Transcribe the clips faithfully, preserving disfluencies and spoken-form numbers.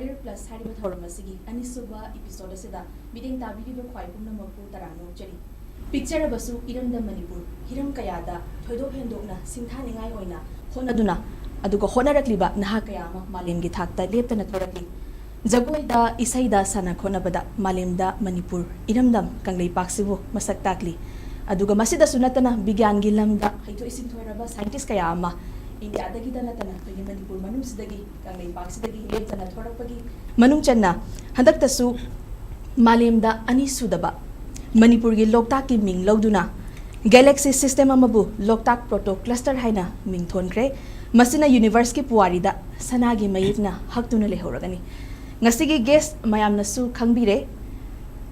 Plus ꯍꯥꯏꯔꯤꯕ ꯊꯧꯔꯝ ꯑꯁꯤꯒꯤ ꯑꯅꯤꯁꯨꯕ episode ꯑꯁꯤꯗ ꯃꯤꯠꯌꯦꯡ ꯇꯥꯕꯤꯔꯤꯕ ꯈ꯭ꯋꯥꯏ ꯄꯨꯝꯅꯃꯛꯄꯨ ꯇꯔꯥꯝꯅ ꯑꯣꯛꯆꯔꯤ꯫ ꯄꯤꯛꯆꯔꯕꯁꯨ ꯏꯔꯝꯗꯝ ꯃꯅꯤꯄꯨꯔ ꯍꯤꯔꯝ ꯀꯌꯥꯗ ꯊꯣꯏꯗꯣꯛ ꯍꯦꯟꯗꯣꯛꯅ ꯁꯤꯡꯊꯥꯅꯤꯡꯉꯥꯏ ꯑꯣꯏꯅ ꯍꯣꯠꯅꯗꯨꯅ ꯑꯗꯨꯒ ꯍꯣꯠꯅꯔꯛꯂꯤꯕ ꯅꯍꯥ ꯀꯌꯥ ꯑꯃ ꯃꯥꯂꯦꯝꯒꯤ ꯊꯥꯛꯇ ꯂꯦꯞꯇꯅ ꯊꯣꯔꯛꯂꯤ꯫ ꯖꯒꯣꯏꯗ, ꯏꯁꯩꯗ, ꯁꯥꯟꯅ ꯈꯣꯠꯅꯕꯗ ꯃꯥꯂꯦꯝꯗ ꯃꯅꯤꯄꯨꯔ ꯏꯔꯝꯗꯝ ꯀꯪꯂꯩꯄꯥꯛꯁꯤꯕꯨ ꯃꯁꯛ ꯇꯥꯛꯂꯤ꯫ ꯑꯗꯨꯒ ꯃꯁꯤꯗꯁꯨ ꯅꯠꯇꯅ ꯕꯤꯒ꯭ꯌꯥꯟꯒꯤ ꯂꯝꯗ ꯍꯩꯊꯣꯏ ꯁꯤꯡꯊꯣꯏꯔꯕ scientist ꯀꯌꯥ ꯑꯃ ꯏꯟꯗꯤꯌꯥꯗꯒꯤꯗ ꯅꯠꯇꯅ ꯑꯩꯈꯣꯏꯒꯤ ꯃꯅꯤꯄꯨꯔ ꯃꯅꯨꯡꯁꯤꯗꯒꯤ ꯀꯪꯂꯩꯄꯥꯛꯁꯤꯗꯒꯤ ꯂꯦꯞꯇꯅ ꯊꯣꯔꯛꯄꯒꯤ ꯃꯅꯨꯡ ꯆꯟꯅ ꯍꯟꯗꯛꯇꯁꯨ ꯃꯥꯂꯦꯝꯗ ꯑꯅꯤꯁꯨꯗꯕ ꯃꯅꯤꯄꯨꯔꯒꯤ ꯂꯣꯛꯇꯥꯛꯀꯤ ꯃꯤꯡ ꯂꯧꯗꯨꯅ galaxy system ꯑꯃꯕꯨ ꯂꯣꯛꯇꯥꯛ proto cluster ꯍꯥꯏꯅ ꯃꯤꯡ ꯊꯣꯟꯈ꯭ꯔꯦ꯫ ꯃꯁꯤꯅ universeꯀꯤ ꯄꯨꯋꯥꯔꯤꯗ ꯁꯅꯥꯒꯤ ꯃꯌꯦꯛꯅ ꯍꯛꯇꯨꯅ ꯂꯩꯍꯧꯔꯒꯅꯤ꯫ ꯉꯁꯤꯒꯤ guest ꯃꯌꯥꯝꯅꯁꯨ ꯈꯪꯕꯤꯔꯦ,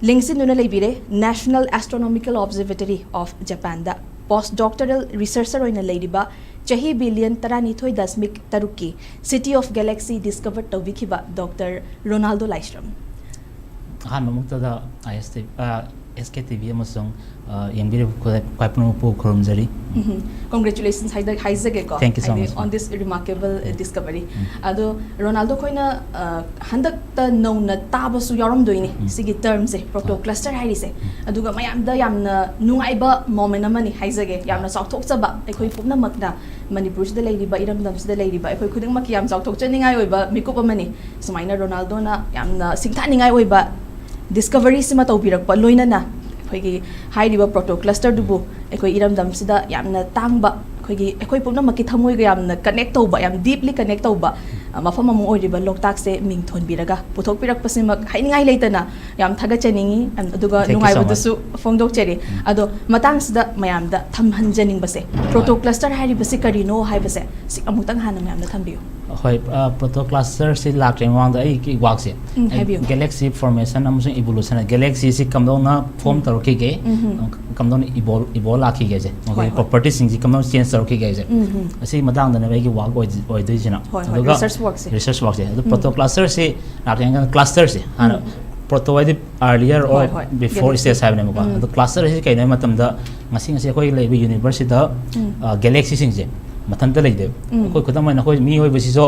ꯂꯦꯡꯁꯤꯟꯗꯨꯅ ꯂꯩꯕꯤꯔꯦ, National Astronomical Observatory of Japanꯗ post doctoral researcher ꯑꯣꯏꯅ ꯂꯩꯔꯤꯕ, ꯆꯍꯤ billion ꯇꯔꯥꯅꯤꯊꯣꯏ ꯗꯁꯃꯤꯛ ꯇꯔꯨꯛꯀꯤ City of Galaxy discover ꯇꯧꯕꯤꯈꯤꯕ Doctor ꯔꯣꯅꯥꯜꯗꯣ ꯂꯥꯏꯁ꯭ꯔꯝ꯫ ꯑꯍꯥꯟꯕꯃꯛꯇꯗ I S T S K T V ꯑꯃꯁꯨꯡ ꯑ, ꯌꯦꯡꯕꯤꯔꯤꯕ ꯈꯨꯗ- ꯈ꯭ꯋꯥꯏ ꯄꯨꯝꯅꯃꯛꯄꯨ ꯈꯨꯔꯨꯝꯖꯔꯤ꯫ ꯎꯝꯍꯨꯝ꯫ Congratulations ꯍꯥꯏꯗ- ꯍꯥꯏꯖꯒꯦꯀꯣ꯫ Thank you so ꯍꯥꯏꯗꯤ, much, ma'am. On this remarkable uh, discovery꯫ ꯎꯝ꯫ ꯑꯗꯣ ꯔꯣꯅꯥꯜꯗꯣ, ꯑꯩꯈꯣꯏꯅ ꯑ, ꯍꯟꯗꯛꯇ ꯅꯧꯅ ꯇꯥꯕꯁꯨ ꯌꯥꯎꯔꯝꯗꯣꯏꯅꯤ ꯎꯝ꯫ ꯁꯤꯒꯤ termꯁꯦ, proto ꯍꯣꯏ꯫ cluster ꯍꯥꯏꯔꯤꯁꯦ꯫ ꯑꯗꯨꯒ ꯃꯌꯥꯝꯗ ꯌꯥꯝꯅ ꯅꯨꯡꯉꯥꯏꯕ moment ꯑꯃꯅꯤ ꯍꯥꯏꯖꯒꯦ, ꯌꯥꯝꯅ ꯆꯥꯎꯊꯣꯛꯆꯕ, ꯑꯩꯈꯣꯏ ꯄꯨꯝꯅꯃꯛꯅ, ꯃꯅꯤꯄꯨꯔꯁꯤꯗ ꯂꯩꯔꯤꯕ, ꯏꯔꯝꯗꯝꯁꯤꯗ ꯂꯩꯔꯤꯕ ꯑꯩꯈꯣꯏ ꯈꯨꯗꯤꯡꯃꯛꯀꯤ ꯌꯥꯝ ꯆꯥꯎꯊꯣꯛꯆꯅꯤꯡꯉꯥꯏ ꯑꯣꯏꯕ ꯃꯤꯀꯨꯞ ꯑꯃꯅꯤ꯫ ꯁꯨꯃꯥꯏꯅ ꯔꯣꯅꯥꯜꯗꯣꯅ ꯌꯥꯝꯅ ꯁꯤꯡꯊꯥꯅꯤꯡꯉꯥꯏ ꯑꯣꯏꯕ discoveryꯁꯤꯃ ꯇꯧꯕꯤꯔꯛꯄ, ꯂꯣꯏꯅꯅ ꯑꯩꯈꯣꯏꯒꯤ ꯍꯥꯏꯔꯤꯕ proto clusterꯗꯨꯕꯨ ꯑꯩꯈꯣꯏ ꯏꯔꯝꯗꯝꯁꯤꯗ ꯌꯥꯝꯅ ꯇꯥꯡꯕ, ꯑꯩꯈꯣꯏꯒꯤ, ꯑꯩꯈꯣꯏ ꯄꯨꯝꯅꯃꯛꯀꯤ ꯊꯃꯣꯏꯒ ꯌꯥꯝꯅ connect ꯇꯧꯕ, ꯌꯥꯝ deeply connect ꯇꯧꯕ, ꯑ, ꯃꯐꯝ ꯑꯃ ꯑꯣꯏꯔꯤꯕ ꯂꯣꯛꯇꯥꯛꯁꯦ ꯃꯤꯡ ꯊꯣꯟꯕꯤꯔꯒ ꯄꯨꯊꯣꯛꯄꯤꯔꯛꯄꯁꯤꯃꯛ ꯍꯥꯏꯅꯤꯡꯉꯥꯏ ꯂꯩꯇꯅ ꯌꯥꯝ ꯊꯥꯒꯠꯆꯅꯤꯡꯉꯤ꯫ ꯑꯝ, ꯑꯗꯨꯒ Thank you so ꯅꯨꯡꯉꯥꯏꯕꯗꯨꯁꯨ ꯐꯣꯡꯗꯣꯛꯆꯔꯤ꯫ ꯑꯗꯣ ꯃꯇꯥꯡꯁꯤꯗ ꯃꯌꯥꯝꯗ ꯊꯝꯍꯟꯖꯅꯤꯡꯕꯁꯦ, proto cluster ꯍꯥꯏꯔꯤꯕꯁꯤ ꯀꯔꯤꯅꯣ ꯍꯥꯏꯕꯁꯦ ꯁꯤ ꯑꯃꯨꯛꯇꯪ ꯍꯥꯟꯅ ꯃꯌꯥꯝꯗ ꯊꯝꯕꯤꯌꯨ꯫ ꯍꯣꯏ, ꯑ, proto clusterꯁꯤ ꯂꯥꯛꯇ꯭ꯔꯤꯉꯩ ꯃꯃꯥꯡꯗ ꯑꯩꯒꯤ ꯋꯥꯛꯁꯦ, ꯎꯝ, ꯑꯩ ꯍꯥꯏꯕꯤꯌꯨ꯫ Galaxy formation ꯑꯃꯁꯨꯡ evolution, galaxyꯁꯤ ꯀꯝꯗꯧꯅ form ꯇꯧꯔꯛꯈꯤꯒꯦ, ꯎꯝ꯫ ꯀꯝꯗꯧꯅ evolve, evolve ꯂꯥꯛꯈꯤꯒꯦꯁꯦ, ꯍꯣꯏ, ꯃꯈꯣꯏꯒꯤ ꯍꯣꯏ꯫ propertiesꯁꯤꯡꯁꯤ ꯀꯝꯗꯧꯅ change ꯇꯧꯔꯛꯈꯤꯒꯦꯁꯦ, ꯎꯝ, ꯎꯝ꯫ ꯑꯁꯤꯒꯤ ꯃꯇꯥꯡꯗꯅꯦꯕ ꯑꯩꯒꯤ ꯋꯥꯛ ꯑꯣꯏꯗꯣꯏꯁꯤꯅ꯫ ꯍꯣꯏ, ꯍꯣꯏ, ꯑꯗꯨꯒ research workꯁꯦ꯫ Research workꯁꯦ꯫ ꯑꯗꯨ ꯎꯝ꯫ Proto clusterꯁꯤ ꯂꯥꯛꯇ꯭ꯔꯤꯉꯩ clusterꯁꯦ ꯍꯥꯟꯅ, ꯎꯝ꯫ Proto ꯍꯥꯏꯗꯤ earlier or ꯍꯣꯏ, ꯍꯣꯏ, before Galaxy꯫ stage ꯍꯥꯏꯕꯅꯦꯕꯀꯣ꯫ ꯎꯝ꯫ ꯑꯗꯣ cluster ꯍꯥꯏꯁꯤ ꯀꯩꯅꯣ ꯍꯥꯏꯕ ꯃꯇꯝꯗ, ꯉꯁꯤ ꯉꯁꯤ ꯑꯩꯈꯣꯏꯒꯤ ꯂꯩꯔꯤꯕ universeꯁꯤꯗ, ꯎꯝ꯫ ꯑ, galaxyꯁꯤꯡꯁꯦ ꯃꯊꯟꯇ ꯂꯩꯇꯦꯕ꯫ ꯎꯝ꯫ ꯑꯩꯈꯣꯏ ꯈꯨꯗꯝ ꯑꯣꯏꯅ ꯑꯩꯈꯣꯏ ꯃꯤꯑꯣꯏꯕꯁꯤꯁꯨ,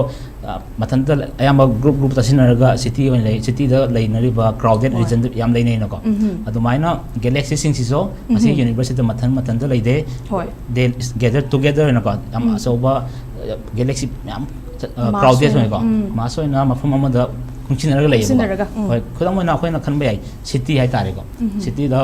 ꯑ, ꯃꯊꯟꯇ ꯑꯌꯥꯝꯕ group group ꯇꯥꯁꯤꯟꯅꯔꯒ city ꯑꯣꯏꯅ ꯂꯩ꯫ Cityꯗ ꯂꯩꯅꯔꯤꯕ crowded ꯍꯣꯏ꯫ region ꯌꯥꯝ ꯂꯩꯅꯩꯅꯀꯣ꯫ ꯎꯝꯍꯨꯝ꯫ ꯑꯗꯨꯃꯥꯏꯅ galaxyꯁꯤꯡꯁꯤꯁꯨ ꯉꯁꯤ ꯎꯝꯍꯨꯝ꯫ Universeꯁꯤꯗ ꯃꯊꯟ ꯃꯊꯟꯇ ꯂꯩꯇꯦ꯫ ꯍꯣꯏ꯫ They gather together ꯑꯣꯏꯅꯀꯣ, ꯌꯥꯝ ꯎꯝ꯫ ꯑꯆꯧꯕ, ꯑ, galaxy ꯃꯌꯥꯝ, ꯑ, Mass crowded ꯑꯣꯏꯅ, ꯑꯣꯏꯅꯀꯣ, ꯎꯝ꯫ mass ꯑꯣꯏꯅ ꯃꯐꯝ ꯑꯃꯗ ꯈꯨꯟꯁꯤꯟꯅꯔꯒ ꯂꯩꯌꯦꯕꯀꯣ꯫ ꯈꯨꯟꯁꯤꯟꯅꯔꯒ, ꯎꯝ꯫ ꯍꯣꯏ, ꯈꯨꯗꯝ ꯑꯣꯏꯅ ꯑꯩꯈꯣꯏꯅ ꯈꯟꯕ ꯌꯥꯏ, city ꯍꯥꯏꯇꯥꯔꯦꯀꯣ꯫ ꯎꯝꯍꯨꯝ꯫ Cityꯗ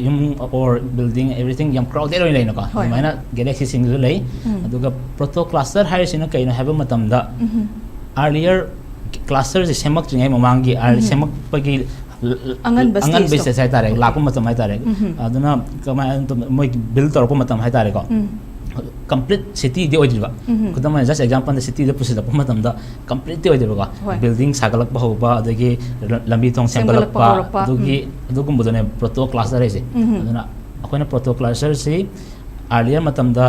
ꯌꯨꯝ or building everything ꯌꯥꯝ crowded ꯑꯣꯏꯅ ꯂꯩꯅꯀꯣ꯫ ꯍꯣꯏ꯫ ꯑꯗꯨꯃꯥꯏꯅ galaxyꯁꯤꯡꯗꯁꯨ ꯂꯩ꯫ ꯎꯝ꯫ ꯑꯗꯨꯒ protocluster ꯍꯥꯏꯔꯤꯁꯤꯅ ꯀꯩꯅꯣ ꯍꯥꯏꯕ ꯃꯇꯝꯗ, ꯎꯝꯍꯨꯝ꯫ earlier clusterꯁꯦ ꯁꯦꯝꯃꯛꯇ꯭ꯔꯤꯉꯩ ꯃꯃꯥꯡꯒꯤ, early ꯎꯝꯍꯨꯝ꯫ ꯁꯦꯝꯃꯛꯄꯒꯤ ꯂ-, ꯂ-, ꯑꯉꯟꯕ ꯑꯉꯟꯕ stageꯇꯣ꯫ stage ꯍꯥꯏꯇꯥꯔꯦ, Okay. ꯂꯥꯛꯄ ꯃꯇꯝ ꯍꯥꯏꯇꯥꯔꯦ꯫ ꯎꯝꯍꯨꯝ꯫ ꯑꯗꯨꯅ ꯀꯃꯥꯏꯅ ꯇꯧ-, ꯃꯣꯏ build ꯇꯧꯔꯛꯄ ꯃꯇꯝ ꯍꯥꯏꯇꯥꯔꯦꯀꯣ꯫ ꯎꯝ꯫ Complete cityꯗꯤ ꯑꯣꯏꯗ꯭ꯔꯤꯕ꯫ ꯎꯝꯍꯨꯝ꯫ ꯈꯨꯗꯝ ꯑꯣꯏꯅ, just exampleꯗ cityꯗ ꯄꯨꯁꯤꯜꯂꯛꯄ ꯃꯇꯝꯗ completeꯇꯤ ꯑꯣꯏꯗ꯭ꯔꯤꯕꯀꯣ꯫ ꯍꯣꯏ꯫ Building ꯁꯥꯒꯠꯂꯛꯄ ꯍꯧꯕ, ꯑꯗꯒꯤ ꯂ-, ꯂꯝꯕꯤ ꯊꯣꯡ ꯁꯦꯝꯒꯠꯂꯛꯄ ꯁꯦꯝꯒꯠꯂꯛꯄ, ꯍꯧꯔꯛꯄ, ꯑꯗꯨꯒꯤ, ꯎꯝ꯫ ꯑꯗꯨꯒꯨꯝꯕꯗꯨꯅꯦ protocluster ꯍꯥꯏꯁꯦ꯫ ꯎꯝꯍꯨꯝ꯫ ꯑꯗꯨꯅ ꯑꯩꯈꯣꯏꯅ protoclusterꯁꯤ earlier ꯃꯇꯝꯗ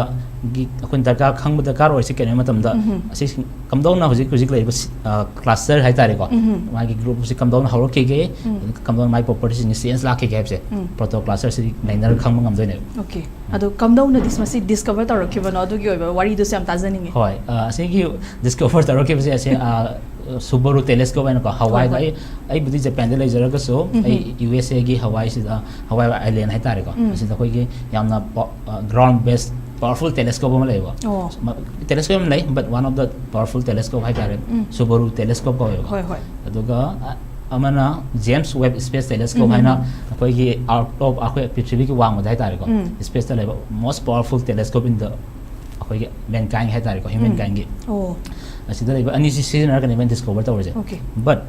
ꯒꯤ ꯑꯩꯈꯣꯏꯅ ꯗꯔꯀꯥꯔ, ꯈꯪꯕ ꯗꯔꯀꯥꯔ ꯑꯣꯏꯔꯤꯁꯤ ꯀꯩꯅꯣ ꯍꯥꯏꯕ ꯃꯇꯝꯗ, ꯎꯝꯍꯨꯝ꯫ ꯑꯁꯤ ꯀꯝꯗꯧꯅ ꯍꯧꯖꯤꯛ ꯍꯧꯖꯤꯛ ꯂꯩꯔꯤꯕ ꯁꯤ-, ꯑ, cluster ꯍꯥꯏꯇꯥꯔꯦꯀꯣ, ꯎꯝꯍꯨꯝ꯫ ꯃꯥꯒꯤ groupꯁꯤ ꯀꯝꯗꯧꯅ ꯍꯧꯔꯛꯈꯤꯒꯦ, ꯎꯝ꯫ ꯑꯗꯨꯒ ꯀꯝꯗꯧꯅ ꯃꯥꯒꯤ propertyꯁꯤꯡꯁꯤ change ꯂꯥꯛꯈꯤꯒꯦ ꯍꯥꯏꯕꯁꯦ, ꯎꯝ꯫ Protoclusterꯁꯤꯗꯤ ꯅꯩꯅꯔꯒ ꯈꯪꯕ ꯉꯝꯗꯣꯏꯅꯦꯕ꯫ Okay꯫ ꯑꯗꯣ ꯀꯝꯗꯧꯅ dis-, ꯃꯁꯤ discover ꯇꯧꯔꯛꯈꯤꯕꯅꯣ, ꯑꯗꯨꯒꯤ ꯑꯣꯏꯕ ꯋꯥꯔꯤꯗꯨꯁꯨ ꯌꯥꯝ ꯇꯥꯖꯅꯤꯡꯉꯤ꯫ ꯍꯣꯏ, ꯑ, ꯑꯁꯤꯒꯤ discover ꯇꯧꯔꯛꯈꯤꯕꯁꯦ ꯑꯁꯤ, ꯑ, Subaru telescope ꯍꯥꯏꯅꯀꯣ, Hawaiiꯗ, ꯍꯣꯏ꯫ ꯑꯩ, ꯑꯩꯕꯨꯗꯤ Japanꯗ ꯂꯩꯖꯔꯒꯁꯨ, ꯎꯝꯍꯨꯝ꯫ ꯑꯩ USAꯒꯤ Hawaiiꯁꯤꯗ, Hawaii Island ꯍꯥꯏꯇꯥꯔꯦꯀꯣ, ꯎꯝ꯫ ꯑꯁꯤꯗ ꯑꯩꯈꯣꯏꯒꯤ ꯌꯥꯝꯅ ꯄ-, ꯑ, ground based powerful telescope ꯑꯃ ꯂꯩꯌꯦꯕ꯫ ꯑꯣ꯫ ꯃ-, telescope ꯌꯥꯝ ꯂꯩ, but one of the powerful telescope ꯍꯥꯏꯇꯥꯔꯦ, ꯎꯝ꯫ Subaru telescope ꯀꯧꯋꯦꯕ꯫ ꯍꯣꯏ, ꯍꯣꯏ꯫ ꯑꯗꯨꯒ, ꯑ, ꯑꯃꯅ James Webb Space Telescope ꯎꯝ꯫ ꯍꯥꯏꯅ ꯑꯩꯈꯣꯏꯒꯤ out of, ꯑꯩꯈꯣꯏ ꯄ꯭ꯔꯤꯊꯤꯕꯤꯒꯤ ꯋꯥꯡꯃꯗ ꯍꯥꯏꯇꯥꯔꯦꯀꯣ, ꯎꯝ꯫ spaceꯇ ꯂꯩꯕ most powerful telescope in the, ꯑꯩꯈꯣꯏꯒꯤ mankindꯒꯤ ꯍꯥꯏꯇꯥꯔꯦꯀꯣ, ꯎꯝ꯫ humankindꯒꯤ꯫ ꯑꯣ꯫ ꯑꯁꯤꯗ ꯂꯩꯕ ꯑꯅꯤꯁꯤ ꯁꯤꯖꯤꯟꯅꯔꯒꯅꯦꯕ ꯑꯩꯅ discover ꯇꯧꯔꯤꯁꯦ꯫ Okay꯫ But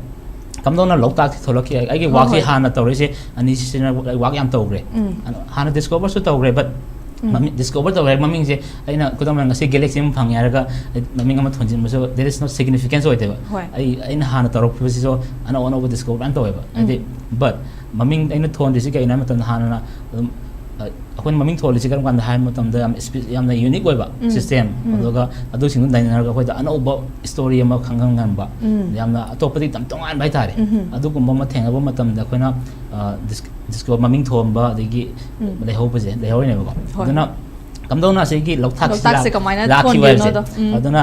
ꯀꯝꯗꯧꯅ ꯂꯣꯛꯇꯥꯛꯁꯤ ꯊꯣꯛꯂꯛꯈꯤ? ꯑꯩꯒꯤ ꯍꯣꯏ, workꯁꯤ ꯍꯣꯏ꯫ ꯍꯥꯟꯅ ꯇꯧꯔꯤꯁꯦ ꯑꯅꯤꯁꯤ ꯁꯤꯖꯤꯟꯅ work ꯌꯥꯝ ꯇꯧꯈ꯭ꯔꯦ꯫ ꯎꯝ꯫ ꯍꯥꯟꯅ discoverꯁꯨ ꯇꯧꯈ꯭ꯔꯦ, but ꯎꯝ꯫ ꯃꯃꯤꯡ, discover ꯇꯧꯈ꯭ꯔꯦ ꯃꯃꯤꯡꯁꯦ ꯑꯩꯅ ꯈꯨꯗꯝ ꯑꯣꯏꯅ ꯉꯁꯤ galaxy ꯑꯃ ꯐꯪꯉꯦ ꯍꯥꯏꯔꯒ ꯑꯩ ꯃꯃꯤꯡ ꯑꯃ ꯊꯣꯟꯖꯤꯟꯕꯁꯨ there is no significance ꯑꯣꯏꯗꯦꯕ꯫ ꯍꯣꯏ꯫ ꯑꯩ, ꯑꯩꯅ ꯍꯥꯟꯅ ꯇꯧꯔꯛꯄꯁꯤꯁꯨ ꯑꯅꯧ ꯑꯅꯧꯕ discover ꯃꯌꯥꯝ ꯇꯧꯋꯦꯕ꯫ ꯎꯝ꯫ ꯍꯥꯏꯗꯤ, but ꯃꯃꯤꯡ ꯑꯩꯅ ꯊꯣꯟꯗ꯭ꯔꯤꯁꯤ ꯀꯩꯅꯣ ꯍꯥꯏꯕ ꯃꯇꯝꯗ ꯍꯥꯟꯅ ꯑꯗꯨꯝ, ꯑ, ꯑꯩꯈꯣꯏꯅ ꯃꯃꯤꯡ ꯊꯣꯜꯂꯤꯁꯤ ꯀꯔꯝ ꯀꯥꯟꯗ ꯍꯥꯏꯕ ꯃꯇꯝꯗ ꯌꯥꯝ ꯁ꯭ꯄꯤ-, ꯌꯥꯝꯅ unique ꯑꯣꯏꯕ ꯎꯝ꯫ system, ꯎꯝ꯫ ꯑꯗꯨꯒ ꯑꯗꯨꯁꯤꯡꯗꯨ ꯅꯩꯅꯔꯒ ꯑꯩꯈꯣꯏꯗ ꯑꯅꯧꯕ story ꯑꯃ ꯈꯪꯍꯟꯕ, ꯎꯝ꯫ ꯌꯥꯝꯅ ꯑꯇꯣꯞꯄꯗꯤ ꯌꯥꯝ ꯇꯣꯉꯥꯟꯕ ꯍꯥꯏꯇꯥꯔꯦ꯫ ꯎꯝꯍꯨꯝ꯫ ꯑꯗꯨꯒꯨꯝꯕ ꯑꯃ ꯊꯦꯡꯅꯕ ꯃꯇꯝꯗ ꯑꯩꯈꯣꯏꯅ, ꯑ, dis-, discover ꯃꯃꯤꯡ ꯊꯣꯟꯕ ꯑꯗꯒꯤ ꯎꯝ꯫ ꯂꯩꯍꯧꯕꯁꯦ ꯂꯩꯍꯧꯔꯤꯅꯦꯕꯀꯣ꯫ ꯍꯣꯏ꯫ ꯑꯗꯨꯅ ꯀꯝꯗꯧꯅ ꯑꯁꯤꯒꯤ ꯂꯣꯛꯇꯥꯛꯁꯤ ꯂꯣꯛꯇꯥꯛꯁꯦ ꯂꯥꯛ- ꯀꯃꯥꯏꯅ ꯂꯥꯛꯈꯤꯕ ꯍꯥꯏꯕꯁꯦ꯫ ꯊꯣꯟꯈꯤꯕꯅꯣꯗꯣ? ꯎꯝ꯫ ꯑꯗꯨꯅ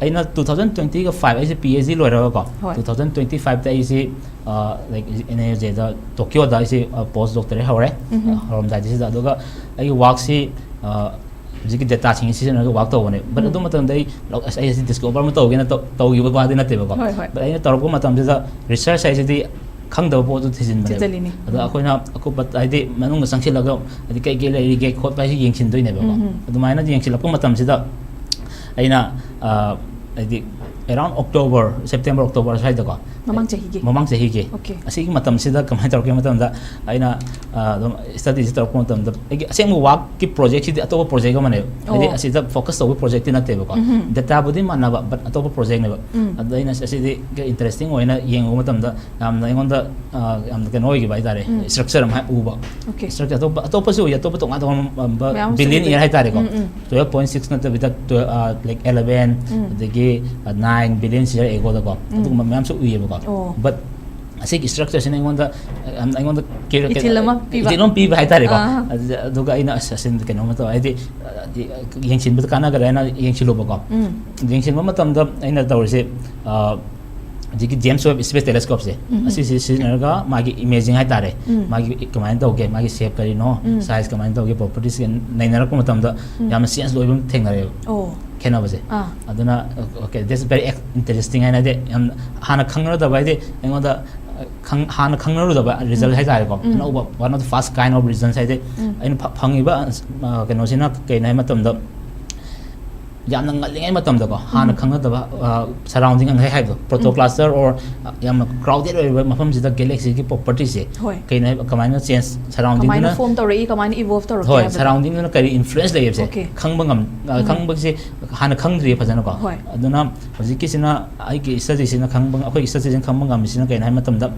ꯑꯩꯅ two thousand twenty five, ꯑꯩꯁꯦ ꯄꯤ ꯑꯩꯆ ꯗꯤ ꯂꯣꯏꯔꯒꯀꯣ, ꯍꯣꯏ꯫ two thousand twenty five ꯇ ꯑꯩꯁꯦ, ꯑ, like, ꯑꯦꯟ ꯑꯥꯏ ꯖꯦꯗ ꯇꯣꯀꯤꯌꯣꯗ ꯑꯩꯁꯦ, ꯑ, ꯄꯣꯁ ꯗꯣꯛꯇꯔꯦꯠ ꯍꯧꯔꯦ꯫ ꯎꯝ꯫ ꯑ, ꯍꯧꯔꯝꯗꯥꯏꯗ ꯁꯤꯗ꯫ ꯑꯗꯨꯒ ꯑꯩꯒꯤ ꯋꯥꯛꯁꯤ, ꯑ, ꯍꯧꯖꯤꯛꯀꯤ ꯗꯦꯇꯥꯁꯤꯡꯁꯤ ꯁꯤꯖꯤꯟꯅꯔꯒ ꯋꯥꯛ ꯇꯧꯕꯅꯦ꯫ ꯕꯠ ꯎꯝ꯫ ꯑꯗꯨ ꯃꯇꯝꯗ ꯑꯩ ꯂꯣꯛ-, ꯑꯁ, ꯑꯩ ꯑꯁꯤ ꯗꯤꯁꯀꯣꯚꯔ ꯑꯃ ꯇꯧꯒꯦꯅ ꯇꯧ-, ꯇꯧꯈꯤꯕ ꯋꯥꯗꯤ ꯅꯠꯇꯦꯕꯀꯣ꯫ ꯍꯣꯏ, ꯍꯣꯏ꯫ ꯕꯠ ꯑꯩꯅ ꯇꯧꯔꯛꯄ ꯃꯇꯝꯁꯤꯗ ꯔꯤꯁꯔꯁ ꯍꯥꯏꯁꯤꯗꯤ ꯈꯪꯗꯕ ꯄꯣꯠꯇꯨ ꯊꯤꯖꯤꯟꯕꯅꯦꯕ꯫ ꯊꯤꯖꯤꯜꯂꯤꯅꯤ꯫ ꯑꯗꯣ ꯑꯩꯈꯣꯏꯅ ꯑꯀꯨꯞꯄ, ꯍꯥꯏꯗꯤ ꯃꯅꯨꯡꯗ ꯆꯪꯁꯤꯜꯂꯒ, ꯍꯥꯏꯗꯤ ꯀꯩ ꯀꯩ ꯂꯩꯔꯤꯒꯦ ꯈꯣꯠꯄ ꯍꯥꯏꯁꯤ ꯌꯦꯡꯁꯤꯟꯗꯣꯏꯅꯦꯕꯀꯣ꯫ ꯎꯝ, ꯎꯝ꯫ ꯑꯗꯨꯃꯥꯏꯅ ꯌꯦꯡꯁꯤꯜꯂꯛꯄ ꯃꯇꯝꯁꯤꯗ ꯑꯩꯅ, ꯑ, ꯍꯥꯏꯗꯤ around October, September, October ꯁ꯭ꯋꯥꯏꯗꯀꯣ꯫ ꯃꯃꯥꯡ ꯆꯍꯤꯒꯤ? ꯃꯃꯥꯡ ꯆꯍꯤꯒꯤ꯫ Okay. ꯑꯁꯤꯒꯤ ꯃꯇꯝꯁꯤꯗ ꯀꯃꯥꯏꯅ ꯇꯧꯔꯛꯀꯦ ꯃꯇꯝꯗ, ꯑꯩꯅ, ꯑ, ꯑꯗꯨꯝ ꯁ꯭ꯇꯗꯤꯁꯤ ꯇꯧꯔꯛꯄ ꯃꯇꯝꯗ, ꯑꯩꯒꯤ ꯑꯁꯦꯡꯕ ꯋꯥꯛꯀꯤ ꯄ꯭ꯔꯣꯖꯦꯛꯁꯤꯗꯤ ꯑꯇꯣꯞꯄ ꯄ꯭ꯔꯣꯖꯦꯛ ꯑꯃꯅꯦꯕ꯫ ꯍꯥꯏꯗꯤ ꯑꯣ꯫ ꯑꯁꯤꯗ ꯐꯣꯀꯁ ꯇꯧꯕ ꯄ꯭ꯔꯣꯖꯦꯛꯇꯤ ꯅꯠꯇꯦꯕꯀꯣ꯫ ꯎꯝꯍꯨꯝ꯫ ꯗꯦꯇꯥꯕꯨꯗꯤ ꯃꯥꯟꯅꯕ, ꯕꯠ ꯑꯇꯣꯞꯄ ꯄ꯭ꯔꯣꯖꯦꯛꯅꯦꯕ꯫ ꯎꯝ꯫ ꯑꯗꯨꯗ ꯑꯩꯅ ꯑꯁꯤꯗꯤ ꯏꯟꯇꯔꯦꯁꯇꯤꯡ ꯑꯣꯏꯅ ꯌꯦꯡꯉꯨꯕ ꯃꯇꯝꯗ ꯌꯥꯝꯅ ꯑꯩꯉꯣꯟꯗ, ꯑ, ꯌꯥꯝꯅ ꯀꯩꯅꯣ ꯑꯣꯏꯈꯤꯕ ꯍꯥꯏꯇꯥꯔꯦ, ꯎꯝ꯫ ꯁ꯭ꯇ꯭ꯔꯛꯆꯔ ꯑꯃ ꯎꯕ꯫ Okay. ꯁ꯭ꯇ꯭ꯔꯛꯆꯔ ꯑꯇꯣꯞꯄ, ꯑꯇꯣꯞꯄꯁꯨ ꯎꯏ, ꯑꯇꯣꯞꯄ ꯇꯣꯉꯥꯟ ꯇꯣꯉꯥꯟꯕ ꯃꯌꯥꯝ ꯑꯃꯁꯨ ꯕꯤꯂꯤꯌꯟ ꯎꯏ꯫ ꯏꯌꯔ ꯍꯥꯏꯇꯥꯔꯦꯀꯣ꯫ ꯎꯝ, ꯎꯝ꯫ Twelve point six ꯅꯠꯇꯕꯤꯗ, twe-, ꯑ, like, eleven, ꯎꯝ꯫ ꯑꯗꯒꯤ, ꯑ, nine billion year ago ꯗꯀꯣ, ꯎꯝ꯫ ꯑꯗꯨꯒꯨꯝꯕ ꯃꯌꯥꯝꯁꯨ ꯎꯏꯌꯦꯕꯀꯣ꯫ ꯑꯣ꯫ But ꯑꯁꯤꯒꯤ ꯁ꯭ꯇ꯭ꯔꯛꯆꯔꯁꯤꯅ ꯑꯩꯉꯣꯟꯗ ꯌꯥꯝꯅ, ꯑꯩꯉꯣꯟꯗ ꯀꯦ-, ꯏꯊꯤꯜ ꯑꯃ ꯄꯤꯕ꯫ ꯏꯊꯤꯜ ꯑꯃ ꯄꯤꯕ ꯍꯥꯏꯇꯥꯔꯦꯀꯣ꯫ ꯑꯥ꯫ ꯑꯗꯨꯗ-, ꯑꯗꯨꯒ ꯑꯩꯅ ꯑꯁ, ꯑꯁꯤ ꯀꯩꯅꯣꯝꯃ ꯇꯧ, ꯍꯥꯏꯗꯤ, ꯑ, ꯌꯦꯡꯁꯤꯟꯕꯗ ꯀꯥꯟꯅꯒꯗ꯭ꯔꯥ ꯍꯥꯏꯅ ꯌꯦꯡꯁꯤꯜꯂꯨꯕꯀꯣ꯫ ꯎꯝ꯫ ꯌꯦꯡꯁꯤꯟꯕ ꯃꯇꯝꯗ ꯑꯩꯅ ꯇꯧꯔꯤꯁꯦ, ꯑ, ꯍꯧꯖꯤꯛꯀꯤ James Webb Space Telescope ꯁꯦ, ꯎꯝ꯫ ꯑꯁꯤꯁꯦ ꯁꯤꯖꯤꯟꯅꯔꯒ ꯃꯥꯒꯤ ꯏꯃꯦꯖꯤꯡ ꯍꯥꯏꯇꯥꯔꯦ, ꯎꯝ꯫ ꯃꯥꯒꯤ ꯀꯃꯥꯏꯅ ꯇꯧꯒꯦ, ꯃꯥꯒꯤ ꯁꯦꯞ ꯀꯔꯤꯅꯣ, ꯎꯝ꯫ ꯁꯥꯏꯖ ꯀꯃꯥꯏꯅ ꯇꯧꯒꯦ, ꯄ꯭ꯔꯣꯄꯔꯇꯤꯁ ꯅꯩꯅꯔꯛꯄ ꯃꯇꯝꯗ ꯎꯝ꯫ ꯌꯥꯝꯅ ꯆꯦꯟꯖ ꯑꯣꯏꯕ ꯑꯃ ꯊꯦꯡꯅꯔꯦꯕ꯫ ꯑꯣ꯫ ꯈꯦꯠꯅꯕꯁꯦ꯫ ꯑꯥ꯫ ꯑꯗꯨꯅ, okay, that's very interesting ꯍꯥꯏꯅꯗꯤ ꯌꯥꯝ ꯍꯥꯟꯅ ꯈꯪꯅꯔꯨꯗꯕ, ꯍꯥꯏꯗꯤ ꯑꯩꯉꯣꯟꯗ, ꯑ, ꯈꯪ-, ꯍꯥꯟꯅ ꯈꯪꯅꯔꯨꯗꯕ ꯔꯤꯖꯜ ꯎꯝ꯫ ꯍꯥꯏꯇꯥꯔꯦꯀꯣ, ꯎꯝ꯫ ꯑꯅꯧꯕ, one of the first kind of results ꯍꯥꯏꯗꯤ ꯎꯝ꯫ ꯑꯩꯅ ꯐ-, ꯐꯪꯉꯤꯕ, ꯑ, ꯀꯩꯅꯣꯁꯤꯅ ꯀꯩꯅꯣ ꯍꯥꯏ ꯃꯇꯝꯗ, ꯌꯥꯝꯅ ꯉꯜꯂꯤꯉꯩ ꯃꯇꯝꯗꯀꯣ, ꯍꯥꯟꯅ ꯎꯝ꯫ ꯈꯪꯅꯗꯕ, ꯑ, ꯁꯔꯥꯎꯟꯗꯤꯡ ꯉꯁꯥꯏ ꯍꯥꯏꯕꯗꯣ, ꯄ꯭ꯔꯣꯇꯣ ꯎꯝ꯫ ꯀ꯭ꯂꯁꯇꯔ or, ꯑ, ꯌꯥꯝꯅ ꯀ꯭ꯔꯥꯎꯗꯦꯗ ꯑꯣꯏꯕ ꯃꯐꯝꯁꯤꯗ ꯒꯦꯂꯦꯛꯁꯤꯒꯤ ꯄ꯭ꯔꯣꯄꯔꯇꯤꯁꯦ ꯍꯣꯏ꯫ ꯀꯩꯅꯣ ꯍꯥꯏꯕ, ꯀꯃꯥꯏꯅ ꯆꯦꯟꯖ, ꯀꯃꯥꯏꯅ ꯁꯔꯥꯎꯟꯗꯤꯡꯗꯨꯅ, ꯐꯣꯝ ꯇꯧꯔꯛꯏ, ꯀꯃꯥꯏꯅ ꯏꯚꯣꯜꯕ ꯇꯧꯔꯛꯀꯦ ꯍꯣꯏ, ꯍꯥꯏꯕꯗꯣ꯫ ꯁꯔꯥꯎꯟꯗꯤꯡꯗꯨꯅ ꯀꯔꯤ ꯏꯟꯐ꯭ꯂꯨꯌꯦꯟꯁ ꯂꯩꯌꯦꯕꯁꯦ Okay. ꯈꯪꯕ ꯉꯝ-, ꯑ, ꯎꯝ꯫ ꯈꯪꯕꯁꯦ ꯍꯥꯟꯅ ꯈꯪꯗ꯭ꯔꯤꯌꯦ ꯐꯖꯅꯀꯣ꯫ ꯍꯣꯏ꯫ ꯑꯗꯨꯅ ꯍꯧꯖꯤꯛꯀꯤꯁꯤꯅ ꯑꯩꯒꯤ ꯁ꯭ꯇꯗꯤꯁꯤꯅ ꯈꯪꯕ, ꯑꯩꯈꯣꯏꯒꯤ ꯁ꯭ꯇꯗꯤꯁꯤꯅ ꯈꯪꯕ ꯉꯝꯃꯤꯁꯤꯅ ꯀꯩꯅꯣ ꯍꯥꯏꯕ ꯃꯇꯝꯗ,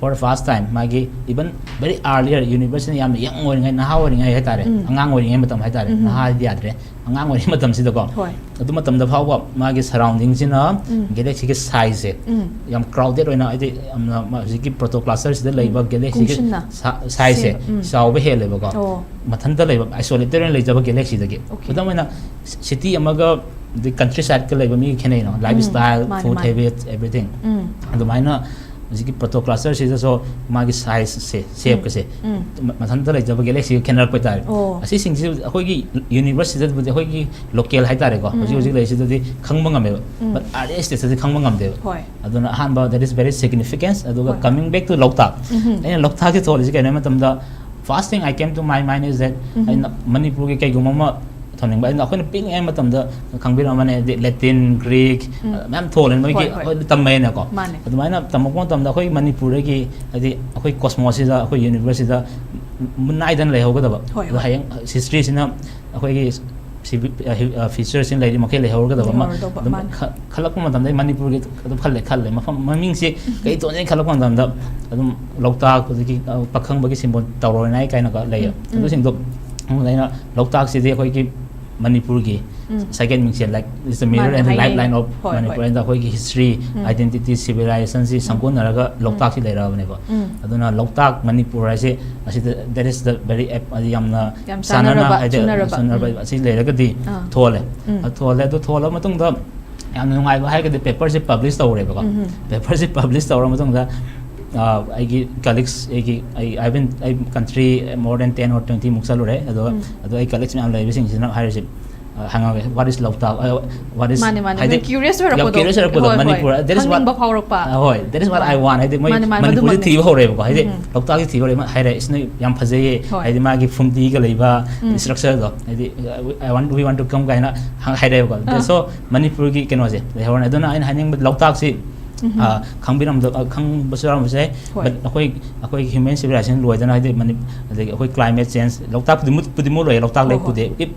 for the first time ꯃꯥꯒꯤ even very earlier universe ꯁꯤꯅ ꯌꯥꯝꯅ young ꯑꯣꯏꯔꯤꯉꯩ, ꯅꯍꯥ ꯑꯣꯏꯔꯤꯉꯩ ꯍꯥꯏꯇꯥꯔꯦ, ꯎꯝ. ꯑꯉꯥꯡ ꯑꯣꯏꯔꯤꯉꯩ ꯃꯇꯝ ꯍꯥꯏꯇꯥꯔꯦ, ꯎꯝ. ꯅꯍꯥ ꯍꯥꯏꯗꯤ ꯌꯥꯗ꯭ꯔꯦ, ꯑꯉꯥꯡ ꯑꯣꯏꯔꯤꯉꯩ ꯃꯇꯝꯁꯤꯗꯀꯣ, ꯍꯣꯏ. ꯑꯗꯨ ꯃꯇꯝꯗ ꯐꯥꯎꯕ ꯃꯥꯒꯤ surrounding ꯁꯤꯅ ꯎꯝ. galaxy ꯒꯤ size ꯁꯦ ꯎꯝ. ꯌꯥꯝ crowded ꯑꯣꯏꯅ, ꯍꯥꯏꯗꯤ ꯌꯥꯝꯅ ꯃꯥ-, ꯍꯧꯖꯤꯛꯀꯤ protocluster ꯁꯤꯗ ꯂꯩꯕ ꯎꯝ. galaxy ꯒꯤ ꯀꯨꯡꯁꯤꯟꯅ. ꯁꯥ-, size ꯁꯦ ꯁꯦꯝꯕ. ꯎꯝ. ꯆꯥꯎꯕ ꯍꯦꯜꯂꯦꯕꯀꯣ꯫ ꯑꯣ. ꯃꯊꯟꯇ ꯂꯩꯕ, isolated ꯑꯣꯏꯅ ꯂꯩꯖꯕ galaxy ꯗꯒꯤ꯫ Okay. ꯈꯨꯗꯝ ꯑꯣꯏꯅ, city ꯑꯃꯒ ꯑꯗꯩ countryside ꯀ ꯂꯩꯕ ꯃꯤꯒ ꯈꯦꯠꯅꯩꯅ, ꯎꯝ. lifestyle, ꯃꯥꯅꯦ, food ꯃꯥꯅꯦ. habits, everything꯫ ꯎꯝ. ꯑꯗꯨꯃꯥꯏꯅ ꯍꯧꯖꯤꯛꯀꯤ protocluster ꯁꯤꯗꯁꯨ ꯃꯥꯒꯤ size ꯁꯦ, shape ꯀꯁꯦ, ꯎꯝ. ꯃ-, ꯃꯊꯟꯇ ꯂꯩꯖꯕ galaxy ꯒ ꯈꯦꯠꯅꯔꯛꯄ ꯍꯥꯏꯇꯥꯔꯦ꯫ ꯑꯣ. ꯑꯁꯤꯁꯤꯡꯁꯤ ꯑꯩꯈꯣꯏꯒꯤ universe ꯁꯤꯗꯕꯨꯗꯤ, ꯑꯩꯈꯣꯏꯒꯤ local ꯍꯥꯏꯇꯥꯔꯦꯀꯣ, ꯎꯝ. ꯍꯧꯖꯤꯛ ꯍꯧꯖꯤꯛ ꯂꯩꯔꯤꯁꯤꯗꯗꯤ ꯈꯪꯕ ꯉꯝꯃꯦꯕ꯫ ꯎꯝ. But earlier stage ꯇꯗꯤ ꯈꯪꯕ ꯉꯝꯗꯦꯕ꯫ ꯍꯣꯏ. ꯑꯗꯨꯅ ꯑꯍꯥꯟꯕ, that is very significant꯫ ꯑꯗꯨꯒ ꯍꯣꯏ. coming back to ꯂꯣꯛꯇꯥꯛ, ꯎꯝ. ꯑꯩꯅ ꯂꯣꯛꯇꯥꯛꯁꯤ ꯊꯣꯜꯂꯤꯁꯤ ꯀꯩꯅꯣ ꯍꯥꯏꯕ ꯃꯇꯝꯗ, first thing I came to my mind is that ꯎꯝ. ꯑꯩꯅ ꯃꯅꯤꯄꯨꯔꯒꯤ ꯀꯩꯒꯨꯝꯕ ꯑꯃ ꯊꯣꯟꯅꯤꯡꯕ꯫ ꯑꯩꯅ, ꯑꯩꯈꯣꯏꯅ ꯄꯤꯛꯂꯤꯉꯩ ꯃꯇꯝꯗ ꯈꯪꯕꯤꯔꯝꯃꯅꯤ, ꯍꯥꯏꯗꯤ Latin, Greek, ꯎꯝ. ꯃꯌꯥꯝ ꯊꯣꯜꯂꯦ, ꯃꯣꯏꯒꯤ ꯍꯣꯏ, ꯍꯣꯏ. ꯑꯩꯈꯣꯏ ꯇꯝꯃꯛꯑꯦꯅꯀꯣ꯫ ꯃꯥꯅꯦ. ꯑꯗꯨꯃꯥꯏꯅ ꯇꯝꯃꯛꯄ ꯃꯇꯝꯗ ꯑꯩꯈꯣꯏ ꯃꯅꯤꯄꯨꯔꯗꯒꯤ, ꯍꯥꯏꯗꯤ ꯑꯩꯈꯣꯏ cosmos ꯁꯤꯗ, ꯑꯩꯈꯣꯏ universe ꯁꯤꯗ ꯃꯨꯠ ꯅꯥꯏꯗꯅ ꯂꯩꯍꯧꯒꯗꯕ꯫ ꯍꯣꯏ, ꯑꯗꯣ ꯍꯣꯏ. ꯍꯌꯦꯡ history ꯁꯤꯅ ꯑꯩꯈꯣꯏꯒꯤ ꯁꯤ-, ꯑ, ꯍꯤ-, ꯑ, future ꯁꯤꯅ ꯂꯩꯔꯤ ꯃꯈꯩ ꯂꯩꯍꯧꯔꯒꯗꯕ ꯑꯃ ꯂꯩꯍꯧꯔꯗꯧꯕ, ꯑꯗꯨꯝ ꯃꯥꯅꯦ. ꯈ-, ꯈꯜꯂꯛꯄ ꯃꯇꯝꯗ ꯑꯩ ꯃꯅꯤꯄꯨꯔꯒꯤ ꯑꯗꯨꯝ ꯈꯜꯂꯦ, ꯈꯜꯂꯦ꯫ ꯃꯐꯝ ꯃꯃꯤꯡꯁꯦ ꯀꯩ ꯊꯣꯟꯁꯤꯒꯦ ꯈꯜꯂꯛꯄ ꯃꯇꯝꯗ ꯑꯗꯨꯝ ꯂꯣꯛꯇꯥꯛ, ꯍꯧꯖꯤꯛꯀꯤ, ꯑ, ꯄꯥꯈꯪꯕꯒꯤ symbol ꯇꯧꯔꯣꯏꯅꯥꯏ ꯀꯥꯏꯅꯒ ꯂꯩꯌꯦ꯫ ꯎꯝ, ꯎꯝ. ꯑꯗꯨꯁꯤꯡꯗꯣ ꯑꯩꯅ ꯂꯣꯛꯇꯥꯛꯁꯤꯗꯤ ꯑꯩꯈꯣꯏꯒꯤ ꯃꯅꯤꯄꯨꯔꯒꯤ ꯎꯝ. ꯁꯛꯍꯦꯟ ꯃꯤꯡꯁꯦꯜ, like, it's the mirror ꯃꯥꯅꯦ, and the ꯍꯥꯏꯅꯩ. lifeline of ꯍꯣꯏ, Manipur꯫ ꯍꯣꯏ. ꯑꯗ ꯑꯩꯈꯣꯏꯒꯤ history, ꯎꯝ. identity, civilization ꯁꯤ ꯎꯝ. ꯁꯪꯒꯣꯟꯅꯔꯒ ꯎꯝ. ꯂꯣꯛꯇꯥꯛꯁꯤ ꯂꯩꯔꯛꯑꯕꯅꯦꯕ꯫ ꯎꯝ. ꯑꯗꯨꯅ ꯂꯣꯛꯇꯥꯛ ꯃꯅꯤꯄꯨꯔ ꯍꯥꯏꯁꯦ ꯑꯁꯤꯗ, that is the very apt, ꯍꯥꯏꯗꯤ ꯌꯥꯝꯅ ꯌꯥꯝ ꯆꯥꯟꯅꯅ, ꯆꯥꯟꯅꯔꯕ, ꯍꯥꯏꯗꯤ ꯆꯨꯅꯔꯕ. ꯆꯨꯅꯔꯕ ꯎꯝ. ꯑꯁꯤ ꯂꯩꯔꯒꯗꯤ ꯑꯥ. ꯊꯣꯜꯂꯦ꯫ ꯎꯝ. ꯑꯗꯨ ꯊꯣꯜꯂꯦ, ꯑꯗꯨ ꯊꯣꯜꯂ ꯃꯇꯨꯡꯗ ꯌꯥꯝꯅ ꯅꯨꯡꯉꯥꯏꯕ ꯍꯥꯏꯔꯒꯗꯤ paper ꯁꯦ publish ꯇꯧꯔꯦꯕꯀꯣ꯫ ꯎꯝ. Paper ꯁꯦ publish ꯇꯧꯔ ꯃꯇꯨꯡꯗ, ꯑ, ꯑꯩꯒꯤ colleagues, ꯑꯩꯒꯤ, ꯑꯩ, I've been, ꯑꯩ country more than ten or twenty ꯃꯨꯛ ꯆꯠꯂꯨꯔꯦ꯫ ꯑꯗꯣ, ꯎꯝ. ꯑꯗꯣ ꯑꯩ colleagues ꯃꯌꯥꯝ ꯂꯩꯕꯁꯤꯡꯁꯤꯅ ꯍꯥꯏꯔꯤꯁꯦ, ꯑ, ꯍꯪꯉꯒꯦ, "What is ꯂꯣꯛꯇꯥꯛ?" ꯑ, what is, ꯃꯥꯅꯦ, ꯃꯥꯅꯦ. ꯅꯣꯏ curious ꯌꯥꯝ ꯑꯣꯏꯔꯛꯄꯗꯣ. curious ꯑꯣꯏꯔꯛꯄꯗꯣ, ꯍꯣꯏ, ꯍꯣꯏ. ꯃꯅꯤꯄꯨꯔ, that is what, ꯈꯪꯅꯤꯡꯕ ꯐꯥꯎꯔꯛꯄ. ꯑ, ꯍꯣꯏ, that is what I ꯍꯣꯏ. want, ꯍꯥꯏꯗꯤ ꯃꯣꯏ ꯃꯥꯅꯦ, ꯃꯥꯅꯦ, ꯃꯅꯤꯄꯨꯔꯁꯦ ꯃꯗꯨꯃꯅꯦ. ꯊꯤꯕ ꯍꯧꯔꯦꯕꯀꯣ, ꯍꯥꯏꯗꯤ ꯎꯝ. ꯂꯣꯛꯇꯥꯛꯁꯦ ꯊꯤꯕ ꯍꯧꯔꯦ, ꯃ-, ꯍꯥꯏꯔꯦ, "ꯁꯤꯅ ꯌꯥꯝ ꯐꯖꯩꯌꯦ", ꯍꯣꯏ. ꯍꯥꯏꯗꯤ ꯃꯥꯒꯤ ꯐꯨꯝꯗꯤꯒ ꯂꯩꯕ ꯎꯝ. structure ꯗꯣ, ꯍꯥꯏꯗꯤ, "I, I want, we want to come" ꯀꯥꯏꯅ ꯍꯥꯏꯔꯛꯑꯦꯕꯀꯣ꯫ ꯑꯥ. So, ꯃꯅꯤꯄꯨꯔꯒꯤ ꯀꯩꯅꯣꯁꯦ ꯂꯩꯍꯧꯔꯅꯤ꯫ ꯑꯗꯨꯅ ꯑꯩꯅ ꯍꯥꯏꯅꯤꯡꯕꯗ, ꯂꯣꯛꯇꯥꯛꯁꯤ, ꯎꯝ. ꯑ, ꯈꯪꯕꯤꯔꯝꯗ-, ꯑ, ꯈꯪꯕꯁꯨ ꯌꯥꯎꯔꯝꯕꯁꯨ ꯌꯥꯏ, ꯍꯣꯏ. but ꯑꯩꯈꯣꯏ, ꯑꯩꯈꯣꯏꯒꯤ human civilization ꯂꯣꯏꯗꯅ, ꯍꯥꯏꯗꯤ ꯃꯅꯤ-, ꯑꯗꯒꯤ ꯑꯩꯈꯣꯏ climate change, ꯂꯣꯛꯇꯥꯛꯄꯨꯗꯤ ꯃꯨꯠ-, ꯄꯨꯗꯤ ꯃꯨꯠꯂꯣꯏ, ꯂꯣꯛꯇꯥꯛ ꯍꯣꯏ, ꯂꯦꯛꯄꯨꯗꯤ, ꯍꯣꯏ. if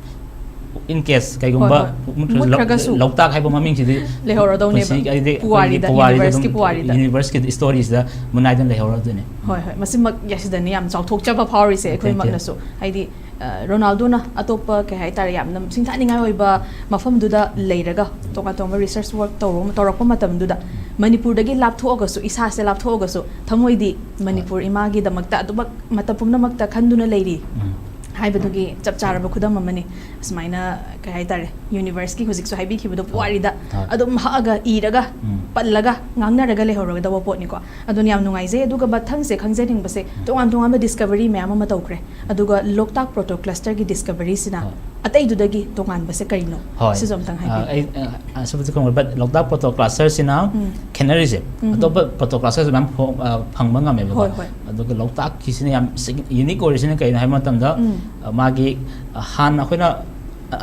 In case ꯀꯩꯒꯨꯝꯕ ꯍꯣꯏ, ꯍꯣꯏ꯫ ꯃꯨꯠꯈ꯭ꯔꯁꯨ ꯂꯧ- ꯃꯨꯠꯈ꯭ꯔꯒꯁꯨ ꯂꯣꯛꯇꯥꯛ ꯍꯥꯏꯕ ꯃꯃꯤꯡꯁꯤꯗꯤ ꯂꯩꯍꯧꯔꯗꯧꯅꯦꯕ꯫ ꯄꯨꯟꯁꯤ ꯍꯥꯏꯗꯤ ꯑꯩꯈꯣꯏꯒꯤ ꯄꯨꯋꯥꯔꯤꯗ, ꯄꯨꯋꯥꯔꯤꯗ universeꯀꯤ ꯑꯗꯨꯝ ꯄꯨꯋꯥꯔꯤꯗ꯫ Universeꯀꯤ storyꯁꯤꯗ ꯃꯨꯟ ꯍꯥꯏꯗꯨꯅ ꯂꯩꯍꯧꯔꯗꯣꯏꯅꯦ꯫ ꯍꯣꯏ, ꯍꯣꯏ꯫ ꯃꯁꯤꯃꯛ ꯌꯥꯁꯤꯗꯅꯤ ꯌꯥꯝ ꯆꯥꯎꯊꯣꯛꯆꯕ ꯐꯥꯎꯔꯤꯁꯁꯦ Thank you. ꯑꯩꯈꯣꯏꯃꯛꯅꯁꯨ꯫ ꯍꯥꯏꯗꯤ, ꯑ, ꯔꯣꯅꯥꯜꯗꯣꯅ ꯑꯇꯣꯞꯄ, ꯀꯩ ꯍꯥꯏꯇꯥꯔꯦ, ꯌꯥꯝꯅ ꯁꯤꯡꯊꯥꯅꯤꯡꯉꯥꯏ ꯑꯣꯏꯕ ꯃꯐꯝꯗꯨꯗ ꯂꯩꯔꯒ ꯇꯣꯉꯥꯟ ꯇꯣꯉꯥꯟꯕ research work ꯇꯧꯔꯨ-, ꯇꯧꯔꯛꯄ ꯃꯇꯝꯗꯨꯗ ꯃꯅꯤꯄꯨꯔꯗꯒꯤ ꯂꯥꯞꯊꯣꯛꯑꯒꯁꯨ, ꯏꯁꯥꯁꯦ ꯂꯥꯞꯊꯣꯛꯑꯒꯁꯨ ꯊꯃꯣꯏꯗꯤ ꯃꯅꯤꯄꯨꯔ ꯏꯃꯥꯒꯤꯗꯃꯛꯇ ꯑꯗꯨꯃꯛ ꯃꯇꯝ ꯄꯨꯝꯅꯃꯛꯇ ꯈꯟꯗꯨꯅ ꯂꯩꯔꯤ ꯎꯝ꯫ ꯍꯥꯏꯕꯗꯨꯒꯤ ꯆꯞ ꯆꯥꯔꯕ ꯈꯨꯗꯝ ꯑꯃꯅꯤ꯫ ꯑꯁꯨꯃꯥꯏꯅ, ꯀꯩ ꯍꯥꯏꯇꯥꯔꯦ, universeꯀꯤ ꯍꯧꯖꯤꯛꯁꯨ ꯍꯥꯏꯕꯤꯈꯤꯕꯗꯣ ꯄꯨꯋꯥꯔꯤꯗ ꯍꯣꯏ꯫ ꯑꯗꯨꯝ ꯍꯛꯑꯒ, ꯏꯔꯒ, ꯎꯝ꯫ ꯄꯜꯂꯒ ꯉꯥꯡꯅꯔꯒ ꯂꯩꯍꯧꯔꯒꯗꯕ ꯄꯣꯠꯅꯤꯀꯣ꯫ ꯑꯗꯨꯅ ꯌꯥꯝ ꯅꯨꯡꯉꯥꯏꯖꯩ꯫ ꯑꯗꯨꯒ ꯃꯊꯪꯁꯦ ꯈꯪꯖꯅꯤꯡꯕꯁꯦ, ꯇꯣꯉꯥꯟ ꯇꯣꯉꯥꯟꯕ discovery ꯃꯌꯥꯝ ꯑꯃ ꯇꯧꯈ꯭ꯔꯦ, ꯑꯗꯨꯒ ꯂꯣꯛꯇꯥꯛ proto clusterꯒꯤ discoveryꯁꯤꯅ ꯍꯣꯏ꯫ ꯑꯇꯩꯗꯨꯗꯒꯤ ꯇꯣꯉꯥꯟꯕꯁꯦ ꯀꯔꯤꯅꯣ? ꯍꯣꯏ꯫ ꯁꯤꯁꯨ ꯑꯝꯇꯪ ꯑ, ꯍꯥꯏꯕꯤꯌꯨ꯫ ꯑꯩ, ꯑ, ꯑꯁꯨꯕꯨꯗꯤ ꯈꯪꯉꯣꯏ, but ꯂꯣꯛꯇꯥꯛ proto clusterꯁꯤꯅ ꯎꯝ꯫ ꯈꯦꯠꯅꯔꯤꯁꯦ, ꯎꯝ꯫ ꯑꯇꯣꯞꯄ proto clusterꯁꯨ ꯃꯌꯥꯝ ꯐꯣ-, ꯑ, ꯐꯪꯕ ꯉꯝꯃꯦꯕꯀꯣ꯫ ꯍꯣꯏ, ꯍꯣꯏ꯫ ꯑꯗꯨꯒ ꯂꯣꯛꯇꯥꯛꯀꯤꯁꯤꯅ ꯌꯥꯝ ꯁꯤꯒ-, unique ꯑꯣꯏꯔꯤꯁꯤꯅ ꯀꯩꯅꯣ ꯍꯥꯏꯕ ꯃꯇꯝꯗ, ꯎꯝ꯫ ꯑ, ꯃꯥꯒꯤ, ꯑ, ꯍꯥꯟꯅ ꯑꯩꯈꯣꯏꯅ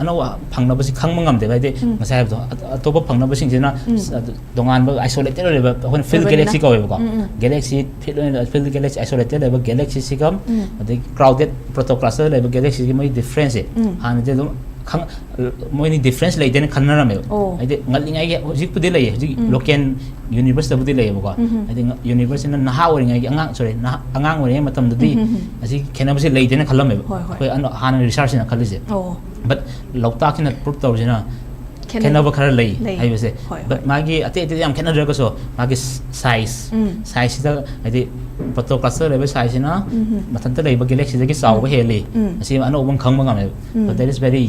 ꯑꯅꯧꯕ ꯐꯪꯅꯕꯁꯤ ꯈꯪꯕ ꯉꯝꯗꯦꯕ, ꯍꯥꯏꯗꯤ ꯎꯝ꯫ ꯉꯁꯥꯏ ꯍꯥꯏꯕꯗꯣ, ꯑ-, ꯑꯇꯣꯞꯄ ꯐꯪꯅꯕꯁꯤꯡꯁꯤꯅ ꯎꯝ꯫ ꯁ-, ꯑꯗꯨ ꯇꯣꯉꯥꯟꯕ isolated ꯑꯣꯏꯔꯤꯕ, ꯑꯩꯈꯣꯏꯅ field ꯑꯣꯏꯕꯅꯤꯅ꯫ galaxy ꯀꯧꯋꯦꯕꯀꯣ꯫ ꯎꯝ, ꯎꯝ꯫ Galaxy field ꯑꯣꯏꯅ, field galaxy isolated ꯂꯩꯕ galaxyꯁꯤꯒ, ꯎꯝ꯫ ꯑꯗꯩ crowded proto cluster ꯂꯩꯕ galaxyꯒꯤ ꯃꯣꯏ differenceꯁꯦ ꯎꯝ꯫ ꯍꯥꯟꯅꯗꯤ ꯑꯗꯨꯝ ꯈꯪ-, ꯃꯣꯏꯅꯤ difference ꯂꯩꯇꯦꯅ ꯈꯟꯅꯔꯝꯃꯦꯕ꯫ ꯑꯣ꯫ ꯍꯥꯏꯗꯤ ꯉꯜꯂꯤꯉꯩꯒꯤ, ꯍꯧꯖꯤꯛꯄꯨꯗꯤ ꯂꯩꯌꯦ, ꯍꯧꯖꯤꯛ ꯎꯝ꯫ local universeꯇꯕꯨꯗꯤ ꯂꯩꯌꯦꯕꯀꯣ꯫ ꯎꯝ꯫ ꯍꯥꯏꯗꯤ ꯉ-, universeꯁꯤꯅ ꯅꯍꯥ ꯑꯣꯏꯔꯤꯉꯩꯒꯤ ꯑꯉꯥꯡ, sorry, ꯅꯍꯥ-, ꯑꯉꯥꯡ ꯑꯣꯏꯔꯤꯉꯩ ꯃꯇꯝꯗꯗꯤ ꯎꯝ, ꯎꯝ, ꯎꯝ꯫ ꯑꯁꯤ ꯈꯦꯠꯅꯕꯁꯤ ꯂꯩꯇꯦꯅ ꯈꯜꯂꯝꯃꯦꯕ꯫ ꯍꯣꯏ, ꯍꯣꯏ꯫ ꯑꯩꯈꯣꯏ ꯑꯅ-, ꯍꯥꯟꯅ researchꯁꯤꯅ ꯈꯜꯂꯤꯁꯦ꯫ ꯑꯣ꯫ But ꯂꯣꯛꯇꯥꯛꯁꯤꯅ prove ꯇꯧꯔꯤꯁꯤꯅ ꯈꯦꯠꯅꯩ꯫ ꯈꯦꯠꯅꯕ ꯈꯔ ꯂꯩ ꯂꯩ꯫ ꯍꯥꯏꯕꯁꯦ꯫ ꯍꯣꯏ, But ꯍꯣꯏ꯫ ꯃꯥꯒꯤ ꯑꯇꯩ ꯑꯇꯩꯗꯤ ꯌꯥꯝ ꯈꯦꯠꯅꯗ꯭ꯔꯒꯁꯨ ꯃꯥꯒꯤ size, ꯎꯝ꯫ sizeꯁꯤꯗ ꯍꯥꯏꯗꯤ proto cluster ꯂꯩꯕ sizeꯁꯤꯅ ꯎꯝ, ꯎꯝ꯫ ꯃꯊꯟꯇ ꯂꯩꯕ galaxyꯗꯒꯤ ꯆꯥꯎꯕ ꯎꯝ꯫ ꯍꯦꯜꯂꯤ꯫ ꯎꯝ꯫ ꯑꯁꯤ ꯑꯅꯧꯕ ꯑꯃ ꯈꯪꯕ ꯉꯝꯃꯦꯕ꯫ ꯎꯝ꯫ So that is very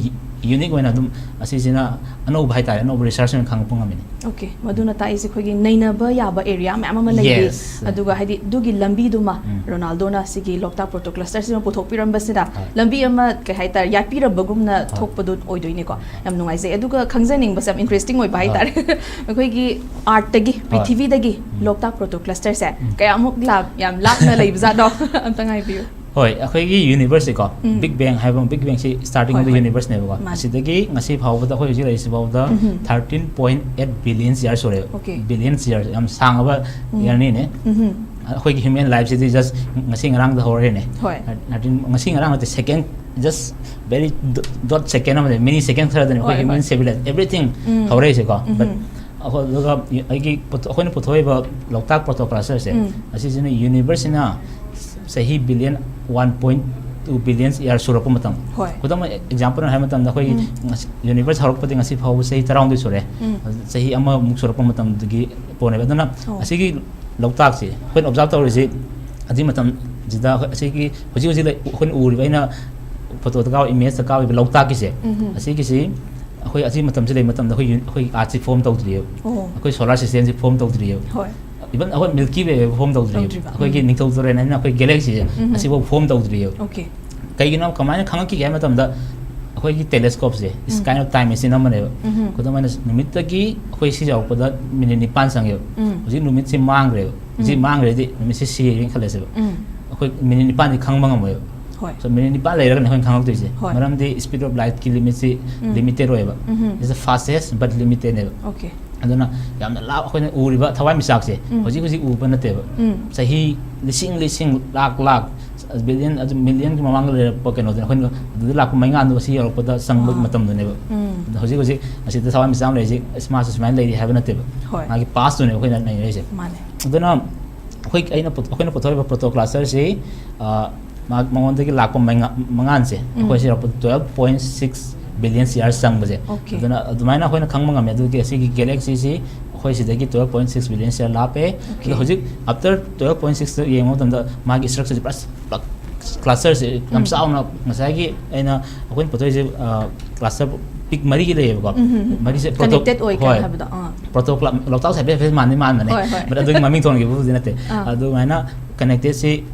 unique ꯑꯣꯏꯅ ꯑꯗꯨꯝ ꯑꯁꯤꯁꯤꯅ ꯑꯅꯧꯕ ꯍꯥꯏꯇꯥꯔꯦ, ꯑꯅꯧꯕ research ꯑꯣꯏꯅ ꯈꯪꯉꯛꯄ ꯉꯝꯃꯤꯅꯤ꯫ Okay, ꯃꯗꯨꯅ ꯇꯥꯛꯏꯁꯦ ꯑꯩꯈꯣꯏꯒꯤ ꯅꯩꯅꯕ ꯌꯥꯕ area ꯃꯌꯥꯝ ꯑꯃ ꯂꯩꯔꯤ꯫ Yes. ꯑꯗꯨꯒ ꯍꯥꯏꯗꯤ ꯑꯗꯨꯒꯤ ꯂꯝꯕꯤꯗꯨꯃ ꯎꯝ꯫ ꯔꯣꯅꯥꯜꯗꯣꯅ ꯁꯤꯒꯤ ꯂꯣꯛꯇꯥꯛ proto clusterꯁꯤꯃ ꯄꯨꯊꯣꯛꯄꯤꯔꯝꯕꯁꯤꯗ ꯍꯣꯏ꯫ ꯂꯝꯕꯤ ꯑꯃ, ꯀꯩ ꯍꯥꯏꯇꯥꯔꯦ, ꯌꯥꯠꯄꯤꯔꯝꯕꯒꯨꯝꯅ ꯍꯣꯏ꯫ ꯊꯣꯛꯄꯗꯣ ꯑꯣꯏꯗꯣꯏꯅꯤꯀꯣ꯫ ꯌꯥꯝ ꯅꯨꯡꯉꯥꯏꯖꯩ꯫ ꯑꯗꯨꯒ ꯈꯪꯖꯅꯤꯡꯕꯁꯦ ꯌꯥꯝ interesting ꯑꯣꯏꯕ ꯍꯣꯏ꯫ ꯍꯥꯏꯇꯥꯔꯦ꯫ ꯑꯩꯈꯣꯏꯒꯤ earthꯇꯒꯤ, ꯍꯣꯏ꯫ ꯄ꯭ꯔꯤꯊꯤꯕꯤꯗꯒꯤ ꯎꯝ꯫ ꯂꯣꯛꯇꯥꯛ proto clusterꯁꯦ ꯎꯝ꯫ ꯀꯌꯥꯃꯨꯛ ꯂꯥꯞ-, ꯌꯥꯝ ꯂꯥꯞꯅ ꯂꯩꯕꯖꯥꯠꯅꯣ? ꯑꯝꯇꯪ ꯍꯥꯏꯕꯤꯌꯨ꯫ ꯍꯣꯏ, ꯑꯩꯈꯣꯏꯒꯤ universeꯁꯦꯀꯣ, ꯎꯝ꯫ Big Bang ꯍꯥꯏꯕ, Big Bangꯁꯤ starting ꯍꯣꯏ, of the ꯍꯣꯏ꯫ universeꯅꯦꯕꯀꯣ꯫ ꯃꯥꯅꯦ꯫ ꯑꯁꯤꯗꯒꯤ ꯉꯁꯤ ꯐꯥꯎꯕꯗ, ꯑꯩꯈꯣꯏ ꯍꯧꯖꯤꯛ ꯂꯩꯔꯤꯁꯤ ꯐꯥꯎꯕꯗ ꯎꯝ꯫ thirteen point eight billions years ꯁꯨꯔꯦꯕ꯫ Okay꯫ Billions years, ꯌꯥꯝ ꯁꯥꯡꯉꯕ ꯎꯝ꯫ journeyꯅꯦ꯫ ꯎꯝ꯫ ꯑꯩꯈꯣꯏꯒꯤ human lifeꯁꯤꯗꯤ just ꯉꯁꯤ ꯉꯔꯥꯡꯗ ꯍꯧꯔꯦꯅꯦ꯫ ꯍꯣꯏ꯫ Thirteen, ꯉꯁꯤ ꯉꯔꯥꯡ ꯅꯠꯇꯦ, second just very dot second ꯑꯃꯗ, millisecond ꯈꯔꯗꯅꯤ ꯑꯩꯈꯣꯏ ꯍꯣꯏ, human ꯍꯣꯏ. Civilization, everything um. ꯍꯧꯔꯛꯏꯁꯦꯀꯣ. But ꯎꯝ. ꯑꯩꯈꯣꯏ, ꯑꯗꯨꯒ ꯑꯩꯒꯤ ꯄꯨꯊꯣ-, ꯑꯩꯈꯣꯏꯅ ꯄꯨꯊꯣꯛꯏꯕ ꯂꯣꯛꯇꯥꯛ ꯄ꯭ꯔꯣꯇꯣꯄ꯭ꯂꯥꯁꯔꯁꯦ, ꯎꯝ. ꯑꯁꯤꯁꯤꯅ ꯌꯨꯅꯤꯚꯔꯁꯁꯤꯅ ꯆꯍꯤ billion, one point two billion year ꯁꯨꯔꯛꯄ ꯃꯇꯝ. ꯍꯣꯏ. ꯈꯨꯗꯝ ꯑꯣꯏꯅ, example ꯑꯣꯏꯅ ꯍꯥꯏꯕ ꯃꯇꯝꯗ, ꯑꯩꯈꯣꯏ ꯎꯝ. ꯉꯁꯤ-, ꯌꯨꯅꯤꯚꯔꯁ ꯍꯧꯔꯛꯄꯗꯒꯤ ꯉꯁꯤ ꯐꯥꯎꯕ ꯆꯍꯤ ꯇꯔꯥꯍꯨꯝꯗꯣꯏ ꯁꯨꯔꯦ. ꯎꯝ. ꯆꯍꯤ ꯑꯃꯃꯨꯛ ꯁꯨꯔꯛꯄ ꯃꯇꯝꯗꯒꯤ ꯄꯣꯟꯅꯦꯕ꯫ ꯑꯗꯨꯅ ꯑꯣ. ꯑꯁꯤꯒꯤ ꯂꯣꯛꯇꯥꯛꯁꯦ ꯑꯩꯈꯣꯏꯅ observe ꯇꯧꯔꯤꯁꯤ, ꯑꯗꯨꯒꯤ ꯃꯇꯝꯁꯤꯗ ꯑꯩꯈꯣꯏ, ꯑꯁꯤꯒꯤ ꯍꯧꯖꯤꯛ ꯍꯧꯖꯤꯛ ꯂꯩ-, ꯑꯩꯈꯣꯏꯅ ꯎꯔꯤꯕ, ꯑꯩꯅ ꯐꯣꯇꯣꯗ ꯀꯥꯎ-, ꯏꯃꯦꯖꯇ ꯀꯥꯎꯔꯤꯕ ꯂꯣꯛꯇꯥꯛꯀꯤꯁꯦ, ꯎꯝ. ꯑꯁꯤꯒꯤꯁꯤ ꯑꯩꯈꯣꯏ ꯑꯁꯤ ꯃꯇꯝꯁꯤ ꯂꯩꯕ ꯃꯇꯝꯗ ꯑꯩꯈꯣꯏ ꯌꯨ-, ꯑꯩꯈꯣꯏ ꯑꯥꯔꯠꯁꯤ ꯐꯣꯝ ꯇꯧꯗ꯭ꯔꯤꯑꯕ, ꯑꯣ. ꯑꯩꯈꯣꯏ ꯁꯣꯂꯥꯔ ꯁꯤꯁꯇꯦꯝꯁꯤ ꯐꯣꯝ ꯇꯧꯗ꯭ꯔꯤꯑꯕ, ꯍꯣꯏ. ꯏꯚꯟ ꯑꯩꯈꯣꯏ ꯃꯤꯜꯀꯤ ꯋꯦ ꯐꯣꯝ ꯇꯧꯗ꯭ꯔꯤꯑꯕ, ꯇꯧꯗ꯭ꯔꯤꯕ. ꯑꯩꯈꯣꯏꯒꯤ ꯎꯝ. ꯅꯤꯡꯊꯧ ꯇꯨꯔꯦꯜ ꯍꯥꯏꯅ ꯑꯩꯈꯣꯏ ꯒꯦꯂꯦꯛꯁꯤꯁꯦ, ꯎꯝ. ꯑꯁꯤꯐꯥꯎ ꯐꯣꯝ ꯇꯧꯗ꯭ꯔꯤꯑꯕ꯫ ꯑꯣꯀꯦ. ꯀꯩꯒꯤꯅꯣ, ꯀꯃꯥꯏꯅ ꯈꯪꯉꯛꯈꯤꯒꯦ ꯍꯥꯏꯕ ꯃꯇꯝꯗ, ꯑꯩꯈꯣꯏꯒꯤ ꯇꯦꯂꯦꯁꯀꯣꯞꯁꯦ, ꯎꯝ. ꯏꯁꯀꯥꯏꯟ ꯑꯣꯐ ꯇꯥꯏꯝ ꯃꯦꯆꯤꯟ ꯑꯃꯅꯦꯕ꯫ ꯎꯝ. ꯈꯨꯗꯝ ꯑꯣꯏꯅ, ꯅꯨꯃꯤꯠꯇꯒꯤ ꯑꯩꯈꯣꯏ ꯁꯤ ꯌꯧꯔꯛꯄꯗ ꯃꯤꯅꯤꯠ ꯅꯤꯄꯥꯟ ꯆꯪꯉꯦꯕ꯫ ꯎꯝ. ꯍꯧꯖꯤꯛ ꯅꯨꯃꯤꯠꯁꯤ ꯃꯥꯡꯈ꯭ꯔꯦꯕ꯫ ꯍꯧꯖꯤꯛ ꯎꯝ. ꯃꯥꯡꯈ꯭ꯔꯗꯤ ꯅꯨꯃꯤꯠꯁꯦ ꯁꯤꯔꯦꯅ ꯈꯜꯂꯁꯦꯕ꯫ ꯎꯝ. ꯑꯩꯈꯣꯏ ꯃꯤꯅꯤꯠ ꯅꯤꯄꯥꯟꯗꯤ ꯈꯪꯕ ꯉꯝꯃꯣꯏꯕ꯫ ꯍꯣꯏ. So, ꯃꯤꯅꯤꯠ ꯅꯤꯄꯥꯟ ꯂꯩꯔꯒꯅꯤ ꯑꯩꯈꯣꯏꯅ ꯈꯪꯉꯛꯇꯣꯏꯁꯦ꯫ ꯍꯣꯏ. ꯃꯔꯝꯗꯤ speed of light ꯀꯤ limit ꯁꯤ ꯎꯝ. limited ꯑꯣꯏꯌꯦꯕ꯫ ꯎꯝ. It's the fastest but limited ꯅꯦꯕ꯫ ꯑꯣꯀꯦ. ꯑꯗꯨꯅ ꯌꯥꯝꯅ ꯂꯥꯞ-, ꯑꯩꯈꯣꯏꯅ ꯎꯔꯤꯕ ꯊꯋꯥꯏ ꯃꯤꯆꯥꯛꯁꯦ, ꯎꯝ. ꯍꯧꯖꯤꯛ ꯍꯧꯖꯤꯛ ꯎꯕ ꯅꯠꯇꯦꯕ꯫ ꯎꯝ. ꯆꯍꯤ ꯂꯤꯁꯤꯡ ꯂꯤꯁꯤꯡ, ꯂꯥꯛ ꯂꯥꯛ, ꯕꯤꯂꯤꯌꯟ, ꯑꯗꯨ ꯃꯤꯂꯤꯌꯟꯒꯤ ꯃꯃꯥꯡꯗ ꯂꯩꯔꯛꯄ ꯀꯩꯅꯣꯗꯨꯅ, ꯑꯩꯈꯣꯏꯅ ꯑꯗꯨꯗ ꯂꯥꯛꯄ ꯃꯩꯉꯥꯟꯗꯣ ꯑꯁꯤ ꯌꯧꯔꯛꯄꯗ ꯆꯪꯕ ꯑꯥ. ꯃꯇꯝꯗꯨꯅꯦꯕ꯫ ꯎꯝ. ꯑꯗꯣ ꯍꯧꯖꯤꯛ ꯍꯧꯖꯤꯛ ꯑꯁꯤꯗ ꯊꯋꯥꯏ ꯃꯤꯆꯥꯛ ꯑꯃ ꯂꯩꯔꯤꯁꯦ, ꯑꯁ, ꯃꯥꯁꯨ ꯁꯨꯃꯥꯏꯅ ꯂꯩꯔꯤ ꯍꯥꯏꯕ ꯅꯠꯇꯦꯕ꯫ ꯍꯣꯏ. ꯃꯥꯒꯤ past ꯇꯨꯅꯦꯕ ꯑꯩꯈꯣꯏꯅ ꯅꯩꯅꯔꯤꯁꯦ꯫ ꯃꯥꯅꯦ. ꯑꯗꯨꯅ ꯑꯩꯈꯣꯏ, ꯑꯩꯅ ꯄꯨꯊ-, ꯑꯩꯈꯣꯏꯅ ꯄꯨꯊꯣꯛꯏꯕ ꯄ꯭ꯔꯣꯇꯣꯀ꯭ꯂꯥꯁꯔꯁꯤ, ꯑ, ꯃꯥ-, ꯃꯉꯣꯟꯗꯒꯤ ꯂꯥꯛꯄ ꯃꯩꯉꯥ-, ꯃꯉꯥꯟꯁꯦ, ꯎꯝ. ꯑꯩꯈꯣꯏ ꯁꯤ ꯌꯧꯔꯛꯄꯗ twelve point six billion years ꯆꯪꯕꯁꯦ꯫ ꯑꯣꯀꯦ. ꯑꯗꯨꯅ ꯑꯗꯨꯃꯥꯏꯅ ꯑꯩꯈꯣꯏꯅ ꯈꯪꯕ ꯉꯝꯃꯦ꯫ ꯑꯗꯨꯒꯤ ꯑꯁꯤꯒꯤ ꯒꯦꯂꯦꯛꯁꯤꯁꯤ ꯑꯩꯈꯣꯏ ꯁꯤꯗꯒꯤ twelve point six billion year ꯂꯥꯞꯄꯦ꯫ ꯑꯣꯀꯦ. ꯑꯗꯣ ꯍꯧꯖꯤꯛ after twelve point six ꯇ ꯌꯦꯡꯕ ꯃꯇꯝꯗ ꯃꯥꯒꯤ structure ꯁꯦ ꯄꯨꯔꯥ ꯄ-, cluster ꯁꯦ ꯌꯥꯝ ꯎꯝ. ꯆꯥꯎꯅ, ꯉꯁꯥꯏꯒꯤ ꯑꯩꯅ, ꯑꯩꯈꯣꯏꯅ ꯄꯨꯊꯣꯛꯏꯁꯦ, ꯑ, cluster ꯄꯤꯛ ꯃꯔꯤꯒꯤ ꯂꯩꯌꯦꯕꯀꯣ꯫ ꯎꯝ, ꯎꯝ, ꯎꯝ. ꯃꯔꯤꯁꯦ ꯄ꯭ꯔꯣꯇꯣ-, Connected ꯑꯣꯏ ꯀꯥꯏꯅ ꯍꯣꯏ. ꯍꯥꯏꯕꯗꯣ꯫ ꯑꯥ. ꯄ꯭ꯔꯣꯇꯣ-, ꯂꯣꯛꯇꯥꯛꯁꯦ ꯍꯥꯏꯐꯦꯠ ꯍꯥꯏꯐꯦꯠ ꯃꯥꯟꯗꯤ ꯃꯥꯟꯕꯅꯦ꯫ ꯍꯣꯏ, ꯍꯣꯏ. But ꯑꯗꯨꯒꯤ ꯃꯃꯤꯡ ꯊꯣꯟꯈꯤꯕꯕꯨꯗꯤ ꯅꯠꯇꯦ꯫ ꯑꯥ. ꯑꯗꯨꯃꯥꯏꯅ connected ꯁꯤ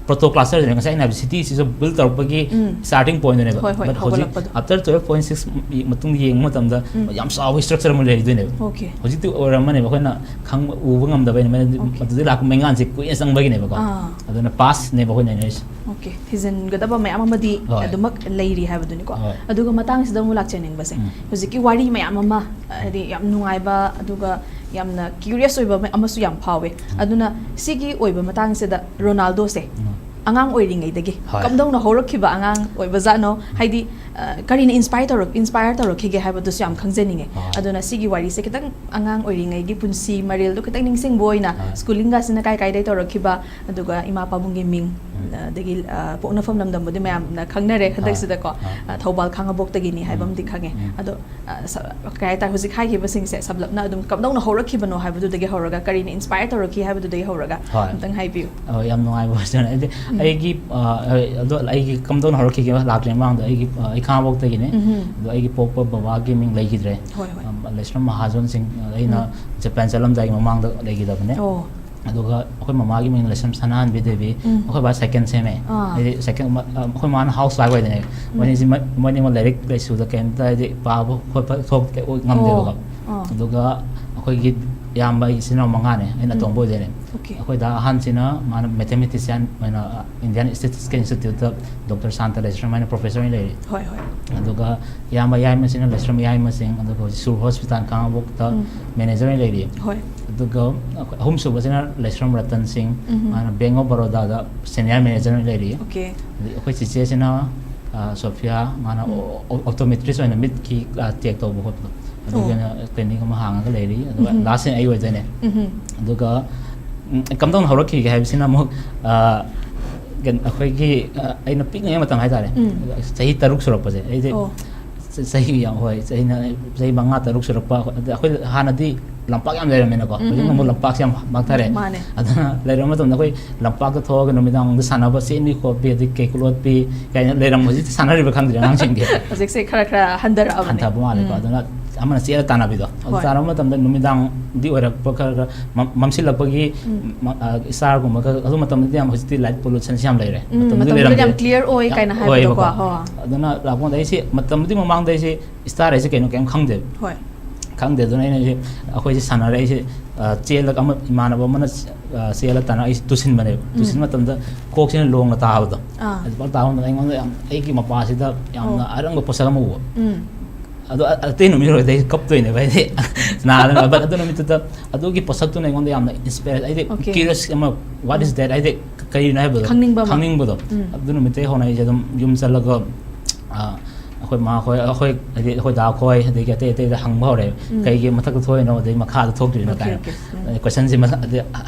ꯄ꯭ꯔꯣꯇꯣ cluster ꯁꯦ, ꯉꯁꯥꯏ ꯑꯩꯅ ꯍꯥꯏꯕ city ꯁꯤꯁꯨ build ꯇꯧꯔꯛꯄꯒꯤ ꯎꯝ. starting point ꯗꯨꯅꯦꯕ꯫ ꯍꯣꯏ, ꯍꯣꯏ, But ꯍꯧꯖꯤꯛ ꯍꯧꯒꯠꯂꯛꯄꯗꯣ. after twelve point six ꯃꯇꯨꯡ ꯌꯦꯡꯕ ꯃꯇꯝꯗ ꯎꯝ. ꯌꯥꯝ ꯆꯥꯎꯕ structure ꯑꯃ ꯂꯩꯔꯤꯗꯣꯏꯅꯦꯕ꯫ ꯑꯣꯀꯦ. ꯍꯧꯖꯤꯛꯇꯤ ꯑꯣꯏꯔꯝꯃꯅꯦꯕ, ꯑꯩꯈꯣꯏꯅ ꯈꯪꯕ, ꯎꯕ ꯉꯝꯗꯕꯩꯅꯦ, ꯃꯔꯝꯗꯤ ꯑꯣꯀꯦ. ꯑꯗꯨꯗꯩ ꯂꯥꯛꯄ ꯃꯩꯉꯥꯟꯁꯦ ꯀꯨꯏꯅ ꯆꯪꯕꯒꯤꯅꯦꯕꯀꯣ꯫ ꯑꯥ. ꯑꯗꯨꯅ past ꯅꯦꯕ ꯑꯩꯈꯣꯏꯅ ꯍꯥꯏꯅꯔꯤꯁꯦ꯫ ꯑꯣꯀꯦ. ꯊꯤꯖꯤꯟꯒꯗꯕ ꯃꯌꯥꯝ ꯑꯃꯗꯤ ꯍꯣꯏ. ꯑꯗꯨꯃꯛ ꯂꯩꯔꯤ ꯍꯥꯏꯕꯗꯨꯅꯤꯀꯣ꯫ ꯍꯣꯏ. ꯑꯗꯨꯒ ꯃꯇꯥꯡꯁꯤꯗ ꯑꯃꯨꯛ ꯂꯥꯛꯆꯅꯤꯡꯕꯁꯦ, ꯎꯝ. ꯍꯧꯖꯤꯛꯀꯤ ꯋꯥꯔꯤ ꯃꯌꯥꯝ ꯑꯃ, ꯍꯥꯏꯗꯤ ꯌꯥꯝ ꯅꯨꯡꯉꯥꯏꯕ, ꯑꯗꯨꯒ ꯌꯥꯝꯅ curious ꯑꯣꯏꯕ ꯑꯃ-, ꯑꯃꯁꯨ ꯌꯥꯝ ꯐꯥꯎꯋꯦ꯫ ꯑꯗꯨꯅ ꯁꯤꯒꯤ ꯑꯣꯏꯕ ꯃꯇꯥꯡꯁꯤꯗ ꯔꯣꯅꯥꯜꯗꯣꯁꯦ ꯎꯝ. ꯑꯉꯥꯡ ꯑꯣꯏꯔꯤꯉꯩꯗꯒꯤ ꯍꯣꯏ꯫ ꯀꯝꯗꯧꯅ ꯍꯧꯔꯛꯈꯤꯕ ꯑꯉꯥꯡ ꯑꯣꯏꯕꯖꯥꯠꯅꯣ? ꯍꯥꯏꯗꯤ, ꯑ, ꯀꯔꯤꯅ inspire ꯇꯧꯔꯛ-, inspire ꯇꯧꯔꯛꯈꯤꯒꯦ ꯍꯥꯏꯕꯗꯨꯁꯨ ꯌꯥꯝ ꯈꯪꯖꯅꯤꯡꯉꯦ꯫ ꯍꯣꯏ꯫ ꯑꯗꯨꯅ ꯁꯤꯒꯤ ꯋꯥꯔꯤꯁꯦ ꯈꯤꯇꯪ ꯑꯉꯥꯡ ꯑꯣꯏꯔꯤꯉꯩꯒꯤ ꯄꯨꯟꯁꯤ ꯃꯔꯦꯜꯗꯣ ꯈꯤꯇꯪ ꯅꯤꯡꯁꯤꯡꯕ ꯑꯣꯏꯅ, ꯍꯣꯏ꯫ schooling ꯒꯁꯤꯅ ꯀꯥꯏ ꯀꯥꯏꯗꯩ ꯇꯧꯔꯛꯈꯤꯕ, ꯑꯗꯨꯒ ꯏꯃꯥ ꯄꯥꯕꯨꯡꯒꯤ ꯃꯤꯡ, ꯎꯝ꯫ ꯑꯗꯒꯤ, ꯑ, ꯄꯣꯛꯅꯐꯝ ꯂꯝꯗꯝꯕꯨꯗꯤ ꯃꯌꯥꯝꯅ ꯈꯪꯅꯔꯦ ꯍꯟꯗꯛꯁꯤꯗꯀꯣ, ꯍꯣꯏ꯫ ꯑ, ꯊꯧꯕꯥꯜ ꯈꯥꯡꯉꯕꯣꯛꯇꯒꯤꯅꯤ ꯍꯥꯏꯕ ꯎꯝ꯫ ꯑꯃꯗꯤ ꯈꯪꯉꯦ꯫ ꯎꯝ꯫ ꯑꯗꯣ, ꯑ, ꯁ-, ꯀꯩ ꯍꯥꯏꯇꯥꯔꯦ, ꯍꯧꯖꯤꯛ ꯍꯥꯏꯈꯤꯕꯁꯤꯡꯁꯦ ꯁꯝꯂꯞꯅ ꯑꯗꯨꯝ ꯀꯝꯗꯧꯅ ꯍꯧꯔꯛꯈꯤꯕꯅꯣ ꯍꯥꯏꯕꯗꯨꯗꯒꯤ ꯍꯧꯔꯒ, ꯀꯔꯤꯅ inspire ꯇꯧꯔꯛꯈꯤ ꯍꯥꯏꯕꯗꯨꯗꯒꯤ ꯍꯧꯔꯒ ꯍꯣꯏ꯫ ꯑꯝꯇꯪ ꯍꯥꯏꯕꯤꯌꯨ꯫ ꯑꯣ, ꯌꯥꯝ ꯅꯨꯡꯉꯥꯏꯕ question꯫ ꯑꯩꯗꯤ ꯎꯝ꯫ ꯑꯩꯒꯤ, ꯑ, ꯑ, ꯑꯗꯣ ꯑꯩꯒꯤ ꯀꯝꯗꯧꯅ ꯍꯧꯔꯛꯈꯤꯒꯦ ꯂꯥꯛꯇ꯭ꯔꯤꯉꯩ ꯃꯃꯥꯡꯗ ꯑꯩꯒꯤ, ꯑ, ꯑꯩ ꯈꯥꯡꯉꯕꯣꯛꯇꯒꯤꯅꯤ꯫ ꯎꯝ꯫ ꯑꯗꯣ ꯑꯩꯒꯤ ꯄꯣꯛꯄ ꯕꯕꯥꯒꯤ ꯃꯤꯡ ꯂꯩꯈꯤꯗ꯭ꯔꯦ꯫ ꯍꯣꯏ, ꯍꯣꯏ꯫ ꯑꯝ, ꯂꯩꯁ꯭ꯔꯝ ꯃꯍꯥꯖꯣꯟ ꯁꯤꯡ, ꯑꯩꯅ ꯎꯝ꯫ ꯖꯄꯥꯟ ꯆꯠꯂꯝꯗꯥꯏꯒꯤ ꯃꯃꯥꯡꯗ ꯂꯩꯈꯤꯗꯕꯅꯦ꯫ ꯑꯣ꯫ ꯑꯗꯨꯒ ꯑꯩꯈꯣꯏ ꯃꯃꯥꯒꯤ ꯃꯤꯡ ꯂꯩꯁ꯭ꯔꯝ ꯁꯅꯥꯍꯟꯕꯤ ꯗꯦꯕꯤ꯫ ꯎꯝ꯫ ꯑꯩꯈꯣꯏ ꯕꯥ second ꯁꯦꯝꯃꯦ꯫ ꯑꯥ꯫ ꯍꯥꯏꯗꯤ second, ꯃ-, ꯑ, ꯑꯩꯈꯣꯏ ꯃꯥꯅ house wife ꯑꯣꯏꯗꯣꯏꯅꯦ꯫ ꯎꯝ꯫ ꯃꯣꯏꯅꯤꯁꯤ ꯃ-, ꯃꯣꯏꯅꯤꯃꯛ ꯂꯥꯏꯔꯤꯛ ꯂꯥꯏꯁꯨꯗ ꯀꯩꯝꯇ ꯍꯥꯏꯗꯤ ꯄꯥꯕ ꯈꯣꯠꯄ ꯊꯣꯛ-, ꯉꯝꯗꯦꯕꯀꯣ꯫ ꯑꯣ꯫ ꯑꯥ꯫ ꯑꯗꯨꯒ ꯑꯩꯈꯣꯏꯒꯤ ꯏꯌꯥꯝꯕ ꯏꯆꯤꯟ ꯏꯅꯥꯎ ꯃꯉꯥꯅꯦ, ꯑꯩꯅ ꯎꯝ꯫ ꯑꯇꯣꯝꯕ ꯑꯣꯏꯗꯣꯏꯅꯦ꯫ Okay꯫ ꯑꯩꯈꯣꯏ ꯗꯥ ꯑꯍꯟꯁꯤꯅ ꯃꯥꯅ mathematician ꯑꯣꯏꯅ, ꯑ, Indian Statistical Institute ꯇ Doctor ꯁꯥꯟꯇ ꯂꯩꯁ꯭ꯔꯝ ꯍꯥꯏꯅ professor ꯑꯣꯏꯅ ꯂꯩꯔꯤ꯫ ꯍꯣꯏ, ꯍꯣꯏ꯫ ꯑꯗꯨꯒ ꯏꯌꯥꯝꯕ ꯌꯥꯏꯃꯁꯤꯅ ꯂꯩꯁ꯭ꯔꯝ ꯌꯥꯏꯃꯁꯤꯡ, ꯑꯗꯨꯒ ꯍꯧꯖꯤꯛ ꯁꯨꯔ hospital ꯈꯥꯡꯉꯕꯣꯛꯇ ꯎꯝ꯫ manager ꯑꯣꯏꯅ ꯂꯩꯔꯤ꯫ ꯍꯣꯏ꯫ ꯑꯗꯨꯒ ꯑꯩꯈꯣꯏ ꯑꯍꯨꯝꯁꯨꯕꯁꯤꯅ ꯂꯩꯁ꯭ꯔꯝ ꯔꯇꯟ ꯁꯤꯡ, ꯎꯝ꯫ ꯃꯥꯅ Bank of Baroda the senior manager ꯑꯣꯏꯅ ꯂꯩꯔꯤ꯫ Okay꯫ ꯑꯗꯩ ꯑꯩꯈꯣꯏ ꯆꯤꯆꯦꯁꯤꯅ, ꯑ, ꯁꯣꯐꯤꯌꯥ, ꯃꯥꯅ ꯎꯝ꯫ ꯑꯣ-, ꯑꯣ-, optometrist ꯑꯣꯏꯅ ꯃꯤꯠꯀꯤ, ꯑ, check ꯇꯧꯕ ꯈꯣꯠꯄꯗꯣ꯫ ꯑꯗꯨꯒꯤ ꯑꯣ꯫ ꯑꯣꯏꯅ clinic ꯑꯃ ꯍꯥꯡꯉꯒ ꯂꯩꯔꯤ꯫ ꯑꯗꯨꯒ ꯎꯝ꯫ last ꯁꯤꯅ ꯑꯩ ꯑꯣꯏꯗꯣꯏꯅꯦ꯫ ꯎꯝ꯫ ꯑꯗꯨꯒ, ꯎꯝ, ꯀꯝꯗꯧꯅ ꯍꯧꯔꯛꯈꯤꯒꯦ ꯍꯥꯏꯕꯁꯤꯅ ꯑꯃꯨꯛ, ꯑ, ꯀꯩꯅꯣ, ꯑꯩꯈꯣꯏꯒꯤ, ꯑ, ꯑꯩꯅ ꯄꯤꯛꯂꯤꯉꯩ ꯃꯇꯝ ꯍꯥꯏꯇꯥꯔꯦ꯫ ꯎꯝ꯫ ꯆꯍꯤ ꯇꯔꯨꯛ ꯁꯨꯔꯛꯄꯁꯦ꯫ ꯑꯩꯁꯦ ꯑꯣ꯫ ꯆ-, ꯆꯍꯤ ꯌꯥꯝ, ꯍꯣꯏ, ꯆꯍꯤꯅ, ꯆꯍꯤ ꯃꯉꯥ, ꯇꯔꯨꯛ ꯁꯨꯔꯛꯄ꯫ ꯑꯗ ꯑꯩꯈꯣꯏ ꯍꯥꯟꯅꯗꯤ ꯂꯝꯄꯥꯛ ꯌꯥꯝ ꯂꯩꯔꯝꯃꯦꯅꯀꯣ꯫ ꯎꯝ, ꯍꯧꯖꯤꯛꯅ ꯎꯝ, ꯑꯃꯨꯛ ꯎꯝ꯫ ꯂꯝꯄꯥꯛꯁꯦ ꯌꯥꯝ ꯃꯥꯡꯊꯔꯦ꯫ ꯃꯥꯅꯦ꯫ ꯑꯗꯨꯅ ꯂꯩꯔꯝꯕ ꯃꯇꯝꯗ ꯑꯩꯈꯣꯏ ꯂꯝꯄꯥꯛꯇ ꯊꯣꯛꯑꯒ ꯅꯨꯃꯤꯗꯥꯡꯗ ꯁꯥꯟꯅꯕ, ꯆꯦꯟꯕꯤ ꯈꯣꯠꯄꯤ, ꯑꯗꯩ ꯀꯩꯀꯨ ꯂꯣꯠꯄꯤ ꯀꯥꯏꯅ ꯂꯩꯔꯝꯕ, ꯍꯧꯖꯤꯛꯇꯤ ꯁꯥꯟꯅꯔꯤꯕ ꯈꯪꯗ꯭ꯔꯦ ꯑꯉꯥꯡꯁꯤꯡꯗꯤ꯫ ꯍꯧꯖꯤꯛꯁꯦ ꯈꯔ ꯈꯔ ꯍꯟꯊꯔꯛꯑꯕꯅꯦ꯫ ꯍꯟꯊꯕ ꯃꯥꯜꯂꯦꯀꯣ꯫ ꯎꯝ꯫ ꯑꯗꯨꯅ ꯑꯃꯅ ꯆꯦꯜꯂ ꯇꯥꯟꯅꯕꯤꯗꯣ꯫ ꯑꯗꯨ ꯍꯣꯏ꯫ ꯇꯥꯟꯅꯕ ꯃꯇꯝꯗ ꯅꯨꯃꯤꯗꯥꯡꯗꯤ ꯑꯣꯏꯔꯛꯄ ꯈꯔ ꯈꯔ ꯃꯝ-, ꯃꯝꯁꯤꯜꯂꯛꯄꯒꯤ, ꯎꯝ꯫ ꯃ-, ꯑ, star ꯒꯨꯝꯕ ꯈꯔ, ꯑꯗꯨ ꯃꯇꯝꯗꯗꯤ ꯌꯥꯝ, ꯍꯧꯖꯤꯛꯇꯤ light pollution ꯁꯤ ꯌꯥꯝ ꯂꯩꯔꯦ꯫ ꯎꯝ, ꯃꯇꯝꯗꯨꯗ ꯃꯇꯝꯗꯨꯗ ꯂꯩꯔꯝꯗꯦ꯫ ꯌꯥꯝ clear ꯑꯣꯏ ꯌꯥꯝ ꯀꯥꯏꯅ ꯍꯥꯏꯕꯗꯣꯀꯣ, ꯑꯣꯏꯌꯦꯕꯀꯣ꯫ ꯍꯣꯏ꯫ ꯑꯗꯨꯅ ꯂꯥꯛꯄ ꯃꯇꯝꯗ ꯑꯩꯁꯦ, ꯃꯇꯝꯗꯨꯗꯤ ꯃꯃꯥꯡꯗ ꯑꯩꯁꯦ star ꯍꯥꯏꯁꯦ ꯀꯩꯅꯣ ꯀꯩꯝ ꯈꯪꯗꯦꯕ꯫ ꯍꯣꯏ꯫ ꯈꯪꯗꯦ꯫ ꯑꯗꯨꯅ ꯑꯩꯅ ꯍꯧꯖꯤꯛ ꯑꯩꯈꯣꯏꯁꯦ ꯁꯥꯟꯅꯔꯦ꯫ ꯑꯩꯁꯦ, ꯑ, ꯆꯦꯜꯂꯒ ꯑꯃ, ꯏꯃꯥꯟꯅꯕ ꯑꯃꯅ, ꯑ, ꯆꯦꯜꯂ ꯇꯥꯟꯅ ꯑꯩꯁꯦ ꯇꯨꯁꯤꯟꯕꯅꯦꯕ꯫ ꯎꯝ꯫ ꯇꯨꯁꯤꯟ ꯃꯇꯝꯗ ꯈꯣꯡꯁꯤꯅ ꯂꯣꯡꯅ ꯇꯥꯕꯗꯣ꯫ ꯑꯥ꯫ ꯑꯗꯨ ꯄꯥꯛ ꯇꯥꯕ ꯃꯇꯝꯗ ꯑꯩꯉꯣꯟꯗ ꯌꯥꯝ, ꯑꯩꯒꯤ ꯃꯄꯥꯁꯤꯗ ꯌꯥꯝꯅ ꯑꯣ꯫ ꯑꯔꯪꯕ ꯄꯣꯠꯁꯛ ꯑꯃ ꯎꯕ꯫ ꯎꯝ꯫ ꯑꯗꯣ ꯑ-, ꯑꯇꯩ ꯅꯨꯃꯤꯠ ꯑꯣꯏꯔꯗꯤ ꯑꯩ ꯀꯞꯇꯣꯏꯅꯦꯕ, ꯍꯥꯏꯗꯤ ꯅꯥꯗꯅ꯫ But ꯑꯗꯨ ꯅꯨꯃꯤꯠꯇꯨꯗ ꯑꯗꯨꯒꯤ ꯄꯣꯠꯁꯛꯇꯨꯅ ꯑꯩꯉꯣꯟꯗ ꯌꯥꯝꯅ inspire, ꯍꯥꯏꯗꯤ okay꯫ Curious ꯑꯃ, "What is ꯎꯝ꯫ That?" ꯍꯥꯏꯗꯤ ꯀꯔꯤꯅꯣ ꯍꯥꯏꯕꯗꯣ ꯈꯪꯅꯤꯡꯕ ꯑꯃ꯫ ꯈꯪꯅꯤꯡꯕꯗꯣ꯫ ꯎꯝ. ꯑꯗꯨ ꯅꯨꯃꯤꯠꯇꯩ ꯍꯧꯅ ꯑꯩꯁꯦ ꯑꯗꯨꯝ ꯌꯨꯝ ꯆꯠꯂꯒ, ꯑ, ꯑꯩꯈꯣꯏ ꯃꯥ ꯈꯣꯏ, ꯑꯩꯈꯣꯏ, ꯍꯥꯏꯗꯤ ꯑꯩꯈꯣꯏ ꯗꯥ ꯈꯣꯏ, ꯑꯗꯒꯤ ꯑꯇꯩ ꯑꯇꯩꯗ ꯍꯪꯕ ꯍꯧꯔꯦ꯫ ꯎꯝ. ꯀꯩꯒꯤ ꯃꯊꯛꯇ ꯊꯣꯛꯏꯅꯣ, ꯑꯗꯩ ꯃꯈꯥꯗ ꯊꯣꯛꯇ꯭ꯔꯤꯅꯣ Okay, ꯀꯥꯏꯅ꯫ okay. ꯎꯝ. ꯑꯗꯩ questionꯁꯦ ꯃꯊꯪ, ꯑꯗꯩ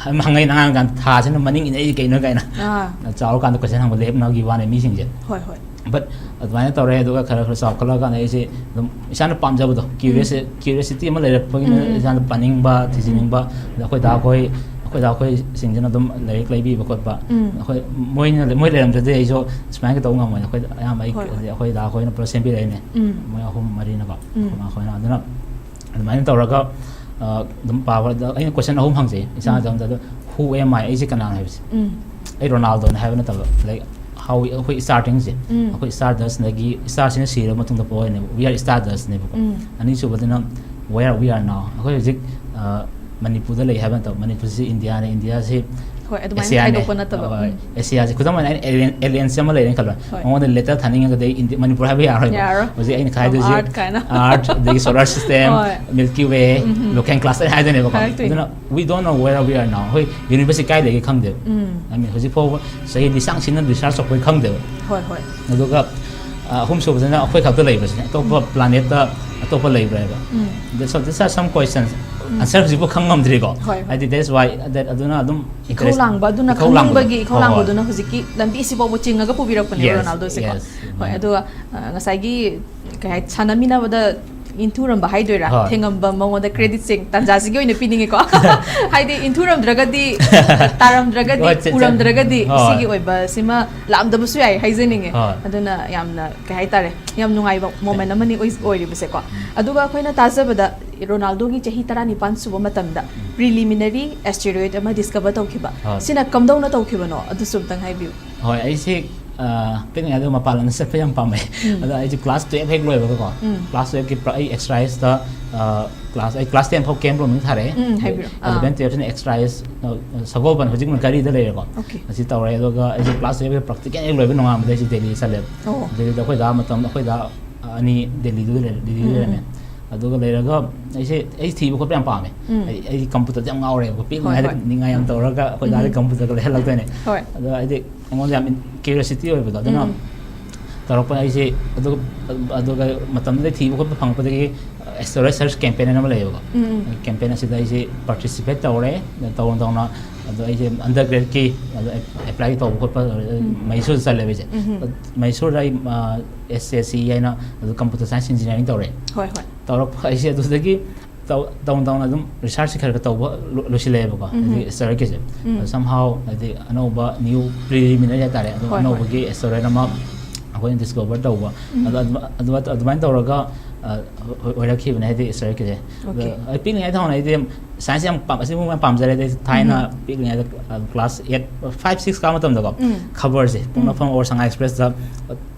ꯍꯪꯉꯛꯏꯅ ꯑꯉꯥꯡ ꯀꯥꯟꯗ ꯊꯥꯁꯤꯅ ꯃꯅꯤꯡ ꯏꯟꯅꯩꯁꯦ ꯀꯩꯅꯣ ꯀꯥꯏꯅ꯫ ꯑꯥ. ꯆꯥꯎꯔꯀꯥꯟꯗ question ꯍꯪꯕ ꯂꯦꯞꯅꯈꯤꯕ ꯋꯥꯅꯦ ꯃꯤꯁꯤꯡꯁꯦ꯫ ꯍꯣꯏ, ꯍꯣꯏ. But ꯑꯗꯨꯃꯥꯏꯅ ꯇꯧꯔꯦ, ꯑꯗꯨꯒ ꯈꯔ ꯈꯔ ꯆꯥꯎꯈꯠꯂꯛꯑꯀꯥꯟꯗ ꯑꯩꯁꯦ ꯑꯗꯨꯝ ꯏꯁꯥꯅ ꯄꯥꯝꯖꯕꯗꯣ, curiosity, curiosity ꯑꯃ ꯂꯩꯔꯛꯄꯒꯤꯅ ꯎꯝ, ꯎꯝ. ꯏꯁꯥꯅ ꯄꯥꯅꯤꯡꯕ, ꯊꯤꯖꯤꯟꯅꯤꯡꯕ, ꯑꯗ ꯑꯩꯈꯣꯏ ꯗꯥ ꯈꯣꯏ, ꯑꯩꯈꯣꯏ ꯗꯥ ꯈꯣꯏꯁꯤꯡꯁꯤꯅ ꯑꯗꯨꯝ ꯂꯥꯏꯔꯤꯛ ꯂꯩꯕꯤꯕ ꯈꯣꯠꯄ, ꯎꯝ. ꯑꯩꯈꯣꯏ ꯃꯣꯏꯅ, ꯃꯣꯏ ꯂꯩꯔꯝꯗ꯭ꯔꯗꯤ ꯑꯩꯁꯨ ꯁꯨꯃꯥꯏꯅ ꯇꯧꯕ ꯉꯝꯃꯣꯏ꯫ ꯑꯩꯈꯣꯏ ꯑꯌꯥꯝꯕ ꯑꯩ, ꯍꯣꯏ, ꯍꯣꯏ. ꯑꯩꯈꯣꯏ ꯗꯥ ꯈꯣꯏꯅ ꯄꯨꯂꯞ ꯁꯦꯝꯕꯤꯔꯛꯏꯅꯦ, ꯎꯝ. ꯃꯣꯏ ꯑꯍꯨꯝ ꯃꯔꯤꯅꯀꯣ, ꯎꯝ. ꯑꯩꯈꯣꯏ ꯃꯥ ꯈꯣꯏꯅ꯫ ꯑꯗꯨꯅ ꯑꯗꯨꯃꯥꯏꯅ ꯇꯧꯔꯒ, ꯑ, ꯑꯗꯨꯝ ꯄꯥꯕ, ꯑꯗ ꯑꯩꯅ question ꯑꯍꯨꯝ ꯍꯪꯖꯩ ꯏꯁꯥꯅ ꯎꯝ. ꯑꯗꯨꯝ, "Who am I?" ꯑꯩꯁꯦ ꯀꯅꯥꯅꯣ ꯍꯥꯏꯕꯁꯦ꯫ ꯎꯝ. ꯑꯩ ꯔꯣꯅꯥꯜꯗꯣꯅꯦ ꯍꯥꯏꯕ ꯅꯠꯇꯕ, like, how we, ꯑꯩꯈꯣꯏ startingꯁꯦ, ꯎꯝ. ꯑꯩꯈꯣꯏ Stardustꯅꯗꯒꯤ, Stardustꯁꯤꯅ ꯁꯤꯔꯕ ꯃꯇꯨꯡꯗ ꯄꯣꯛꯏꯅꯦꯕ, "We are Stardustꯅꯦꯕꯀꯣ"꯫ Um. ꯑꯅꯤꯁꯨꯕꯗꯅ "Where we are now?" ꯑꯩꯈꯣꯏ ꯍꯧꯖꯤꯛ, ꯑ, ꯃꯅꯤꯄꯨꯔꯗ ꯂꯩ ꯍꯥꯏꯕ ꯅꯠꯇꯕ, ꯃꯅꯤꯄꯨꯔꯁꯤ ꯏꯟꯗꯤꯌꯥꯅꯦ, ꯏꯟꯗꯤꯌꯥꯁꯤ ꯍꯣꯏ, ꯑꯗꯨꯃꯥꯏꯅ ꯑꯦꯁꯤꯌꯥꯅꯦ꯫ ꯈꯥꯏꯗꯣꯛꯄ ꯅꯠꯇꯕ꯫ ꯍꯣꯏ, ꯎꯝ. ꯑꯦꯁꯤꯌꯥꯁꯤ ꯈꯨꯗꯝ ꯑꯣꯏꯅ ꯑꯩꯅ alien, aliensꯁꯦ ꯑꯃ ꯂꯩꯔꯦꯅ ꯈꯜꯂꯣ꯫ ꯍꯣꯏ. ꯃꯉꯣꯟꯗ letter ꯊꯥꯅꯤꯡꯉꯒꯗꯤ ꯑꯩ ꯏꯟꯗꯤ-, ꯃꯅꯤꯄꯨꯔ ꯍꯥꯏꯕ ꯌꯥꯔꯣꯏꯕ꯫ ꯌꯥꯔꯣꯏ. ꯍꯧꯖꯤꯛ ꯑꯩꯅ From ꯈꯥꯏꯗꯣꯏꯁꯦ Earth ꯀꯥꯏꯅ꯫ Earth, ꯑꯗꯒꯤ solar system, ꯍꯣꯏ. Milky Way, ꯎꯝ. Local class ꯍꯥꯏꯗꯣꯏꯅꯦꯕꯀꯣ꯫ ꯍꯥꯏꯔꯛꯇꯣꯏꯅꯦ. ꯑꯗꯨꯅ we don't know where we are now. ꯑꯩꯈꯣꯏ universeꯁꯤ ꯀꯥꯏ ꯂꯩꯒꯦ ꯈꯪꯗꯦꯕ꯫ ꯎꯝ. I mean, ꯍꯧꯖꯤꯛ ꯐꯥꯎꯕ ꯆꯍꯤ ꯂꯤꯁꯥꯡ ꯁꯤꯟꯅ research ꯇꯧꯕꯩ ꯈꯪꯗꯦꯕ꯫ ꯍꯣꯏ, ꯍꯣꯏ. ꯑꯗꯨꯒ, ꯑ, ꯑꯍꯨꯝꯁꯨꯕꯁꯤꯅ ꯑꯩꯈꯣꯏ ꯈꯛꯇ ꯂꯩꯕꯁꯤꯅ ꯑꯇꯣꯞꯄ planetꯇ ꯑꯇꯣꯞꯄ ꯂꯩꯕ꯭ꯔꯥ ꯍꯥꯏꯕ꯫ ꯎꯝ. That's, these are some questions. Um. Answer ꯍꯧꯖꯤꯛꯐꯥꯎ ꯈꯪ ꯉꯝꯗ꯭ꯔꯤꯀꯣ꯫ ꯍꯣꯏ, ꯍꯣꯏ. ꯍꯥꯏꯗꯤ that's why that, ꯑꯗꯨꯅ ꯑꯗꯨꯝ ꯏꯈꯧ ꯂꯥꯡꯕ, ꯑꯗꯨꯅ ꯏꯈꯧ ꯂꯥꯡꯕꯗꯣ꯫ ꯈꯪꯅꯤꯡꯕꯒꯤ ꯏꯈꯧ ꯍꯣꯏ, ꯍꯣꯏ. ꯂꯥꯡꯕꯗꯨꯅ ꯍꯧꯖꯤꯛꯀꯤ ꯂꯝꯕꯤꯁꯤꯐꯥꯎꯕ ꯆꯤꯡꯉꯒ ꯄꯨꯕꯤꯔꯛꯄꯅꯦꯕ Yes, ꯔꯣꯅꯥꯜꯗꯣꯁꯦꯀꯣ꯫ yes. ꯍꯣꯏ, ꯑꯗꯨꯒ, ꯑ, ꯉꯁꯥꯏꯒꯤ, ꯀꯩ ꯍꯥꯏ, ꯁꯥꯟꯅꯃꯤꯟꯅꯕꯗ ꯏꯟꯊꯨꯔꯝꯕ ꯍꯥꯏꯗꯣꯏꯔꯥ, ꯍꯣꯏ. ꯊꯦꯡꯉꯝꯕ, ꯃꯉꯣꯟꯗ creditꯁꯤꯡ ꯇꯥꯟꯖꯥꯁꯤꯒꯤ ꯑꯣꯏꯅ ꯄꯤꯅꯤꯡꯉꯦꯀꯣ꯫ ꯍꯥꯏꯗꯤ ꯏꯟꯊꯨꯔꯝꯗ꯭ꯔꯒꯗꯤ, ꯇꯥꯔꯝꯗ꯭ꯔꯒꯗꯤ, ꯍꯣꯏ, ꯆꯦ-, ꯆꯦ-, ꯎꯔꯝꯗ꯭ꯔꯒꯗꯤ ꯍꯣꯏ. ꯁꯤꯒꯤ ꯑꯣꯏꯕ ꯁꯤꯃ ꯂꯥꯛꯑꯝꯗꯕꯁꯨ ꯌꯥꯏ ꯍꯥꯏꯖꯅꯤꯡꯉꯦ꯫ ꯍꯣꯏ. ꯑꯗꯨꯅ ꯌꯥꯝꯅ, ꯀꯩ ꯍꯥꯏꯇꯥꯔꯦ, ꯌꯥꯝ ꯅꯨꯡꯉꯥꯏꯕ moment ꯑꯃꯅꯤ ꯑꯣꯏ-, ꯑꯣꯏꯔꯤꯕꯁꯦꯀꯣ꯫ ꯑꯗꯨꯒ ꯑꯩꯈꯣꯏꯅ ꯇꯥꯖꯕꯗ ꯔꯣꯅꯥꯜꯗꯣꯒꯤ ꯆꯍꯤ ꯇꯔꯥꯅꯤꯄꯥꯟ ꯁꯨꯕ ꯃꯇꯝꯗ preliminary asteroid ꯑꯃ discover ꯇꯧꯈꯤꯕ꯫ ꯍꯣꯏ. ꯁꯤꯅ ꯀꯝꯗꯧꯅ ꯇꯧꯈꯤꯕꯅꯣ? ꯑꯗꯨꯁꯨ ꯑꯝꯇꯪ ꯍꯥꯏꯕꯤꯌꯨ꯫ ꯍꯣꯏ, ꯑꯩꯁꯦ, ꯑ, ꯄꯤꯛꯂꯤꯉꯩꯗ ꯃꯄꯥꯟ ꯂꯝꯗ ꯆꯠꯄ ꯌꯥꯝ ꯄꯥꯝꯃꯦ꯫ ꯎꯝ. ꯑꯗꯣ ꯑꯩꯁꯦ class twelve ꯍꯦꯛ ꯂꯣꯏꯕꯒꯀꯣ, ꯎꯝ. class twelveꯀꯤ ꯄ꯭ꯔ-, ꯑꯩ exerciseꯇ, ꯑ, class, ꯑꯩ class ten ꯐꯥꯎ ꯀꯦꯝ ꯔꯣꯝꯗ ꯊꯥꯔꯛꯑꯦ꯫ ꯎꯝ, ꯍꯥꯏꯕꯤꯔꯣ. ꯑꯥ. Eleven twelveꯁꯤꯅ exercise, ꯑ, ꯁꯒꯣꯜꯕꯟ, ꯍꯧꯖꯤꯛꯅ ꯒꯥꯔꯤꯗ ꯂꯩꯔꯦꯀꯣ꯫ Okay. ꯑꯁꯤ ꯇꯧꯔꯦ, ꯑꯗꯨꯒ ꯑꯩꯁꯦ class twelveꯀꯤ practical ꯍꯦꯛ ꯂꯣꯏꯕ ꯅꯣꯡꯉꯥꯟꯕꯗ ꯑꯩꯁꯦ ꯗꯦꯜꯂꯤ ꯆꯠꯂꯦꯕ꯫ ꯑꯣ. ꯗꯦꯜꯂꯤꯗ ꯑꯩꯈꯣꯏ ꯗꯥ ꯃꯇꯝꯗ ꯑꯩꯈꯣꯏ ꯗꯥ ꯑꯅꯤ ꯗꯦꯜꯂꯤꯗꯨꯗ ꯂꯩꯔꯦ, ꯗꯦꯜꯂꯤꯗ ꯎꯝ, ꯂꯩꯔꯝꯃꯦ꯫ ꯎꯝ. ꯑꯗꯨꯒ ꯂꯩꯔꯒ ꯑꯩꯁꯦ ꯑꯩ ꯊꯤꯕ ꯈꯣꯠꯄ ꯌꯥꯝ ꯄꯥꯝꯃꯦ꯫ ꯎꯝ. ꯑꯩ ꯑꯩ ꯀꯝꯄ꯭ꯌꯨꯇꯔꯗ ꯌꯥꯝ ꯉꯥꯎꯔꯦꯕꯀꯣ, ꯄꯤꯛꯂꯤꯉꯩꯗ ꯍꯣꯏ, ꯍꯣꯏ꯫ ꯅꯤꯡꯉꯥꯏ ꯌꯥꯝ ꯇꯧꯔꯒ ꯑꯩꯈꯣꯏ ꯗꯥꯗꯤ ꯎꯝ꯫ ꯀꯝꯄ꯭ꯌꯨꯇꯔꯒ ꯂꯩꯍꯜꯂꯛꯇꯣꯏꯅꯦ꯫ ꯍꯣꯏ꯫ ꯑꯗꯣ ꯍꯥꯏꯗꯤ ꯑꯩꯉꯣꯟꯗ ꯌꯥꯝ ꯀ꯭ꯌꯨꯔꯤꯌꯣꯁꯤꯇꯤ ꯑꯣꯏꯕꯗꯣ, ꯑꯗꯨꯅ ꯎꯝ꯫ ꯇꯧꯔꯛꯄ ꯑꯩꯁꯦ ꯑꯗꯨꯒ ꯑꯗꯨꯒ ꯃꯇꯝꯗꯨꯗ ꯊꯤꯕ ꯈꯣꯠꯄ ꯐꯪꯉꯛꯄꯗꯒꯤ ꯑꯦꯁꯇ꯭ꯔꯣꯏꯗ ꯁꯔꯆ ꯀꯦꯝꯄꯦꯟ ꯑꯃ ꯂꯩꯌꯦꯕꯀꯣ꯫ ꯎꯝ, ꯎꯝ꯫ ꯀꯦꯝꯄꯦꯟ ꯑꯁꯤꯗ ꯑꯩꯁꯦ ꯄꯥꯔꯇꯤꯁꯤꯄꯦꯠ ꯇꯧꯔꯦ꯫ ꯇꯧꯅ ꯇꯧꯅ ꯑꯗꯣ ꯑꯩꯁꯦ ꯑꯟꯗꯔ ꯒ꯭ꯔꯦꯗꯀꯤ ꯑꯗꯣ ꯑꯦꯄ꯭ꯂꯥꯏ ꯇꯧꯕ ꯈꯣꯠꯄ ꯎꯝ꯫ ꯃꯩꯁꯨꯔꯗ ꯆꯠꯂꯦꯕ ꯑꯩꯁꯦ꯫ ꯎꯝ, ꯎꯝ꯫ ꯃꯩꯁꯨꯔꯗ ꯑꯩ ꯑꯦꯁ ꯑꯦꯁ ꯁꯤ ꯍꯥꯏꯅ ꯑꯗꯨ ꯀꯝꯄ꯭ꯌꯨꯇꯔ ꯁꯥꯏꯟꯁ ꯏꯟꯖꯤꯅꯤꯌꯥꯔꯤꯡ ꯇꯧꯔꯦ꯫ ꯍꯣꯏ, ꯍꯣꯏ꯫ ꯇꯧꯔꯛꯄ ꯑꯩꯁꯦ ꯑꯗꯨꯗꯒꯤ ꯇꯧ- ꯇꯧꯅ ꯇꯧꯅ ꯑꯗꯨꯝ ꯔꯤꯁꯔꯆꯁꯦ ꯈꯔ ꯈꯔ ꯇꯧꯕ ꯂꯣ- ꯂꯣꯏꯁꯤꯜꯂꯛꯑꯦꯕꯀꯣ꯫ ꯎꯝ꯫ ꯍꯥꯏꯗꯤ ꯑꯦꯁꯇ꯭ꯔꯣꯏꯗꯀꯤꯁꯦ꯫ ꯎꯝ꯫ ꯑꯗꯣ somehow ꯍꯥꯏꯗꯤ ꯑꯅꯧꯕ ꯅ꯭ꯌꯨ ꯄ꯭ꯔꯤꯂꯤꯃꯤꯅꯔꯤ ꯍꯥꯏꯇꯥꯔꯦ, ꯑꯗꯨꯝ ꯍꯣꯏ, ꯍꯣꯏ꯫ ꯑꯅꯧꯕꯒꯤ ꯑꯦꯁꯇ꯭ꯔꯣꯏꯗ ꯑꯃ ꯑꯩꯈꯣꯏꯅ ꯗꯤꯁꯀꯣꯚꯔ ꯇꯧꯕ꯫ ꯎꯝ꯫ ꯑꯗꯣ ꯑꯗꯨ- ꯑꯗꯨ- ꯑꯗꯨꯃꯥꯏꯅ ꯇꯧꯔꯒ ꯑ, ꯑꯣꯏ- ꯑꯣꯏꯔꯛꯈꯤꯕꯅꯦ ꯍꯥꯏꯗꯤ ꯑꯦꯁꯇ꯭ꯔꯣꯏꯗꯀꯤꯁꯦ꯫ ꯑꯗꯣ Okay꯫ ꯑꯩ ꯄꯤꯛꯂꯤꯉꯩꯗ ꯍꯧꯅ ꯑꯩꯗꯤ ꯁꯥꯏꯟꯁ ꯌꯥꯝ ꯄꯥꯝ- ꯑꯁꯤꯒꯨꯝꯕ ꯌꯥꯝ ꯄꯥꯝꯖꯔꯦ꯫ ꯑꯗꯩ ꯊꯥꯏꯅ ꯎꯝ꯫ ꯄꯤꯛꯂꯤꯉꯩꯗ ꯀ꯭ꯂꯥꯁ ꯑꯩꯠ, ꯐꯥꯏꯚ, ꯁꯤꯛꯁ ꯀꯥꯕ ꯃꯇꯝꯗꯀꯣ, ꯎꯝ꯫ ꯈꯕꯔꯁꯦ ꯎꯝ꯫ ꯄꯣꯛꯅꯐꯝ ꯑꯣꯔ ꯁꯉꯥꯏ ꯑꯦꯛꯁꯄ꯭ꯔꯦꯁꯇ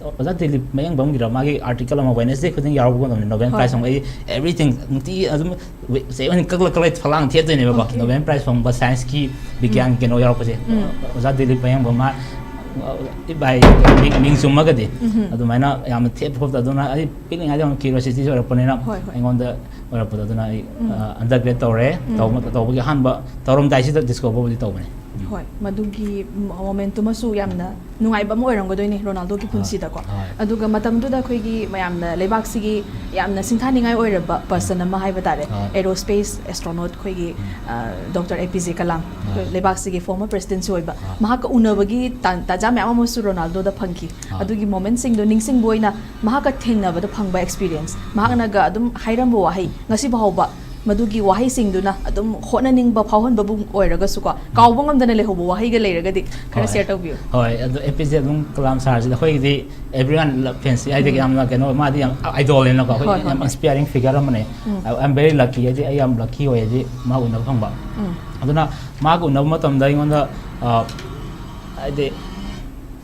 ꯑꯣꯖꯥ ꯗꯤꯂꯤꯞ ꯃꯌꯥꯡꯕꯝꯒꯤꯔ ꯃꯥꯒꯤ ꯑꯥꯔꯇꯤꯀꯜ ꯑꯃ ꯋꯦꯅꯁꯗꯦ ꯈꯨꯗꯤꯡ ꯌꯥꯎꯔꯛꯄ ꯃꯇꯝꯗ ꯅꯣꯕꯦꯜ ꯍꯣꯏ, ꯄ꯭ꯔꯥꯏꯖ ꯍꯣꯏ꯫ ꯐꯪꯕ ꯑꯩ ꯑꯦꯕ꯭ꯔꯤꯊꯤꯡ ꯅꯨꯡꯇꯤ ꯑꯗꯨꯝ ꯆꯩ ꯑꯣꯏꯅ ꯀꯛꯂ ꯀꯛꯂ ꯐꯛꯂꯥꯡ ꯊꯦꯠꯇꯣꯏꯅꯦꯕꯀꯣ꯫ Okay꯫ ꯅꯣꯕꯦꯜ ꯄ꯭ꯔꯥꯏꯖ ꯐꯪꯕ ꯁꯥꯏꯟꯁꯀꯤ ꯕꯤꯒ꯭ꯌꯥꯟ ꯎꯝ꯫ ꯀꯩꯅꯣ ꯌꯥꯎꯔꯛꯄꯁꯦ꯫ ꯎꯝ꯫ ꯑꯣꯖꯥ ꯗꯤꯂꯤꯞ ꯃꯌꯥꯡꯕꯝ ꯃꯥ ꯏ- by ꯃꯤꯡ- ꯃꯤꯡ ꯆꯨꯝꯃꯒꯗꯤ ꯎꯝ꯫ ꯑꯗꯨꯃꯥꯏꯅ ꯌꯥꯝꯅ ꯊꯦꯠꯄ ꯈꯣꯠꯄ ꯑꯗꯨꯅ ꯑꯩ ꯄꯤꯛꯂꯤꯉꯩꯗ ꯌꯥꯝ ꯀ꯭ꯌꯨꯔꯤꯌꯣꯁꯤꯇꯤ ꯑꯣꯏꯔꯛꯄꯅꯤꯅ ꯍꯣꯏ, ꯍꯣꯏ꯫ ꯑꯩꯉꯣꯟꯗ ꯑꯣꯏꯔꯛꯄꯗꯣ ꯑꯗꯨꯅ ꯑꯩ ꯎꯝ꯫ ꯑꯟꯗꯔ ꯒ꯭ꯔꯦꯗ ꯇꯧꯔꯦ꯫ ꯎꯝ꯫ ꯇꯧꯕ- ꯇꯧꯕꯒꯤ ꯑꯍꯥꯟꯕ ꯇꯧꯔꯝꯗꯥꯏꯁꯤꯗ ꯗꯤꯁꯀꯣꯚꯔꯕꯨꯗꯤ ꯇꯧꯕꯅꯦ꯫ ꯎꯝ꯫ ꯍꯣꯏ, ꯃꯗꯨꯒꯤ ꯃꯣꯃꯦꯟꯇꯨꯃꯁꯨ ꯌꯥꯝꯅ ꯅꯨꯡꯉꯥꯏꯕ ꯑꯃ ꯑꯣꯏꯔꯝꯒꯗꯣꯏꯅꯦ ꯔꯣꯅꯥꯜꯗꯣꯒꯤ ꯍꯣꯏ, ꯄꯨꯟꯁꯤꯗꯀꯣ꯫ ꯍꯣꯏ꯫ ꯑꯗꯨꯒ ꯃꯇꯝꯗꯨꯗ ꯑꯩꯈꯣꯏꯒꯤ ꯃꯌꯥꯝꯅ ꯂꯩꯕꯥꯛꯁꯤꯒꯤ ꯌꯥꯝꯅ ꯁꯤꯡꯊꯥꯅꯤꯡꯉꯥꯏ ꯑꯣꯏꯔꯕ ꯄꯔꯁꯟ ꯑꯃ ꯍꯥꯏꯕ ꯇꯥꯔꯦ, ꯍꯣꯏ꯫ ꯑꯦꯔꯣꯁ꯭ꯄꯦꯁ ꯑꯦꯁꯇ꯭ꯔꯣꯅꯣꯠ ꯑꯩꯈꯣꯏꯒꯤ, ꯎꯝ꯫ ꯑ, ꯗꯣꯛꯇꯔ ꯑꯦ ꯄꯤ ꯖꯦ ꯀꯂꯥꯝ, ꯍꯣꯏ꯫ ꯂꯩꯕꯥꯛꯁꯤꯒꯤ ꯐꯣꯔꯃꯔ ꯄ꯭ꯔꯦꯁꯤꯗꯦꯟꯁꯨ ꯑꯣꯏꯕ, ꯍꯣꯏ꯫ ꯃꯍꯥꯛꯀ ꯎꯅꯕꯒꯤ ꯇꯥꯟ- ꯇꯥꯟꯖꯥ ꯃꯌꯥꯝ ꯑꯃꯁꯨ ꯔꯣꯅꯥꯜꯗꯣꯗ ꯐꯪꯈꯤ꯫ ꯍꯣꯏ꯫ ꯑꯗꯨꯒꯤ ꯃꯣꯃꯦꯟꯁꯤꯡꯗꯣ ꯅꯤꯡꯁꯤꯡꯕ ꯑꯣꯏꯅ ꯃꯍꯥꯛꯀ ꯊꯦꯡꯅꯕꯗ ꯐꯪꯕ ꯑꯦꯛꯁꯄꯤꯔꯤꯌꯦꯟꯁ, ꯃꯍꯥꯛꯅꯒ ꯑꯗꯨꯝ ꯍꯥꯏꯔꯝꯕ ꯋꯥꯍꯩ, ꯉꯁꯤ ꯐꯥꯎꯕ ꯃꯗꯨꯒꯤ ꯋꯥꯍꯩꯁꯤꯡꯗꯨꯅ ꯑꯗꯨꯝ ꯍꯣꯠꯅꯅꯤꯡꯕ ꯐꯥꯎꯍꯟꯕꯕꯨ ꯑꯣꯏꯔꯒꯁꯨꯀꯣ, ꯀꯥꯎꯕ ꯉꯝꯗꯅ ꯂꯩꯍꯧꯕ ꯋꯥꯍꯩꯒ ꯂꯩꯔꯒꯗꯤ ꯈꯔ ꯍꯣꯏ꯫ ꯁꯤꯌꯔ ꯇꯧꯕꯤꯌꯨ꯫ ꯍꯣꯏ, ꯑꯗꯣ ꯑꯦ ꯄꯤ ꯖꯦ ꯑꯗꯨꯝ ꯀꯂꯥꯝ ꯁꯥꯔꯁꯤꯗ ꯑꯩꯈꯣꯏꯒꯤꯗꯤ ꯑꯦꯕ꯭ꯔꯤ ꯋꯥꯟ ꯂꯞ ꯐꯦꯟꯁ ꯍꯥꯏꯗꯤ ꯎꯝ꯫ ꯌꯥꯝꯅ ꯀꯩꯅꯣ, ꯃꯥꯗꯤ ꯌꯥꯝ ꯑꯥꯏꯗꯣꯜꯅꯤꯅꯀꯣ, ꯑꯩꯈꯣꯏ ꯍꯣꯏ, ꯍꯣꯏ, ꯌꯥꯝ ꯍꯣꯏ꯫ ꯏꯟꯁꯄꯤꯌꯥꯔꯤꯡ ꯐꯤꯒꯔ ꯑꯃꯅꯦ꯫ ꯎꯝ꯫ ꯑꯥꯏ ꯑꯦꯝ ꯚꯦꯔꯤ ꯂꯛꯀꯤ, ꯍꯥꯏꯗꯤ ꯑꯩ ꯌꯥꯝ ꯂꯛꯀꯤ ꯑꯣꯏ, ꯍꯥꯏꯗꯤ ꯃꯥ ꯎꯅꯕ ꯐꯪꯕ꯫ ꯎꯝ꯫ ꯑꯗꯨꯅ ꯃꯥꯒ ꯎꯅꯕ ꯃꯇꯝꯗ ꯑꯩꯉꯣꯟꯗ ꯑ, ꯍꯥꯏꯗꯤ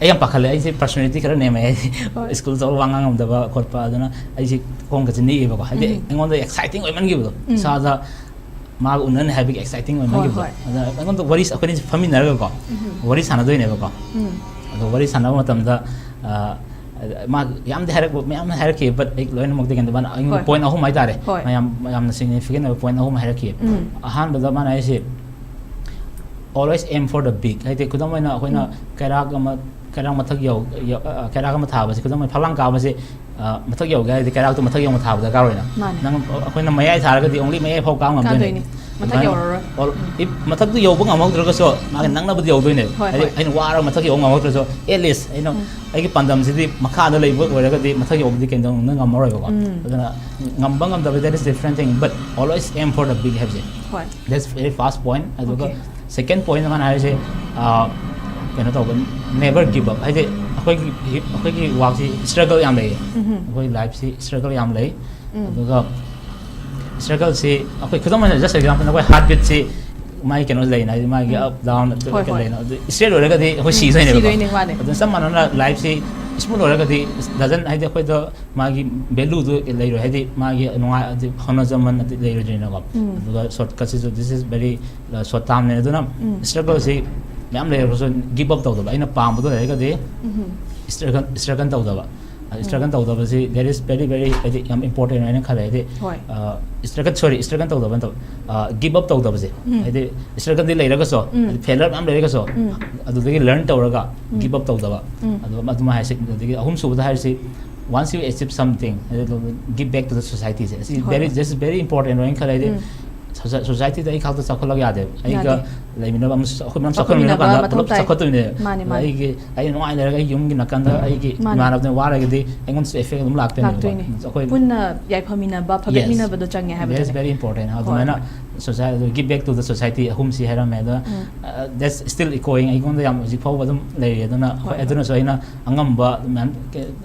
ꯑꯩ ꯌꯥꯝ ꯄꯥꯈꯠꯂꯦ, ꯑꯩꯁꯦ ꯄꯔꯁꯣꯅꯦꯂꯤꯇꯤ ꯈꯔ ꯅꯦꯝꯃꯦ, ꯍꯥꯏꯗꯤ ꯍꯣꯏ꯫ ꯁ꯭ꯀꯨꯜ ꯆꯠꯂ ꯋꯥ ꯉꯥꯡ ꯉꯝꯗꯕ ꯈꯣꯠꯄ, ꯑꯗꯨꯅ ꯑꯩꯁꯦ ꯈꯣꯡꯒꯁꯦ ꯅꯤꯛꯑꯦꯕꯀꯣ꯫ ꯍꯥꯏꯗꯤ ꯎꯝ꯫ ꯑꯩꯉꯣꯟꯗ ꯑꯦꯛꯁꯥꯏꯇꯤꯡ ꯑꯣꯏꯃꯟꯈꯤꯕꯗꯣ, ꯎꯝ꯫ ꯏꯁꯥꯗ ꯃꯥꯒ ꯎꯅꯅꯤ ꯍꯥꯏꯕꯒꯤ ꯑꯦꯛꯁꯥꯏꯇꯤꯡ ꯍꯣꯏ, ꯑꯣꯏꯃꯟꯈꯤꯕꯗꯣ꯫ ꯍꯣꯏ꯫ ꯑꯗ ꯑꯩꯉꯣꯟꯗ ꯋꯥꯔꯤ ꯑꯩꯈꯣꯏꯅ ꯐꯝꯃꯤꯟꯅꯔꯒꯀꯣ, ꯎꯝ꯫ ꯋꯥꯔꯤ ꯁꯥꯟꯅꯗꯣꯏꯅꯦꯕꯀꯣ꯫ ꯎꯝ꯫ ꯑꯗꯣ ꯋꯥꯔꯤ ꯁꯥꯟꯅꯕ ꯃꯇꯝꯗ ꯑ, ꯑꯗ ꯃꯥ ꯌꯥꯝꯗꯤ ꯍꯥꯏꯔꯛꯄ, ꯃꯌꯥꯝ ꯍꯥꯏꯔꯛꯈꯤ, but ꯑꯩ ꯂꯣꯏꯅꯃꯛꯇꯤ ꯀꯩꯅꯣ, ꯃꯥꯅ ꯑꯩꯉꯣꯟꯗ ꯍꯣꯏ꯫ ꯄꯣꯏꯟ ꯑꯍꯨꯝ ꯍꯥꯏꯇꯥꯔꯦ, ꯍꯣꯏ꯫ ꯃꯌꯥꯝ ꯌꯥꯝꯅ ꯁꯤꯒꯅꯤꯐꯤꯀꯦꯟ ꯑꯣꯏꯕ ꯄꯣꯏꯟ ꯑꯍꯨꯝ ꯍꯥꯏꯔꯛꯈꯤ꯫ ꯎꯝ꯫ ꯑꯍꯥꯟꯕꯗ ꯃꯥꯅ ꯍꯥꯏꯁꯦ, "Always aim for the big"꯫ ꯍꯥꯏꯗꯤ ꯈꯨꯗꯝ ꯑꯣꯏꯅ ꯑꯩꯈꯣꯏꯅ ꯎꯝ꯫ ꯀꯩꯔꯥꯛ ꯑꯃ, ꯀꯩꯔꯥꯛ ꯃꯊꯛ ꯌꯧ-, ꯌꯧ-, ꯑ, ꯀꯩꯔꯥꯛ ꯑꯃ ꯊꯥꯕꯁꯦ, ꯈꯨꯗꯝ ꯑꯣꯏꯅ ꯐꯛꯂꯥꯡ ꯀꯥꯕꯁꯦ, ꯑ, ꯃꯊꯛ ꯌꯧꯒꯦ ꯍꯥꯏꯔꯗꯤ ꯀꯩꯔꯥꯛꯇꯣ ꯃꯊꯛ ꯌꯧꯅ ꯊꯥꯕ ꯗꯔꯀꯥꯔ ꯑꯣꯏꯅ꯫ ꯃꯥꯅꯦ꯫ ꯅꯪ, ꯑꯩꯈꯣꯏꯅ ꯃꯌꯥꯏ ꯊꯥꯔꯒꯗꯤ only ꯃꯌꯥꯏ ꯐꯥꯎ ꯀꯥꯕ ꯉꯝꯗꯣꯏꯅꯦ꯫ ꯀꯥꯗꯣꯏꯅꯦ꯫ ꯃꯊꯛ ꯑꯗꯨꯃꯥꯏꯅ ꯌꯧꯔꯔꯣꯏ꯫ ꯑꯣꯜ-, ꯏꯞ-, ꯃꯊꯛꯇꯨ ꯌꯧꯕ ꯉꯝꯍꯧꯗ꯭ꯔꯒꯁꯨ ꯃꯥꯒꯤ ꯅꯪꯅꯕꯗꯤ ꯌꯧꯗꯣꯏꯅꯦꯕ꯫ ꯍꯣꯏ, ꯍꯥꯏꯗꯤ ꯍꯣꯏ꯫ ꯑꯩꯅ ꯋꯥꯔꯒ ꯃꯊꯛ ꯌꯧꯕ ꯉꯝꯍꯧꯗ꯭ꯔꯁꯨ, at least ꯑꯩꯅ, ꯎꯝ꯫ ꯑꯩꯒꯤ ꯄꯥꯟꯗꯝꯁꯤꯗꯤ ꯃꯈꯥꯗ ꯂꯩꯕ ꯑꯣꯏꯔꯒꯗꯤ ꯃꯊꯛ ꯌꯧꯕꯗꯤ ꯀꯩꯗꯧꯅꯨꯡꯗ ꯉꯝꯃꯔꯣꯏꯕꯀꯣ꯫ ꯎꯝ꯫ ꯑꯗꯨꯅ ꯉꯝꯕ ꯉꯝꯗꯕ, that is different thing, but always aim for the big ꯍꯥꯏꯕꯁꯦ꯫ ꯍꯣꯏ꯫ That's very first point꯫ ꯑꯗꯨꯒ Okay꯫ second point ꯃꯥꯅ ꯍꯥꯏꯔꯤꯁꯦ, ꯑ, ꯀꯩꯅꯣ ꯇꯧꯕ, never give up꯫ ꯍꯥꯏꯗꯤ ꯑꯩꯈꯣꯏꯒꯤ, ꯑꯩꯈꯣꯏꯒꯤ ꯋꯥꯛꯁꯤ struggle ꯌꯥꯝ ꯂꯩꯌꯦ꯫ ꯎꯝꯍꯨꯝ꯫ ꯑꯩꯈꯣꯏ ꯂꯥꯏꯐꯁꯤ struggle ꯌꯥꯝ ꯂꯩ꯫ ꯎꯝ꯫ ꯑꯗꯨꯒ struggleꯁꯤ ꯑꯩꯈꯣꯏ ꯈꯨꯗꯝ ꯑꯣꯏꯅ, just example, ꯑꯩꯈꯣꯏ heartbeatꯁꯤ ꯃꯥꯒꯤ ꯀꯩꯅꯣ ꯂꯩꯅ, ꯍꯥꯏꯗꯤ ꯃꯥꯒꯤ ꯎꯝ꯫ up down ꯍꯣꯏ, ꯍꯣꯏ꯫ ꯂꯩꯅ, ꯑꯗꯨ straight ꯑꯣꯏꯔꯒꯗꯤ ꯑꯩꯈꯣꯏ ꯎꯝ, ꯁꯤꯗꯣꯏꯅꯦꯕꯀꯣ꯫ ꯁꯤꯗꯣꯏꯅꯦ, ꯃꯥꯅꯦ꯫ ꯑꯗꯨꯅ ꯆꯞ ꯃꯥꯟꯅꯅ lifeꯁꯤ smooth ꯑꯣꯏꯔꯒꯗꯤ doesn't, ꯍꯥꯏꯗꯤ ꯑꯩꯈꯣꯏꯗ ꯃꯥꯒꯤ valueꯗꯨ ꯂꯩꯔꯣꯏ, ꯍꯥꯏꯗꯤ ꯃꯥꯒꯤ ꯅꯨꯡꯉꯥꯏ, ꯍꯥꯏꯗꯤ ꯍꯣꯠꯅꯖꯃꯟ ꯑꯗꯨ ꯂꯩꯔꯣꯏꯗꯣꯏꯅꯀꯣ꯫ ꯎꯝ꯫ ꯑꯗꯨꯒ shortcutꯁꯤꯁꯨ, this is very, uh, short termꯅꯦ꯫ ꯑꯗꯨꯅ ꯎꯝ꯫ struggleꯁꯤ ꯃꯌꯥꯝ ꯂꯩꯔꯒꯁꯨ give up ꯇꯧꯗꯕ, ꯑꯩꯅ ꯄꯥꯝꯕꯗꯣ ꯂꯩꯔꯒꯗꯤ ꯎꯝꯍꯨꯝ꯫ struggle, struggle ꯇꯧꯗꯕ꯫ ꯑ, ꯎꯝ꯫ Struggle ꯇꯧꯗꯕꯁꯤ, that is very, very, ꯍꯥꯏꯗꯤ ꯌꯥꯝ important ꯍꯥꯏꯅ ꯈꯜꯂꯦ꯫ ꯍꯥꯏꯗꯤ, ꯍꯣꯏ꯫ ꯑ, struggle, sorry, struggle ꯇꯧꯗꯕ ꯅꯠꯇꯕ, ꯑ, give up ꯇꯧꯗꯕꯁꯦ꯫ ꯎꯝ꯫ ꯍꯥꯏꯗꯤ struggleꯗꯤ ꯂꯩꯔꯒꯁꯨ, ꯎꯝ꯫ ꯍꯥꯏꯗꯤ failure ꯃꯌꯥꯝ ꯂꯩꯔꯒꯁꯨ, ꯎꯝ꯫ ꯑꯗꯨꯗꯒꯤ learn ꯇꯧꯔꯒ ꯎꯝ꯫ give up ꯇꯧꯗꯕ꯫ ꯎꯝ꯫ ꯑꯗꯨ, ꯑꯗꯨꯃꯥꯏꯅ ꯍꯥꯏꯁꯦ꯫ ꯑꯗꯨꯗꯒꯤ ꯑꯍꯨꯝꯁꯨꯕꯗ ꯍꯥꯏꯔꯤꯁꯤ, once you achieve something, ꯍꯥꯏꯗꯤ give back to the societyꯁꯦ꯫ ꯑꯁꯤ ꯍꯣꯏ, very, ꯍꯣꯏ꯫ this is very important ꯍꯥꯏꯅ ꯈꯜꯂꯦ꯫ ꯍꯥꯏꯗꯤ ꯎꯝ꯫ soci-, societyꯗ ꯑꯩ ꯈꯛꯇ ꯆꯥꯎꯈꯠꯂꯒ ꯌꯥꯗꯦꯕ꯫ ꯑꯩꯒ ꯌꯥꯗꯦ꯫ ꯂꯩꯃꯤꯟꯅꯕ ꯑꯃꯁꯨ, ꯑꯩꯈꯣꯏ ꯃꯌꯥꯝ ꯆꯥꯎꯈꯠꯃꯤꯟꯅꯕ ꯆꯥꯎꯈꯠꯃꯤꯟꯅꯀꯥꯟꯗ ꯃꯊꯧ ꯄꯨꯂꯞ ꯇꯥꯏ꯫ ꯆꯥꯎꯈꯠꯇꯣꯏꯅꯦ꯫ ꯃꯥꯅꯦ, ꯑꯗ ꯃꯥꯅꯦ꯫ ꯑꯩꯒꯤ, ꯑꯩ ꯅꯨꯡꯉꯥꯏ ꯂꯩꯔꯒ ꯑꯩ ꯌꯨꯝꯒꯤ ꯅꯥꯀꯟꯗ ꯑꯩꯒꯤ ꯃꯥꯅꯦ꯫ ꯏꯃꯥꯟꯅꯕꯗꯨꯅ ꯋꯥꯔꯒꯗꯤ ꯑꯩꯉꯣꯟꯗꯁꯨ effect ꯑꯗꯨꯝ ꯂꯥꯛꯇꯣꯏꯅꯦꯕꯀꯣ꯫ ꯂꯥꯛꯇꯣꯏꯅꯦ꯫ ꯑꯩꯈꯣꯏ ꯄꯨꯟꯅ ꯌꯥꯏꯐꯃꯤꯟꯅꯕ, ꯐꯒꯠꯃꯤꯟꯅꯕꯗꯣ ꯆꯪꯉꯦ ꯍꯥꯏꯕꯗꯨꯅꯦ꯫ That's very important꯫ ꯍꯣꯏ, ꯑꯗꯨꯃꯥꯏꯅꯅ ꯍꯣꯏ꯫ Society, give back to the society ꯑꯍꯨꯝꯁꯤ ꯍꯥꯏꯔꯝꯃꯦ꯫ ꯑꯗꯣ, ꯎꯝ꯫ uh, that's still echoing꯫ ꯑꯩꯉꯣꯟꯗ ꯌꯥꯝ ꯍꯧꯖꯤꯛ ꯐꯥꯎꯕ ꯑꯗꯨꯝ ꯂꯩꯔꯤ꯫ ꯑꯗꯨꯅ, ꯍꯣꯏ, ꯑꯗꯨꯅꯁꯨ ꯑꯩꯅ ꯑꯉꯝꯕ ꯃꯌꯥꯝ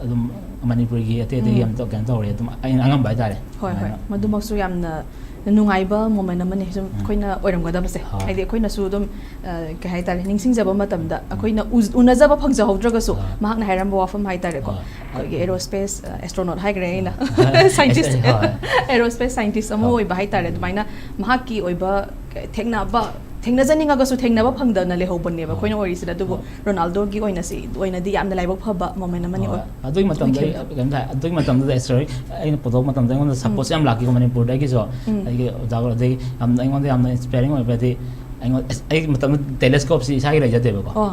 ꯑꯗꯨꯝ ꯃꯅꯤꯄꯨꯔꯒꯤ ꯑꯇꯩ ꯑꯇꯩꯒꯤ ꯎꯝ꯫ ꯌꯥꯝ ꯇꯧ-, ꯀꯩꯅꯣ ꯇꯧꯔꯦ꯫ ꯑꯗꯨꯝ ꯑꯩꯅ ꯑꯉꯝꯕ ꯍꯥꯏꯇꯥꯔꯦ꯫ ꯍꯣꯏ, ꯍꯣꯏ꯫ ꯑꯗꯨꯃꯥꯏꯅ꯫ ꯃꯗꯨꯃꯛꯁꯨ ꯌꯥꯝꯅ ꯅꯨꯡꯉꯥꯏꯕ moment ꯑꯃꯅꯤ ꯁꯨꯝ ꯎꯝ꯫ ꯑꯩꯈꯣꯏꯅ ꯑꯣꯏꯔꯝꯒꯗꯕꯁꯦ꯫ ꯍꯣꯏ꯫ ꯍꯥꯏꯗꯤ ꯑꯩꯈꯣꯏꯅꯁꯨ ꯑꯗꯨꯝ, ꯑ, ꯀꯩ ꯍꯥꯏꯇꯥꯔꯦ, ꯅꯤꯡꯁꯤꯡꯖꯕ ꯃꯇꯝꯗ ꯑꯩꯈꯣꯏꯅ ꯎ-, ꯎꯅꯖꯕ ꯐꯪꯖꯍꯧꯗ꯭ꯔꯒꯁꯨ, ꯍꯣꯏ꯫ ꯃꯍꯥꯛꯅ ꯍꯥꯏꯔꯝꯕ ꯋꯥꯐꯝ ꯍꯥꯏꯇꯥꯔꯦꯀꯣ꯫ ꯍꯣꯏ꯫ ꯑꯩꯈꯣꯏꯒꯤ aerospace, ꯑ, astronaut ꯍꯥꯏꯈ꯭ꯔꯦ ꯑꯩꯅ꯫ ꯍꯣꯏ꯫ Scientist꯫ ꯍꯣꯏ꯫ Aerospace scientist ꯑꯃ ꯍꯣꯏ꯫ ꯑꯣꯏꯕ ꯍꯥꯏꯇꯥꯔꯦ꯫ ꯑꯗꯨꯃꯥꯏꯅ ꯃꯍꯥꯛꯀꯤ ꯑꯣꯏꯕ ꯊꯦꯡꯅꯕ ꯊꯦꯡꯅꯖꯅꯤꯡꯉꯒꯁꯨ ꯊꯦꯡꯅꯕ ꯐꯪꯗꯅ ꯂꯩꯍꯧꯕꯅꯦꯕ ꯑꯩꯈꯣꯏꯅ ꯑꯣꯏꯔꯤꯁꯤꯗ꯫ ꯑꯗꯨꯕꯨ ꯔꯣꯅꯥꯜꯗꯣꯒꯤ ꯑꯣꯏꯅꯁꯤ ꯑꯣꯏꯅꯗꯤ ꯌꯥꯝꯅ ꯂꯥꯏꯕꯛ ꯐꯕ ꯃꯣꯃꯦꯟ ꯑꯃꯅꯤ꯫ ꯍꯣꯏ꯫ ꯑꯗꯨꯒꯤ ꯃꯇꯝꯗ ꯑꯩ ꯀꯩꯝꯇ ꯍꯥꯏ- ꯑꯗꯨꯒꯤ ꯃꯇꯝꯗꯨꯗ ꯑꯦꯁꯇꯔ ꯑꯩꯅ ꯄꯨꯊꯣꯛꯄ ꯃꯇꯝꯗ ꯑꯩꯉꯣꯟꯗ ꯁꯄꯣꯔꯠꯁꯨ ꯌꯥꯝ ꯂꯥꯛꯈꯤꯀꯣ ꯃꯅꯤꯄꯨꯔꯗꯒꯤꯁꯨ꯫ ꯑꯩꯒꯤ ꯑꯣꯖꯥ ꯑꯗꯒꯤ ꯌꯥꯝꯅ ꯑꯩꯉꯣꯟꯗ ꯌꯥꯝꯅ ꯏꯟꯁꯄꯥꯏꯔꯤꯡ ꯑꯣꯏꯕꯗꯤ ꯑꯩꯉꯣꯟꯗ ꯑꯩꯒꯤ ꯃꯇꯝꯗ ꯇꯦꯂꯦꯁꯀꯣꯞꯁꯤ ꯏꯁꯥꯒꯤ ꯂꯩꯖꯗꯦꯕꯀꯣ꯫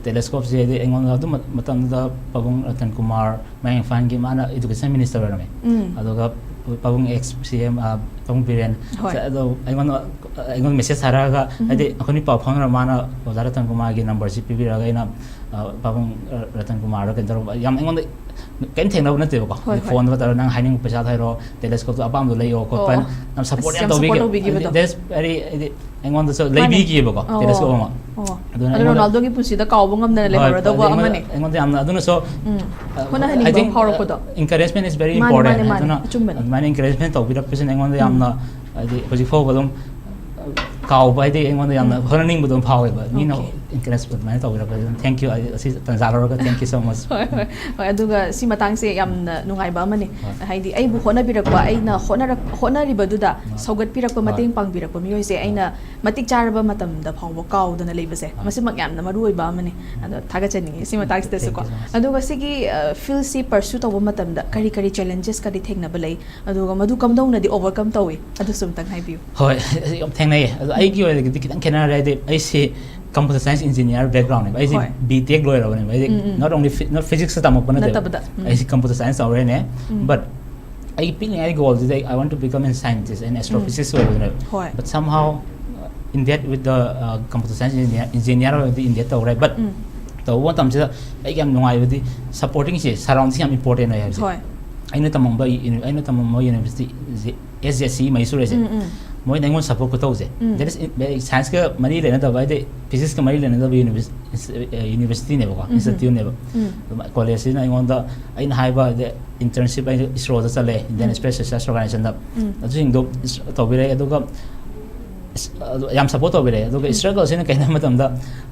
ꯇꯦꯂꯦꯁꯀꯣꯞꯁꯤ ꯍꯥꯏꯗꯤ ꯑꯩꯉꯣꯟꯗ ꯑꯗꯨ ꯃꯇꯝꯗꯨꯗ ꯄꯥꯕꯨꯡ ꯔꯇꯟ ꯀꯨꯃꯥꯔ ꯃꯌꯥꯡ ꯏꯝꯐꯥꯜꯒꯤ ꯃꯥꯅ ꯏꯗꯨꯀꯦꯁꯟ ꯃꯤꯅꯤꯁꯇꯔ ꯑꯣꯏꯔꯝꯃꯦ꯫ ꯑꯗꯨꯒ ꯄꯥꯕꯨꯡ ꯑꯦꯛꯁ ꯁꯤ ꯑꯦꯝ ꯄꯥꯕꯨꯡ ꯕꯤꯔꯦꯟ ꯑꯗꯣ ꯑꯩꯉꯣꯟꯗ ꯑꯩꯉꯣꯟꯗ ꯃꯦꯁꯦꯖ ꯊꯥꯔꯛꯑꯒ ꯍꯥꯏꯗꯤ ꯑꯩꯈꯣꯏꯅꯤ ꯄꯥꯎ ꯐꯥꯎꯅꯔ ꯃꯥꯅ ꯑꯣꯖꯥ ꯔꯇꯟ ꯀꯨꯃꯥꯔꯒꯤ ꯅꯝꯕꯔꯁꯤ ꯄꯤꯕꯤꯔꯒ ꯑꯩꯅ ꯄꯥꯕꯨꯡ ꯔꯇꯟ ꯀꯨꯃꯥꯔꯗ ꯀꯩꯅꯣ ꯇꯧꯔꯒ ꯌꯥꯝ ꯑꯩꯉꯣꯟꯗ ꯀꯩꯝ ꯊꯦꯡꯅꯕ ꯅꯠꯇꯦꯕꯀꯣ꯫ ꯐꯣꯟꯗ ꯇꯧꯔꯒ ꯅꯪ ꯍꯥꯏꯅꯤꯡꯕ ꯄꯩꯁꯥ ꯍꯥꯏꯔꯣ, ꯇꯦꯂꯦꯁꯀꯣꯞꯇꯣ ꯑꯄꯥꯝꯕꯗꯣ ꯂꯩꯌꯣ ꯈꯣꯠꯄ ꯍꯥꯏꯅ ꯌꯥꯝ ꯁꯄꯣꯔꯠ ꯌꯥꯝ ꯇꯧꯕꯤꯈꯤ꯫ ꯍꯥꯏꯗꯤ ꯑꯩꯉꯣꯟꯗꯁꯨ ꯂꯩꯕꯤꯈꯤꯕꯀꯣ ꯇꯦꯂꯦꯁꯀꯣꯞ ꯑꯃ꯫ ꯑꯗꯨꯅ ꯑꯗꯣ ꯑꯩꯉꯣꯟꯗ ꯔꯣꯅꯥꯜꯗꯣꯒꯤ ꯄꯨꯟꯁꯤꯗ ꯀꯥꯎꯕ ꯉꯝꯗꯅ ꯍꯣꯏ, ꯂꯩꯍꯧꯔꯗꯧꯕ ꯑꯗꯩ ꯑꯩꯉꯣꯟꯗ ꯑꯃꯅꯤ꯫ ꯑꯩꯉꯣꯟꯗ ꯌꯥꯝꯅ ꯑꯗꯨꯅꯁꯨ ꯎꯝ꯫ ꯑ, ꯍꯣꯠꯅꯍꯟꯅꯤꯡꯕ I think, ꯐꯥꯎꯔꯛꯄꯗꯣ꯫ Uh, encouragement is very ꯃꯥꯅꯦ, important꯫ ꯃꯥꯅꯦ, ꯃꯥꯅꯦ꯫ ꯑꯗꯨꯅ ꯑꯆꯨꯝꯕꯅꯤ꯫ ꯑꯗꯨꯃꯥꯏꯅ encouragement ꯇꯧꯕꯤꯔꯛꯄꯁꯤꯅ ꯑꯩꯉꯣꯟꯗ ꯎꯝ꯫ ꯌꯥꯝꯅ ꯍꯥꯏꯗꯤ ꯍꯧꯖꯤꯛ ꯐꯥꯎꯕ ꯑꯗꯨꯝ, ꯑ, ꯀꯥꯎꯕ ꯍꯥꯏꯗꯤ ꯑꯩꯉꯣꯟꯗ ꯌꯥꯝꯅ ꯎꯝ꯫ ꯍꯣꯠꯅꯅꯤꯡꯕꯗꯣ ꯑꯗꯨꯝ ꯐꯥꯎꯋꯦꯕ꯫ ꯃꯤꯅ Okay꯫ Encourage ꯑꯗꯨꯃꯥꯏꯅ ꯇꯧꯕꯤꯔꯛꯄꯁꯦ ꯑꯗꯨꯝ thank you꯫ ꯑꯩ ꯑꯁꯤ ꯇꯥꯟꯖꯥ ꯂꯧꯔꯒ thank you so much꯫ ꯍꯣꯏ, ꯍꯣꯏ, ꯍꯣꯏ꯫ ꯑꯗꯨꯒ ꯁꯤ ꯃꯇꯥꯡꯁꯦ ꯌꯥꯝꯅ ꯅꯨꯡꯉꯥꯏꯕ ꯑꯃꯅꯤ꯫ ꯍꯣꯏ꯫ ꯍꯥꯏꯗꯤ ꯑꯩꯕꯨ ꯍꯣꯠꯅꯕꯤꯔꯛꯄ, ꯑꯩꯅ ꯍꯣꯠꯅꯔꯛ-, ꯍꯣꯠꯅꯔꯤꯕꯗꯨꯗ ꯍꯣꯏ꯫ ꯁꯧꯒꯠꯄꯤꯔꯛꯄ, ꯍꯣꯏ꯫ ꯃꯇꯦꯡ ꯄꯥꯡꯕꯤꯔꯛꯄ ꯃꯤꯑꯣꯏꯁꯦ ꯍꯣꯏ꯫ ꯑꯩꯅ ꯃꯇꯤꯛ ꯆꯥꯔꯕ ꯃꯇꯝꯗ ꯐꯥꯎꯕ ꯀꯥꯎꯗꯅ ꯂꯩꯕꯁꯦ, ꯍꯣꯏ꯫ ꯃꯁꯤꯃꯛ ꯌꯥꯝꯅ ꯃꯔꯨ ꯑꯣꯏꯕ ꯑꯃꯅꯤ꯫ ꯑꯗꯣ ꯊꯥꯒꯠꯆꯅꯤꯡꯉꯤ ꯁꯤ ꯃꯇꯥꯡꯁꯤꯗꯁꯨꯀꯣ꯫ Thank you so much꯫ ꯑꯗꯨꯒ ꯁꯤꯒꯤ, ꯑ, field ꯁꯤ pursue ꯇꯧꯕ ꯃꯇꯝꯗ ꯀꯔꯤ ꯀꯔꯤ challenges ꯀꯗꯤ ꯊꯦꯡꯅꯕ ꯂꯩ? ꯑꯗꯨꯒ ꯃꯗꯨ ꯀꯝꯗꯧꯅꯗꯤ overcome ꯇꯧꯏ? ꯑꯗꯨꯁꯨ ꯑꯝꯇꯪ ꯍꯥꯏꯕꯤꯌꯨ꯫ ꯍꯣꯏ, ꯌꯥꯝ ꯊꯦꯡꯅꯩꯌꯦ꯫ ꯑꯗꯣ ꯑꯩꯒꯤ ꯑꯣꯏꯔꯒꯗꯤ ꯈꯤꯇꯪ ꯈꯦꯠꯅꯔꯦ, ꯍꯥꯏꯗꯤ ꯑꯩꯁꯤ computer science engineer background ꯅꯦꯕ꯫ ꯑꯩꯁꯦ ꯎꯝ꯫ B Tech ꯂꯣꯏꯔꯕꯅꯦꯕ꯫ ꯑꯩꯁꯦ ꯎꯝ, ꯎꯝ꯫ Not only phy-, not physics ꯇ ꯇꯝꯃꯛꯄ ꯅꯠꯇꯦꯕ꯫ ꯅꯠꯇꯕꯗ꯫ ꯎꯝ꯫ ꯑꯩꯁꯦ computer science ꯇꯧꯔꯦꯅꯦ꯫ ꯎꯝ꯫ But ꯑꯩ ꯄꯤꯛꯂꯤꯉꯩ goal ꯁꯤꯗ I want to become a scientist and astrophysicist ꯎꯝ꯫ ꯑꯣꯏꯕꯗꯨꯅꯦꯕ꯫ ꯍꯣꯏ꯫ But somehow, uh, ended with the, uh, computer science engineer, engineer ꯑꯣꯏꯕꯗꯤ ended ꯇꯧꯔꯦ꯫ But ꯎꯝ꯫ ꯇꯧꯕ ꯃꯇꯝꯁꯤꯗ ꯑꯩꯒꯤ ꯌꯥꯝ ꯅꯨꯡꯉꯥꯏꯕꯗꯤ supporting ꯁꯦ, surrounding ꯁꯦ ꯌꯥꯝ important ꯑꯣꯏ ꯍꯥꯏꯕꯁꯦ꯫ ꯍꯣꯏ꯫ ꯑꯩꯅ ꯇꯝꯃꯝꯕ uni-, ꯑꯩꯅ ꯇꯝꯃꯝꯕ university ꯁꯦ, S J C ꯃꯩꯁꯨꯔꯦꯁꯦ꯫ ꯎꯝ, ꯎꯝ꯫ ꯃꯣꯏꯅ ꯑꯩꯉꯣꯟꯗ support ꯈꯨꯇꯧꯁꯦ꯫ Um. That is, science ꯀ ꯃꯔꯤ ꯂꯩꯅꯗꯕ, ꯍꯥꯏꯗꯤ physics ꯀ ꯃꯔꯤ ꯂꯩꯅꯗꯕ univers-, ins-, uh, university ꯅꯦꯕꯀꯣ, ꯎꯝ, ꯎꯝ꯫ Institute ꯅꯦꯕ꯫ ꯎꯝ꯫ ꯑꯗꯨꯃꯥꯏ-, college ꯁꯤꯅ ꯑꯩꯉꯣꯟꯗ, ꯑꯩꯅ ꯍꯥꯏꯕ, ꯍꯥꯏꯗꯤ internship ꯑꯩ ISRO ꯗ ꯆꯠꯂꯦ, Indian ꯎꯝ꯫ Space Research Organization ꯗ꯫ ꯎꯝ꯫ ꯑꯗꯨꯁꯤꯡꯗꯣ ꯇꯧꯕꯤꯔꯛꯑꯦ꯫ ꯑꯗꯨꯒ ꯑꯁ, ꯑꯗꯨ ꯌꯥꯝ support ꯇꯧꯕꯤꯔꯛꯑꯦ꯫ ꯑꯗꯨꯒ ꯎꯝ꯫ Struggle ꯁꯤꯅ ꯀꯩꯅꯣ ꯍꯥꯏꯕ ꯃꯇꯝꯗ,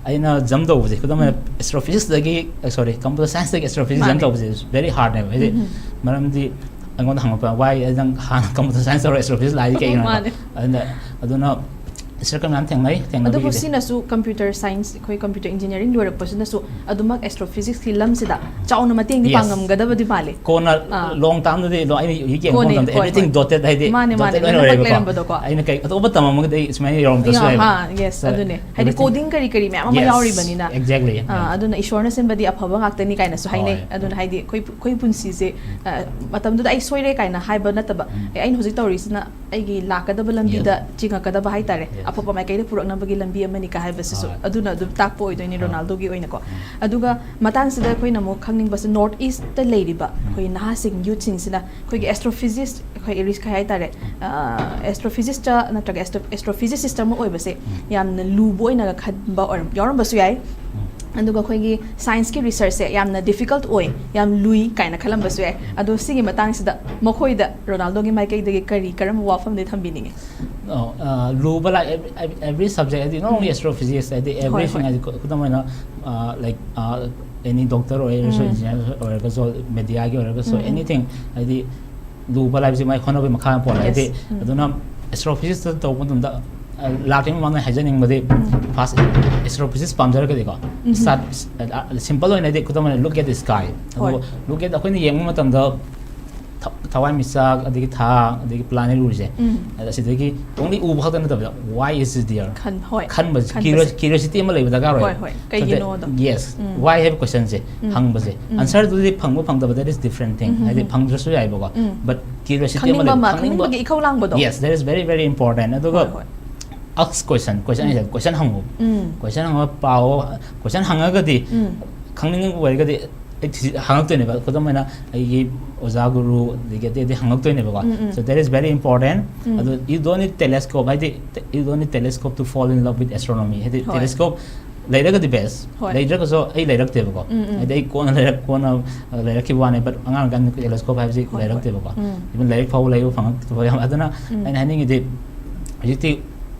ꯑꯩꯅ jump ꯇꯧꯕꯁꯦ, ꯈꯨꯗꯝ ꯑꯣꯏꯅ ꯎꯝ꯫ Astrophysics ꯇꯒꯤ, ꯑ, sorry, computer science ꯇꯒꯤ astrophysics jump ꯃꯥꯅꯦ꯫ ꯇꯧꯕꯁꯦ very hard ꯅꯦꯕ꯫ ꯍꯥꯏꯗꯤ, ꯎꯝ꯫ ꯃꯔꯝꯗꯤ ꯑꯩꯉꯣꯟꯗ ꯍꯪꯉꯛꯄ, "Why ꯅꯪ ꯍꯥꯟꯅ computer science ꯇꯧꯔ astrophysics ꯂꯥꯛꯏꯗꯤ ꯀꯩꯒꯤꯅꯣ?" ꯍꯥꯏꯕ꯫ ꯃꯥꯅꯦ꯫ ꯑꯗꯨꯅ, ꯑꯗꯨꯅ ꯁ꯭ꯇ꯭ꯔꯒꯜ ꯃꯌꯥꯝ ꯊꯦꯡꯅꯩ꯫ ꯑꯗꯨꯕꯨ ꯊꯦꯡꯅꯕꯒꯤꯗꯤ ꯁꯤꯅꯁꯨ computer science, ꯑꯩꯈꯣꯏ computer engineering ꯂꯣꯏꯔꯛꯄꯁꯤꯅꯁꯨ ꯑꯗꯨꯃꯛ astrophysicsꯀꯤ ꯂꯝꯁꯤꯗ ꯆꯥꯎꯅ ꯃꯇꯦꯡꯗꯤ Yes. ꯄꯥꯡꯉꯝꯒꯗꯕꯗꯤ ꯃꯥꯜꯂꯦ꯫ ꯀꯣꯟꯅ ꯑꯥ. ꯂꯣꯡ ꯇꯥꯝꯗꯗꯤ ꯑꯗꯣ ꯑꯩꯅ ꯍꯧꯖꯤꯛ ꯌꯦꯡꯕ ꯀꯣꯟꯅ, ꯃꯇꯝꯗꯗ ꯍꯣꯏ, everything ꯍꯣꯏ. dotted ꯍꯥꯏꯗꯤ ꯃꯥꯅꯦ, ꯃꯥꯅꯦ. dotted ꯑꯣꯏꯅ ꯂꯣꯏꯅꯃꯛ ꯑꯣꯏꯔꯦꯕꯀꯣ꯫ ꯂꯩꯔꯝꯕꯗꯣꯀꯣ꯫ ꯑꯩꯅ ꯀꯩ ꯑꯇꯣꯞꯄ ꯇꯝꯃꯝꯃꯒꯗꯤ ꯑꯩ ꯁꯨꯃꯥꯏꯅ ꯌꯧꯔꯝꯗꯕꯁꯨ Yeah, ꯌꯥꯏꯕꯀꯣ꯫ ꯍꯥ, yes, So, ꯑꯗꯨꯅꯦ꯫ ꯍꯥꯏꯗꯤ everything- coding ꯀꯔꯤ ꯀꯔꯤ ꯃꯌꯥꯝ ꯑꯃ Yes, ꯌꯥꯎꯔꯤꯕꯅꯤꯅ꯫ exactly, ꯑꯥ, yeah. ꯑꯗꯨꯅ ꯏꯁꯣꯔꯅ ꯁꯤꯟꯕꯗꯤ ꯑꯐꯕ ꯉꯥꯛꯇꯅꯤ ꯀꯥꯏꯅꯁꯨ ꯍꯥꯏꯅꯩ꯫ ꯍꯣꯏ. ꯑꯗꯨꯅ ꯍꯥꯏꯗꯤ ꯑꯩꯈꯣꯏ ꯑꯩꯈꯣꯏ ꯄꯨꯟꯁꯤꯁꯦ, ꯑ, ꯃꯇꯝꯗꯨꯗ ꯑꯩ ꯁꯣꯏꯔꯦ ꯀꯥꯏꯅ ꯍꯥꯏꯕ ꯅꯠꯇꯕ, ꯎꯝ. ꯑꯦ, ꯑꯩꯅ ꯍꯧꯖꯤꯛ ꯇꯧꯔꯤꯁꯤꯅ ꯑꯩꯒꯤ ꯂꯥꯛꯀꯗꯕ ꯂꯝꯕꯤꯗ Yes. ꯆꯤꯡꯉꯛꯀꯗꯕ ꯍꯥꯏꯇꯥꯔꯦ, Yes. ꯑꯐꯕ ꯃꯥꯏꯀꯩꯗ ꯄꯨꯔꯛꯅꯕꯒꯤ ꯂꯝꯕꯤ ꯑꯃꯅꯤ ꯀꯥꯏ ꯍꯥꯏꯕꯁꯤꯁꯨ ꯍꯣꯏ. ꯑꯗꯨꯅ ꯑꯗꯨꯝ ꯇꯥꯛꯄ ꯑꯣꯏꯗꯣꯏꯅꯤ ꯍꯣꯏ. ꯔꯣꯅꯥꯜꯗꯣꯒꯤ ꯑꯣꯏꯅꯀꯣ꯫ ꯎꯝ. ꯑꯗꯨꯒ ꯃꯇꯥꯡꯁꯤꯗ ꯑꯩꯈꯣꯏꯅ ꯑꯃꯨꯛ ꯈꯪꯅꯤꯡꯕꯁꯦ, North Eastꯇ ꯂꯩꯔꯤꯕ ꯎꯝ. ꯑꯩꯈꯣꯏ ꯅꯍꯥꯁꯤꯡ, youthꯁꯤꯡꯁꯤꯅ ꯑꯩꯈꯣꯏꯒꯤ astrophysicist, ꯑꯩꯈꯣꯏ ꯏꯔꯤꯁ ꯀꯩ ꯍꯥꯏꯇꯥꯔꯦ, ꯑ, astrophysicistꯇ ꯅꯠꯇ꯭ꯔꯒ astro-, astrophysicist ꯑꯃ ꯑꯣꯏꯕꯁꯦ ꯎꯝ. ꯌꯥꯝꯅ ꯂꯨꯕ ꯑꯣꯏꯅꯒ ꯈꯟꯕ ꯑꯣꯏꯔꯝ-, ꯌꯥꯎꯔꯝꯕꯁꯨ ꯌꯥꯏ꯫ ꯎꯝ. ꯑꯗꯨꯒ ꯑꯩꯈꯣꯏꯒꯤ scienceꯀꯤ researchꯁꯦ ꯌꯥꯝꯅ difficult ꯑꯣꯏ, ꯌꯥꯝ ꯂꯨꯏ ꯀꯥꯏꯅ ꯈꯜꯂꯝꯕꯁꯨ ꯌꯥꯏ꯫ ꯑꯗꯣ ꯁꯤꯒꯤ ꯃꯇꯥꯡꯁꯤꯗ ꯃꯈꯣꯏꯗ ꯔꯣꯅꯥꯜꯗꯣꯒꯤ ꯃꯥꯏꯀꯩꯗꯒꯤ ꯀꯔꯤ, ꯀꯔꯝꯕ ꯋꯥꯐꯝꯗꯤ ꯊꯝꯕꯤꯅꯤꯡꯉꯤ? ꯑꯣ, ꯑ, ꯂꯨꯕ, like, every, every, every subject, ꯍꯥꯏꯗꯤ not only ꯎꯝ. astrophysics, ꯍꯥꯏꯗꯤ ꯍꯣꯏ, everything, ꯍꯣꯏ. ꯍꯥꯏꯗꯤ ꯈꯨ-, ꯈꯨꯗꯝ ꯑꯣꯏꯅ, ꯑ, like, ꯑ, any doctor ꯑꯣꯏꯔꯁꯨ, ꯎꯝ. engineer ꯑꯣꯏꯔꯒꯁꯨ, mediaꯒꯤ ꯑꯣꯏꯔꯒꯁꯨ, ꯎꯝ, ꯎꯝ. anything, ꯍꯥꯏꯗꯤ ꯂꯨꯕ ꯂꯥꯏꯕꯁꯤ ꯃꯥꯏ ꯍꯣꯠꯅꯕꯒꯤ ꯃꯈꯥ ꯌꯥꯝ ꯄꯣꯜꯂꯦ꯫ Yes. ꯍꯥꯏꯗꯤ ꯎꯝ. ꯑꯗꯨꯅ astrophysicistꯇ ꯇꯧꯕ ꯃꯇꯝꯗ, ꯑ, ꯂꯥꯛꯇ꯭ꯔꯤꯉꯩ ꯃꯃꯥꯡꯗ ꯍꯥꯏꯖꯅꯤꯡꯕꯗꯤ, ꯎꯝ. first astrophysics ꯄꯥꯝꯖꯔꯒꯗꯤꯀꯣ, ꯎꯝ. start, ꯑ, simple ꯑꯣꯏꯅꯗꯤ ꯈꯨꯗꯝ ꯑꯣꯏꯅ look at the sky꯫ ꯑꯗꯨꯒ ꯍꯣꯏ. look at, ꯑꯩꯈꯣꯏꯅ ꯌꯦꯡꯕ ꯃꯇꯝꯗ ꯊ-, ꯊꯋꯥꯟꯃꯤꯆꯥꯛ, ꯑꯗꯒꯤ ꯊꯥ, ꯑꯗꯒꯤ planet ꯎꯔꯤꯁꯦ, ꯎꯝ. ꯑꯗ ꯑꯁꯤꯗꯒꯤ only ꯎꯕ ꯈꯛꯇ ꯅꯠꯇꯕꯗ, why is it there? ꯈꯟ-, ꯍꯣꯏ. ꯈꯟꯕꯁꯦ, ꯈꯟꯕꯁꯦ. Curios-, curiosity ꯑꯃ ꯂꯩꯕ ꯗꯔꯀꯥꯔ ꯑꯣꯏ꯫ ꯍꯣꯏ, ꯍꯣꯏ. ꯀꯩꯒꯤꯅꯣꯗꯣ? Yes. ꯎꯝ. Why ꯍꯥꯏꯕ questionꯁꯦ ꯎꯝ. ꯍꯪꯕꯁꯦ꯫ ꯎꯝ. Answerꯗꯨꯗꯤ ꯐꯪꯕ ꯐꯪꯗꯕ, that is different thing. ꯎꯝ, ꯍꯥꯏꯗꯤ ꯎꯝ. ꯐꯪꯗ꯭ꯔꯁꯨ ꯌꯥꯏꯕꯀꯣ꯫ ꯎꯝ. But curiosity ꯑꯃ ꯈꯪꯅꯤꯡꯕ ꯂꯩꯕ, ꯑꯃ, ꯈꯪꯅꯤꯡꯕ, ꯈꯪꯅꯤꯡꯕꯒꯤ ꯏꯈꯧ ꯂꯥꯡꯕꯗꯣ? Yes, that is very, very important. ꯑꯗꯨꯒ ꯍꯣꯏ, ꯍꯣꯏ. Ask question, question ꯎꯝ. ꯍꯥꯏꯁꯦ, question ꯍꯪꯉꯨ꯫ ꯎꯝ. Question ꯍꯪꯉꯒ ꯄꯥꯎ, question ꯍꯪꯉꯒꯗꯤ ꯎꯝ. ꯈꯪꯅꯤꯡꯕ ꯑꯣꯏꯔꯒꯗꯤ ꯑꯩ ꯊꯤ-, ꯍꯪꯉꯛꯇꯣꯏꯅꯦꯕ꯫ ꯈꯨꯗꯝ ꯑꯣꯏꯅ ꯑꯩꯒꯤ ꯑꯣꯖꯥ ꯒꯨꯔꯨ, ꯑꯗꯒꯤ ꯑꯇꯩ ꯑꯇꯩ ꯍꯪꯉꯛꯇꯣꯏꯅꯦꯕꯀꯣ꯫ ꯎꯝ, ꯎꯝ. So that is very important. ꯎꯝ. ꯑꯗꯨ you don't need telescope, ꯍꯥꯏꯗꯤ you don't need telescope to fall in love with astronomy. ꯍꯥꯏꯗꯤ ꯍꯣꯏ. Telescope ꯂꯩꯔꯒꯗꯤ best, ꯍꯣꯏ. ꯂꯩꯇ꯭ꯔꯒꯁꯨ ꯑꯩ ꯂꯩꯔꯛꯇꯦꯕꯀꯣ꯫ ꯎꯝ, ꯎꯝ. ꯍꯥꯏꯗꯤ ꯑꯩ ꯀꯣꯟꯅ ꯂꯩꯔꯛ-, ꯀꯣꯟꯅ, ꯑ, ꯂꯩꯔꯛꯈꯤꯕ ꯋꯥꯅꯦ, but ꯑꯉꯥꯡ ꯑꯣꯏꯔꯤꯀꯥꯟꯗ telescope ꯍꯥꯏꯕꯁꯤ ꯍꯣꯏ, ꯍꯣꯏ. ꯂꯩꯔꯛꯇꯦꯕꯀꯣ꯫ ꯎꯝ. Even ꯂꯥꯏꯔꯤꯛ ꯐꯥꯎꯕ ꯂꯩꯕ ꯐꯪꯉꯛꯇꯕ ꯌꯥꯝ, ꯑꯗꯨꯅ ꯎꯝ. ꯑꯩꯅ ꯍꯥꯏꯅꯤꯡꯉꯤꯗꯤ ꯍꯧꯖꯤꯛꯇꯤ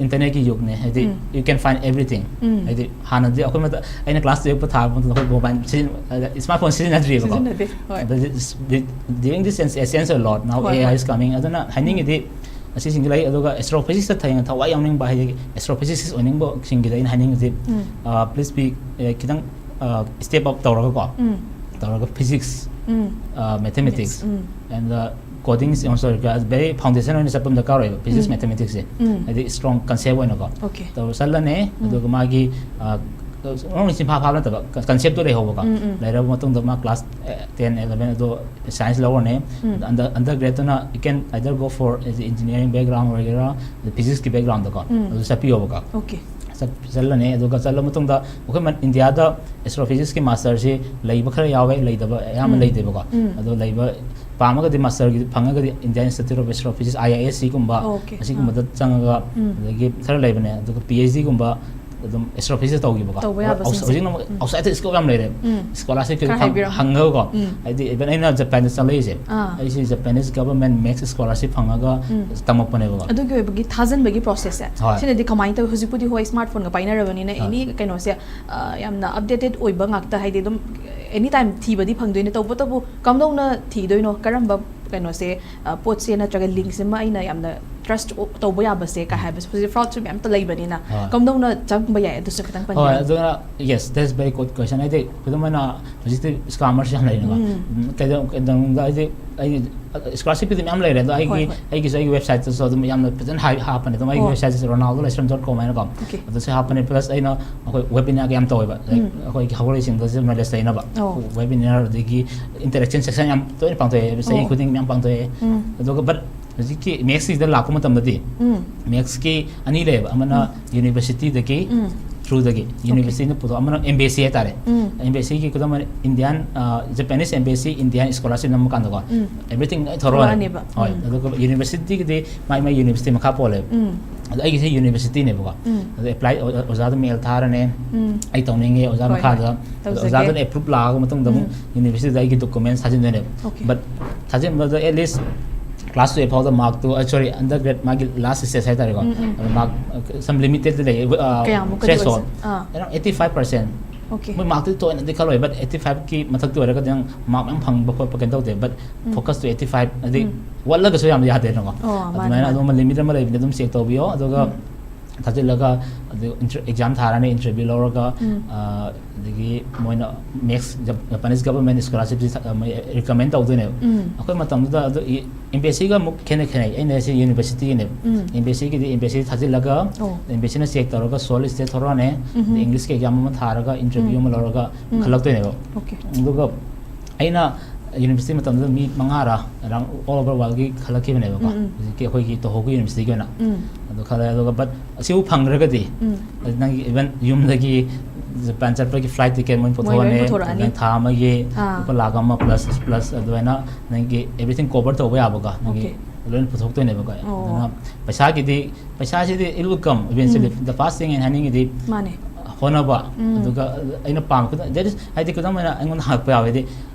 internetꯀꯤ ꯌꯨꯒꯅꯦ, ꯍꯥꯏꯗꯤ ꯎꯝ. you can find everything. ꯎꯝ. ꯍꯥꯏꯗꯤ ꯍꯥꯟꯅꯗꯤ ꯑꯩꯈꯣꯏ ꯃꯇꯝ, ꯑꯩꯅ class twelve ꯊꯥꯕ ꯃꯇꯝꯗ ꯑꯩꯈꯣꯏ mobile ꯁꯤꯖꯤꯟ-, ꯑ, smartphone ꯁꯤꯖꯤꯟꯅꯗ꯭ꯔꯤꯕꯀꯣ꯫ ꯁꯤꯖꯤꯟꯅꯗꯦ, ꯍꯣꯏ. But this, the, during this sense, it changed a lot. Now ꯍꯣꯏ, A I ꯍꯣꯏ. is coming. ꯑꯗꯨꯅ ꯍꯥꯏꯅꯤꯡꯉꯤꯗꯤ ꯑꯁꯤꯁꯤꯡꯁꯤ ꯂꯩ꯫ ꯑꯗꯨꯒ ꯑꯦꯁꯇ꯭ꯔꯣꯐꯤꯖꯤꯛꯁꯇ ꯊꯦꯡꯅ ꯊꯋꯥꯏ ꯌꯥꯎꯅꯤꯡꯕ, ꯍꯥꯏꯗꯤ ꯑꯦꯁꯇ꯭ꯔꯣꯐꯤꯖꯤꯁꯤꯁ ꯑꯣꯏꯅꯤꯡꯕꯁꯤꯡꯒꯤꯗ ꯑꯩꯅ ꯍꯥꯏꯅꯤꯡꯕꯁꯤ, ꯎꯝ. ꯄ꯭ꯂꯤꯁ ꯕꯤ ꯈꯤꯇꯪ ꯁ꯭ꯇꯦꯞ ꯑꯞ ꯇꯧꯔꯒꯀꯣ, ꯎꯝ. ꯇꯧꯔꯒ physics, um. Mathematics, um. And coding, sorry, very foundation ꯑꯣꯏꯅ ꯆꯠꯄ ꯑꯃ ꯗꯔꯀꯥꯔ ꯑꯣꯏꯌꯦꯕ, ꯐꯤꯖꯤꯛꯁ ꯎꯝ. ꯃꯦꯊꯃꯦꯇꯤꯛꯁꯁꯦ, ꯎꯝ. ꯍꯥꯏꯗꯤ ꯏꯁꯇ꯭ꯔꯣꯡ ꯀꯟꯁꯦꯞ ꯑꯣꯏꯅꯀꯣ, ꯑꯣꯀꯦ. ꯇꯧꯔ ꯆꯠꯂꯅꯤ꯫ ꯎꯝ. ꯑꯗꯨꯒ ꯃꯥꯒꯤ ꯑ, ꯑꯉꯥꯡ ꯆꯤꯟꯐꯥ ꯐꯥꯕ ꯅꯠꯇꯕ, ꯀꯟꯁꯦꯞꯇꯣ ꯂꯩꯍꯧꯕꯀꯣ, ꯎꯝ, ꯎꯝ. ꯂꯩꯔꯕ ꯃꯇꯨꯡꯗ ꯃꯥ ꯀ꯭ꯂꯥꯁ ꯇꯦꯟ, ꯏꯂꯚꯦꯟ ꯑꯗꯣ ꯁꯥꯏꯟꯁ ꯂꯧꯔꯅꯤ꯫ ꯎꯝ. ꯑꯟꯗꯔ ꯒ꯭ꯔꯦꯗꯇꯨꯅ you can either go for engineering background ꯑꯣꯏꯒꯦꯔꯥ, ꯐꯤꯖꯤꯛꯁꯀꯤ ꯕꯦꯛꯒ꯭ꯔꯥꯎꯟꯗꯀꯣ, ꯎꯝ. ꯑꯗꯨ ꯆꯠꯄꯤꯌꯣꯕꯀꯣ꯫ ꯑꯣꯀꯦ. ꯆꯠ- ꯆꯠꯂꯅꯤ꯫ ꯑꯗꯨꯒ ꯆꯠꯂ ꯃꯇꯨꯡꯗ ꯑꯩꯈꯣꯏ ꯃ- ꯏꯟꯗꯤꯌꯥꯗ ꯑꯦꯁꯇ꯭ꯔꯣꯐꯤꯖꯤꯛꯁꯀꯤ ꯃꯥꯁꯇꯔꯁꯤ ꯂꯩꯕ ꯈꯔ ꯌꯥꯎꯋꯦ, ꯂꯩꯇꯕ ꯑꯌꯥꯝꯕ ꯎꯝ. ꯂꯩꯇꯦꯕꯀꯣ꯫ ꯎꯝ. ꯑꯗꯣ ꯂꯩꯕ ꯄꯥꯝꯃꯒꯗꯤ ꯃꯥꯁꯇꯔꯒꯤ ꯐꯪꯉꯒꯗꯤ Indian Institute of Astrophysics, I I S C ꯒꯨꯝꯕ, ꯑꯣꯀꯦ. ꯑꯁꯤꯒꯨꯝꯕꯗ ꯆꯪꯉꯒ, ꯎꯝ. ꯑꯗꯒꯤ ꯈꯔ ꯂꯩꯕꯅꯦ꯫ ꯑꯗꯨꯒ ꯄꯤ ꯑꯩꯆ ꯗꯤꯒꯨꯝꯕ ꯑꯗꯨꯝ ꯑꯦꯁꯇ꯭ꯔꯣꯐꯤꯖꯤꯛꯁ ꯇꯧꯈꯤꯕꯀꯣ꯫ ꯇꯧꯕ ꯌꯥꯕꯁꯤꯡꯁꯦ. ꯍꯧꯖꯤꯛꯅ ꯑꯃꯨꯛ ꯎꯝ. ꯑꯥꯎꯠꯁꯥꯏꯗꯇ ꯁ꯭ꯀꯣꯞ ꯌꯥꯝ ꯂꯩꯔꯦ꯫ ꯎꯝ. ꯁ꯭ꯀꯣꯂꯥꯔꯁꯤꯞ ꯈꯔ ꯍꯥꯏꯕꯤꯔꯣ. ꯍꯪꯉꯒꯀꯣ꯫ ꯎꯝ. ꯍꯥꯏꯗꯤ ꯏꯚꯟ ꯑꯩꯅ ꯖꯄꯥꯟꯗ ꯆꯪꯂꯛꯏꯁꯦ, ꯑꯥ. ꯑꯩꯁꯦ Japanese government max scholarship ꯐꯪꯉꯒ ꯎꯝ. ꯇꯝꯃꯛꯄꯅꯦꯕꯀꯣ꯫ ꯑꯗꯨꯒꯤ ꯑꯣꯏꯕꯒꯤ ꯊꯥꯖꯟꯕꯒꯤ ꯄ꯭ꯔꯣꯁꯦꯁꯁꯦ ꯍꯣꯏ. ꯁꯤꯅꯗꯤ ꯀꯃꯥꯏꯅ ꯇꯧꯋꯤ? ꯍꯧꯖꯤꯛꯄꯨꯗꯤ ꯍꯣꯏ, ꯁ꯭ꯃꯥꯔꯠ ꯐꯣꯟꯒ ꯄꯥꯏꯅꯔꯕꯅꯤꯅ, ꯍꯣꯏ. ꯑꯦꯅꯤ ꯀꯩꯅꯣꯁꯦ, ꯑ, ꯌꯥꯝꯅ ꯑꯞꯗꯦꯇꯦꯠ ꯑꯣꯏꯕ ꯉꯥꯛꯇ, ꯍꯥꯏꯗꯤ ꯑꯗꯨꯝ ꯑꯦꯅꯤ ꯇꯥꯏꯝ ꯊꯤꯕꯗꯤ ꯐꯪꯗꯣꯏꯅꯦ꯫ ꯇꯧꯕꯇꯕꯨ ꯀꯝꯗꯧꯅ ꯊꯤꯗꯣꯏꯅꯣ? ꯀꯔꯝꯕ ꯀꯩꯅꯣꯁꯦ, ꯑ, ꯄꯣꯠꯁꯦ ꯅꯠꯇ꯭ꯔꯒ ꯂꯤꯡꯁꯦ ꯑꯃ ꯑꯩꯅ ꯌꯥꯝꯅ ꯇ꯭ꯔꯁ ꯇꯧꯕ ꯌꯥꯕꯁꯦ ꯀꯥꯏ ꯍꯥꯏꯕꯁꯦ? ꯍꯧꯖꯤꯛ ꯐ꯭ꯔꯣꯗꯁꯨ ꯃꯌꯥꯝ ꯂꯩꯕꯅꯤꯅ ꯍꯣꯏ. ꯀꯝꯗꯧꯅ ꯆꯪꯕ ꯌꯥꯏ? ꯑꯗꯨꯁꯨ ꯈꯤꯇꯪ ꯍꯣꯏ, ꯄꯟꯕꯤꯌꯨ꯫ ꯑꯗꯨꯅ yes, that's very good question. ꯍꯥꯏꯗꯤ ꯈꯨꯗꯝ ꯑꯣꯏꯅ ꯍꯧꯖꯤꯛꯇꯤ ꯁ꯭ꯀꯥꯃꯔꯁꯤ ꯌꯥꯝ ꯂꯩꯔꯦꯅꯀꯣ꯫ ꯎꯝ. ꯎꯝ, ꯀꯩꯗꯧ- ꯀꯩꯗꯧꯅꯨꯡꯗ ꯍꯥꯏꯗꯤ ꯑꯩ ꯁ꯭ꯀꯣꯂꯥꯔꯁꯤꯞꯀꯤꯗꯤ ꯃꯌꯥꯝ ꯂꯩꯔꯦ, ꯑꯗꯣ ꯑꯩꯒꯤ ꯍꯣꯏ, ꯍꯣꯏ. ꯑꯩꯒꯤꯁꯨ ꯑꯩꯒꯤ ꯋꯦꯕꯁꯥꯏꯠꯇꯁꯨ ꯑꯗꯨꯝ ꯌꯥꯝꯅ ꯐꯖꯅ ꯍꯥꯏ- ꯍꯥꯞꯄꯅꯦ꯫ ꯑꯗꯨꯝ ꯑꯩꯒꯤ ꯑꯣ. ꯋꯦꯕꯁꯥꯏꯠꯁꯦ ronaldo laistrem dot com ꯍꯥꯏꯅꯀꯣ꯫ Okay. ꯑꯗꯨꯁꯨ ꯍꯥꯞꯄꯅꯦ꯫ ꯄ꯭ꯂꯁ ꯑꯩꯅ ꯑꯩꯈꯣꯏ ꯋꯦꯕꯤꯅꯥꯔꯒ ꯌꯥꯝ ꯇꯧꯋꯦꯕ, like, ꯎꯝ. ꯑꯩꯈꯣꯏꯒꯤ ꯍꯧꯒꯠꯂꯛꯏꯁꯤꯡꯗꯁꯨ ꯅꯣꯂꯦꯖ ꯂꯩꯅꯕ ꯑꯣ. ꯋꯦꯕꯤꯅꯥꯔ, ꯑꯗꯒꯤ ꯏꯟꯇꯔꯦꯛꯁꯟ ꯁꯦꯁꯟ ꯌꯥꯝ ꯇꯣꯏꯅ ꯄꯥꯡꯊꯣꯛꯑꯦ, ꯆꯍꯤ ꯑꯣ. ꯈꯨꯗꯤꯡꯒꯤ ꯃꯌꯥꯝ ꯄꯥꯡꯊꯣꯛꯑꯦ꯫ ꯎꯝ. ꯑꯗꯨꯒ ꯕꯠ ꯍꯧꯖꯤꯛꯀꯤ ꯃꯦꯛꯁꯀꯤꯗ ꯂꯥꯛꯄ ꯃꯇꯝꯗꯗꯤ ꯎꯝ. ꯃꯦꯛꯁꯀꯤ ꯑꯅꯤ ꯂꯩꯌꯦꯕ, ꯑꯃꯅ ꯎꯝ. ꯌꯨꯅꯤꯚꯔꯁꯤꯇꯤꯗꯒꯤ ꯎꯝ. ꯊ꯭ꯔꯨꯗꯒꯤ ꯌꯨꯅꯤꯚꯔꯁꯤꯇꯤꯅ ꯄꯨꯊꯣꯛ, ꯑꯃꯅ ꯑꯦꯝ ꯕꯤ ꯑꯦꯁ ꯁꯤ ꯍꯥꯏꯇꯥꯔꯦ꯫ ꯎꯝ. ꯑꯦꯝ ꯕꯤ ꯑꯦꯁ ꯁꯤꯒꯤ ꯈꯨꯗꯝ ꯑꯣꯏꯅ Indian, Japanese M B S C Indian scholarship ꯅꯝꯕ ꯀꯥꯟꯗꯀꯣ, ꯎꯝ. ꯑꯦꯚ꯭ꯔꯤꯊꯤꯡ ꯂꯣꯏ ꯊꯣꯛꯂꯛꯑꯅꯦꯕ. ꯊꯣꯔꯛꯑꯅꯦꯕ꯫ ꯍꯣꯏ. ꯎꯝ. ꯑꯗꯨꯒ ꯌꯨꯅꯤꯚꯔꯁꯤꯇꯤꯒꯤꯗꯤ ꯃꯥꯏ ꯃꯥꯏ ꯌꯨꯅꯤꯚꯔꯁꯤꯇꯤ ꯃꯈꯥ ꯄꯣꯜꯂꯦꯕ꯫ ꯎꯝ. ꯑꯗꯣ ꯑꯩꯒꯤꯁꯦ ꯌꯨꯅꯤꯚꯔꯁꯤꯇꯤꯅꯦꯕꯀꯣ꯫ ꯎꯝ. ꯑꯗꯣ ꯑꯦꯄ꯭ꯂꯥꯏ ꯑꯣꯖꯥꯗ ꯃꯦꯜ ꯊꯥꯔꯅꯦ, ꯎꯝ. ꯑꯩ ꯇꯧꯅꯤꯡꯉꯦ ꯑꯣꯖꯥ ꯍꯣꯏ. ꯃꯈꯥꯗ꯫ ꯑꯗꯣ ꯇꯧꯖꯒꯦ. ꯑꯣꯖꯥꯗꯨꯅ ꯑꯦꯄ꯭ꯔꯨꯞ ꯂꯥꯛꯑꯒ ꯃꯇꯨꯡꯗ ꯑꯃꯨꯛ ꯎꯝ. ꯌꯨꯅꯤꯚꯔꯁꯤꯇꯤꯗ ꯑꯩꯒꯤ ꯗꯣꯀꯨꯃꯦꯟꯁ ꯊꯥꯖꯤꯟꯗꯣꯏꯅꯦꯕ꯫ Okay. ꯕꯠ ꯊꯥꯖꯤꯟꯕꯗ at least class twelve ꯐꯥꯎꯗ ꯃꯥꯔꯛꯇꯣ, ꯁꯣꯔꯤ, ꯑꯟꯗꯔ ꯒ꯭ꯔꯦꯗ ꯃꯥꯒꯤ ꯂꯥꯁ ꯁ꯭ꯇꯦꯖ ꯍꯥꯏꯇꯥꯔꯦꯀꯣ꯫ ꯎꯝ, ꯎꯝ. ꯑꯗꯣ ꯃꯥꯔꯛ ꯁꯝ ꯂꯤꯃꯤꯇꯦꯗ ꯂꯩ, ꯀꯌꯥꯃꯨꯛꯀꯗꯤ ꯊ꯭ꯔꯦꯁꯍꯣꯜ꯫ ꯑꯣꯏꯖ-, ꯑꯥ. Around eighty five percent. Okay. ꯃꯣꯏ ꯃꯥꯔꯛꯇꯤ ꯊꯣꯏꯅꯗꯤ ꯈꯜꯂꯣꯏ, but eighty five ꯀꯤ ꯃꯊꯛꯇ ꯑꯣꯏꯔꯒꯗꯤ ꯅꯪ ꯃꯥꯔꯛ ꯃꯌꯥꯝ ꯐꯪꯕ ꯈꯣꯠꯄ ꯀꯩꯅꯣ ꯇꯧꯗꯦ, but um. focus to eighty five, ꯍꯥꯏꯗꯤ ꯎꯝ. ꯋꯥꯠꯂꯒꯁꯨ ꯌꯥꯝ ꯌꯥꯗꯦꯅꯀꯣ. ꯑꯣ, ꯃꯥꯅꯦ, ꯑꯗꯨꯃꯥꯏꯅ ꯃꯥꯅꯦ. ꯑꯗꯨꯝ limit ꯑꯃ ꯂꯩꯕꯅꯤ, ꯑꯗꯨꯝ check ꯇꯧꯕꯤꯌꯣ. ꯑꯗꯨꯒ ꯎꯝ. ꯊꯥꯖꯤꯜꯂꯒ ꯑꯗꯨ exam ꯊꯥꯔꯅꯤ, interview ꯂꯧꯔꯒ ꯎꯝ. ꯑ, ꯑꯗꯒꯤ ꯃꯣꯏꯅ next Jap- Japanese government scholarship ꯁꯤ ꯊ- ꯃꯣꯏ recommend ꯇꯧꯗꯣꯏꯅꯦꯕ. ꯎꯝ. ꯑꯩꯈꯣꯏ ꯃꯇꯝꯗꯨꯗ ꯑꯗꯨ embassy ꯒ ꯑꯃꯨꯛ ꯈꯦꯠꯅꯩ, ꯈꯦꯠꯅꯩ꯫ ꯑꯩꯅ ꯍꯥꯏꯁꯦ university ꯒꯤꯅꯦꯕ. ꯎꯝ. Embassy ꯒꯤꯗꯤ embassy ꯊꯥꯖꯤꯜꯂꯒ ꯑꯣ. embassy ꯅ check ꯇꯧꯔꯒ solicitor ꯊꯣꯔꯛꯑꯅꯤ, ꯎꯝ. ꯑꯗꯩ English ꯀꯤ exam ꯑꯃ ꯊꯥꯔꯒ interview ꯎꯝ. ꯑꯃ ꯂꯧꯔꯒ ꯎꯝ. ꯈꯜꯂꯛꯇꯣꯏꯅꯦꯕ. Okay. ꯑꯗꯨꯒ ꯑꯩꯅ university ꯃꯇꯝꯗꯨꯗ ꯃꯤ ꯃꯉꯥꯔ around all over world ꯒꯤ ꯈꯜꯂꯛꯈꯤꯕꯅꯦꯕꯀꯣ. ꯎꯝ, ꯎꯝ. ꯍꯧꯖꯤꯛꯀꯤ ꯑꯩꯈꯣꯏꯒꯤ Tohoku university ꯒꯤ ꯑꯣꯏꯅ. ꯎꯝ. ꯑꯗꯨ ꯈꯜꯂꯦ, ꯑꯗꯨꯒ but ꯑꯁꯤꯕꯨ ꯐꯪꯈ꯭ꯔꯒꯗꯤ ꯎꯝ. ꯅꯪꯒꯤ even ꯌꯨꯝꯗꯒꯤ Japan ꯆꯠꯄꯒꯤ flight ticket ꯃꯣꯏ ꯃꯣꯏ ꯂꯣꯏ ꯄꯨꯊꯣꯛꯑꯅꯤ, ꯄꯨꯊꯣꯔꯛꯑꯅꯤ. ꯅꯪ ꯊꯥ ꯑꯃꯒꯤ ꯑꯥ. ꯂꯨꯄꯥ ꯂꯥꯛ ꯑꯃ plus plus ꯑꯗꯨꯃꯥꯏꯅ ꯅꯪꯒꯤ everything cover ꯇꯧꯕ ꯌꯥꯕꯀꯣ, ꯅꯪꯒꯤ Okay. ꯂꯣꯏꯅ ꯄꯨꯊꯣꯛꯇꯣꯏꯅꯦꯕꯀꯣ. ꯑꯣ. ꯑꯗꯨꯅ ꯄꯩꯁꯥꯒꯤꯗꯤ, ꯄꯩꯁꯥꯁꯤꯗꯤ it will come eventually. Um. The first thing ꯑꯩꯅ ꯍꯥꯏꯅꯤꯡꯉꯤꯗꯤ ꯃꯥꯅꯦ. ꯍꯣꯠꯅꯕ, ꯎꯝ. ꯑꯗꯨꯒ ꯑꯩꯅ ꯄꯥꯝꯕ ꯈꯨꯗꯝ, that is, ꯍꯥꯏꯗꯤ ꯈꯨꯗꯝ ꯑꯣꯏꯅ ꯑꯩꯉꯣꯟꯗ ꯍꯪꯉꯛꯄ ꯌꯥꯎꯋꯦꯗꯤ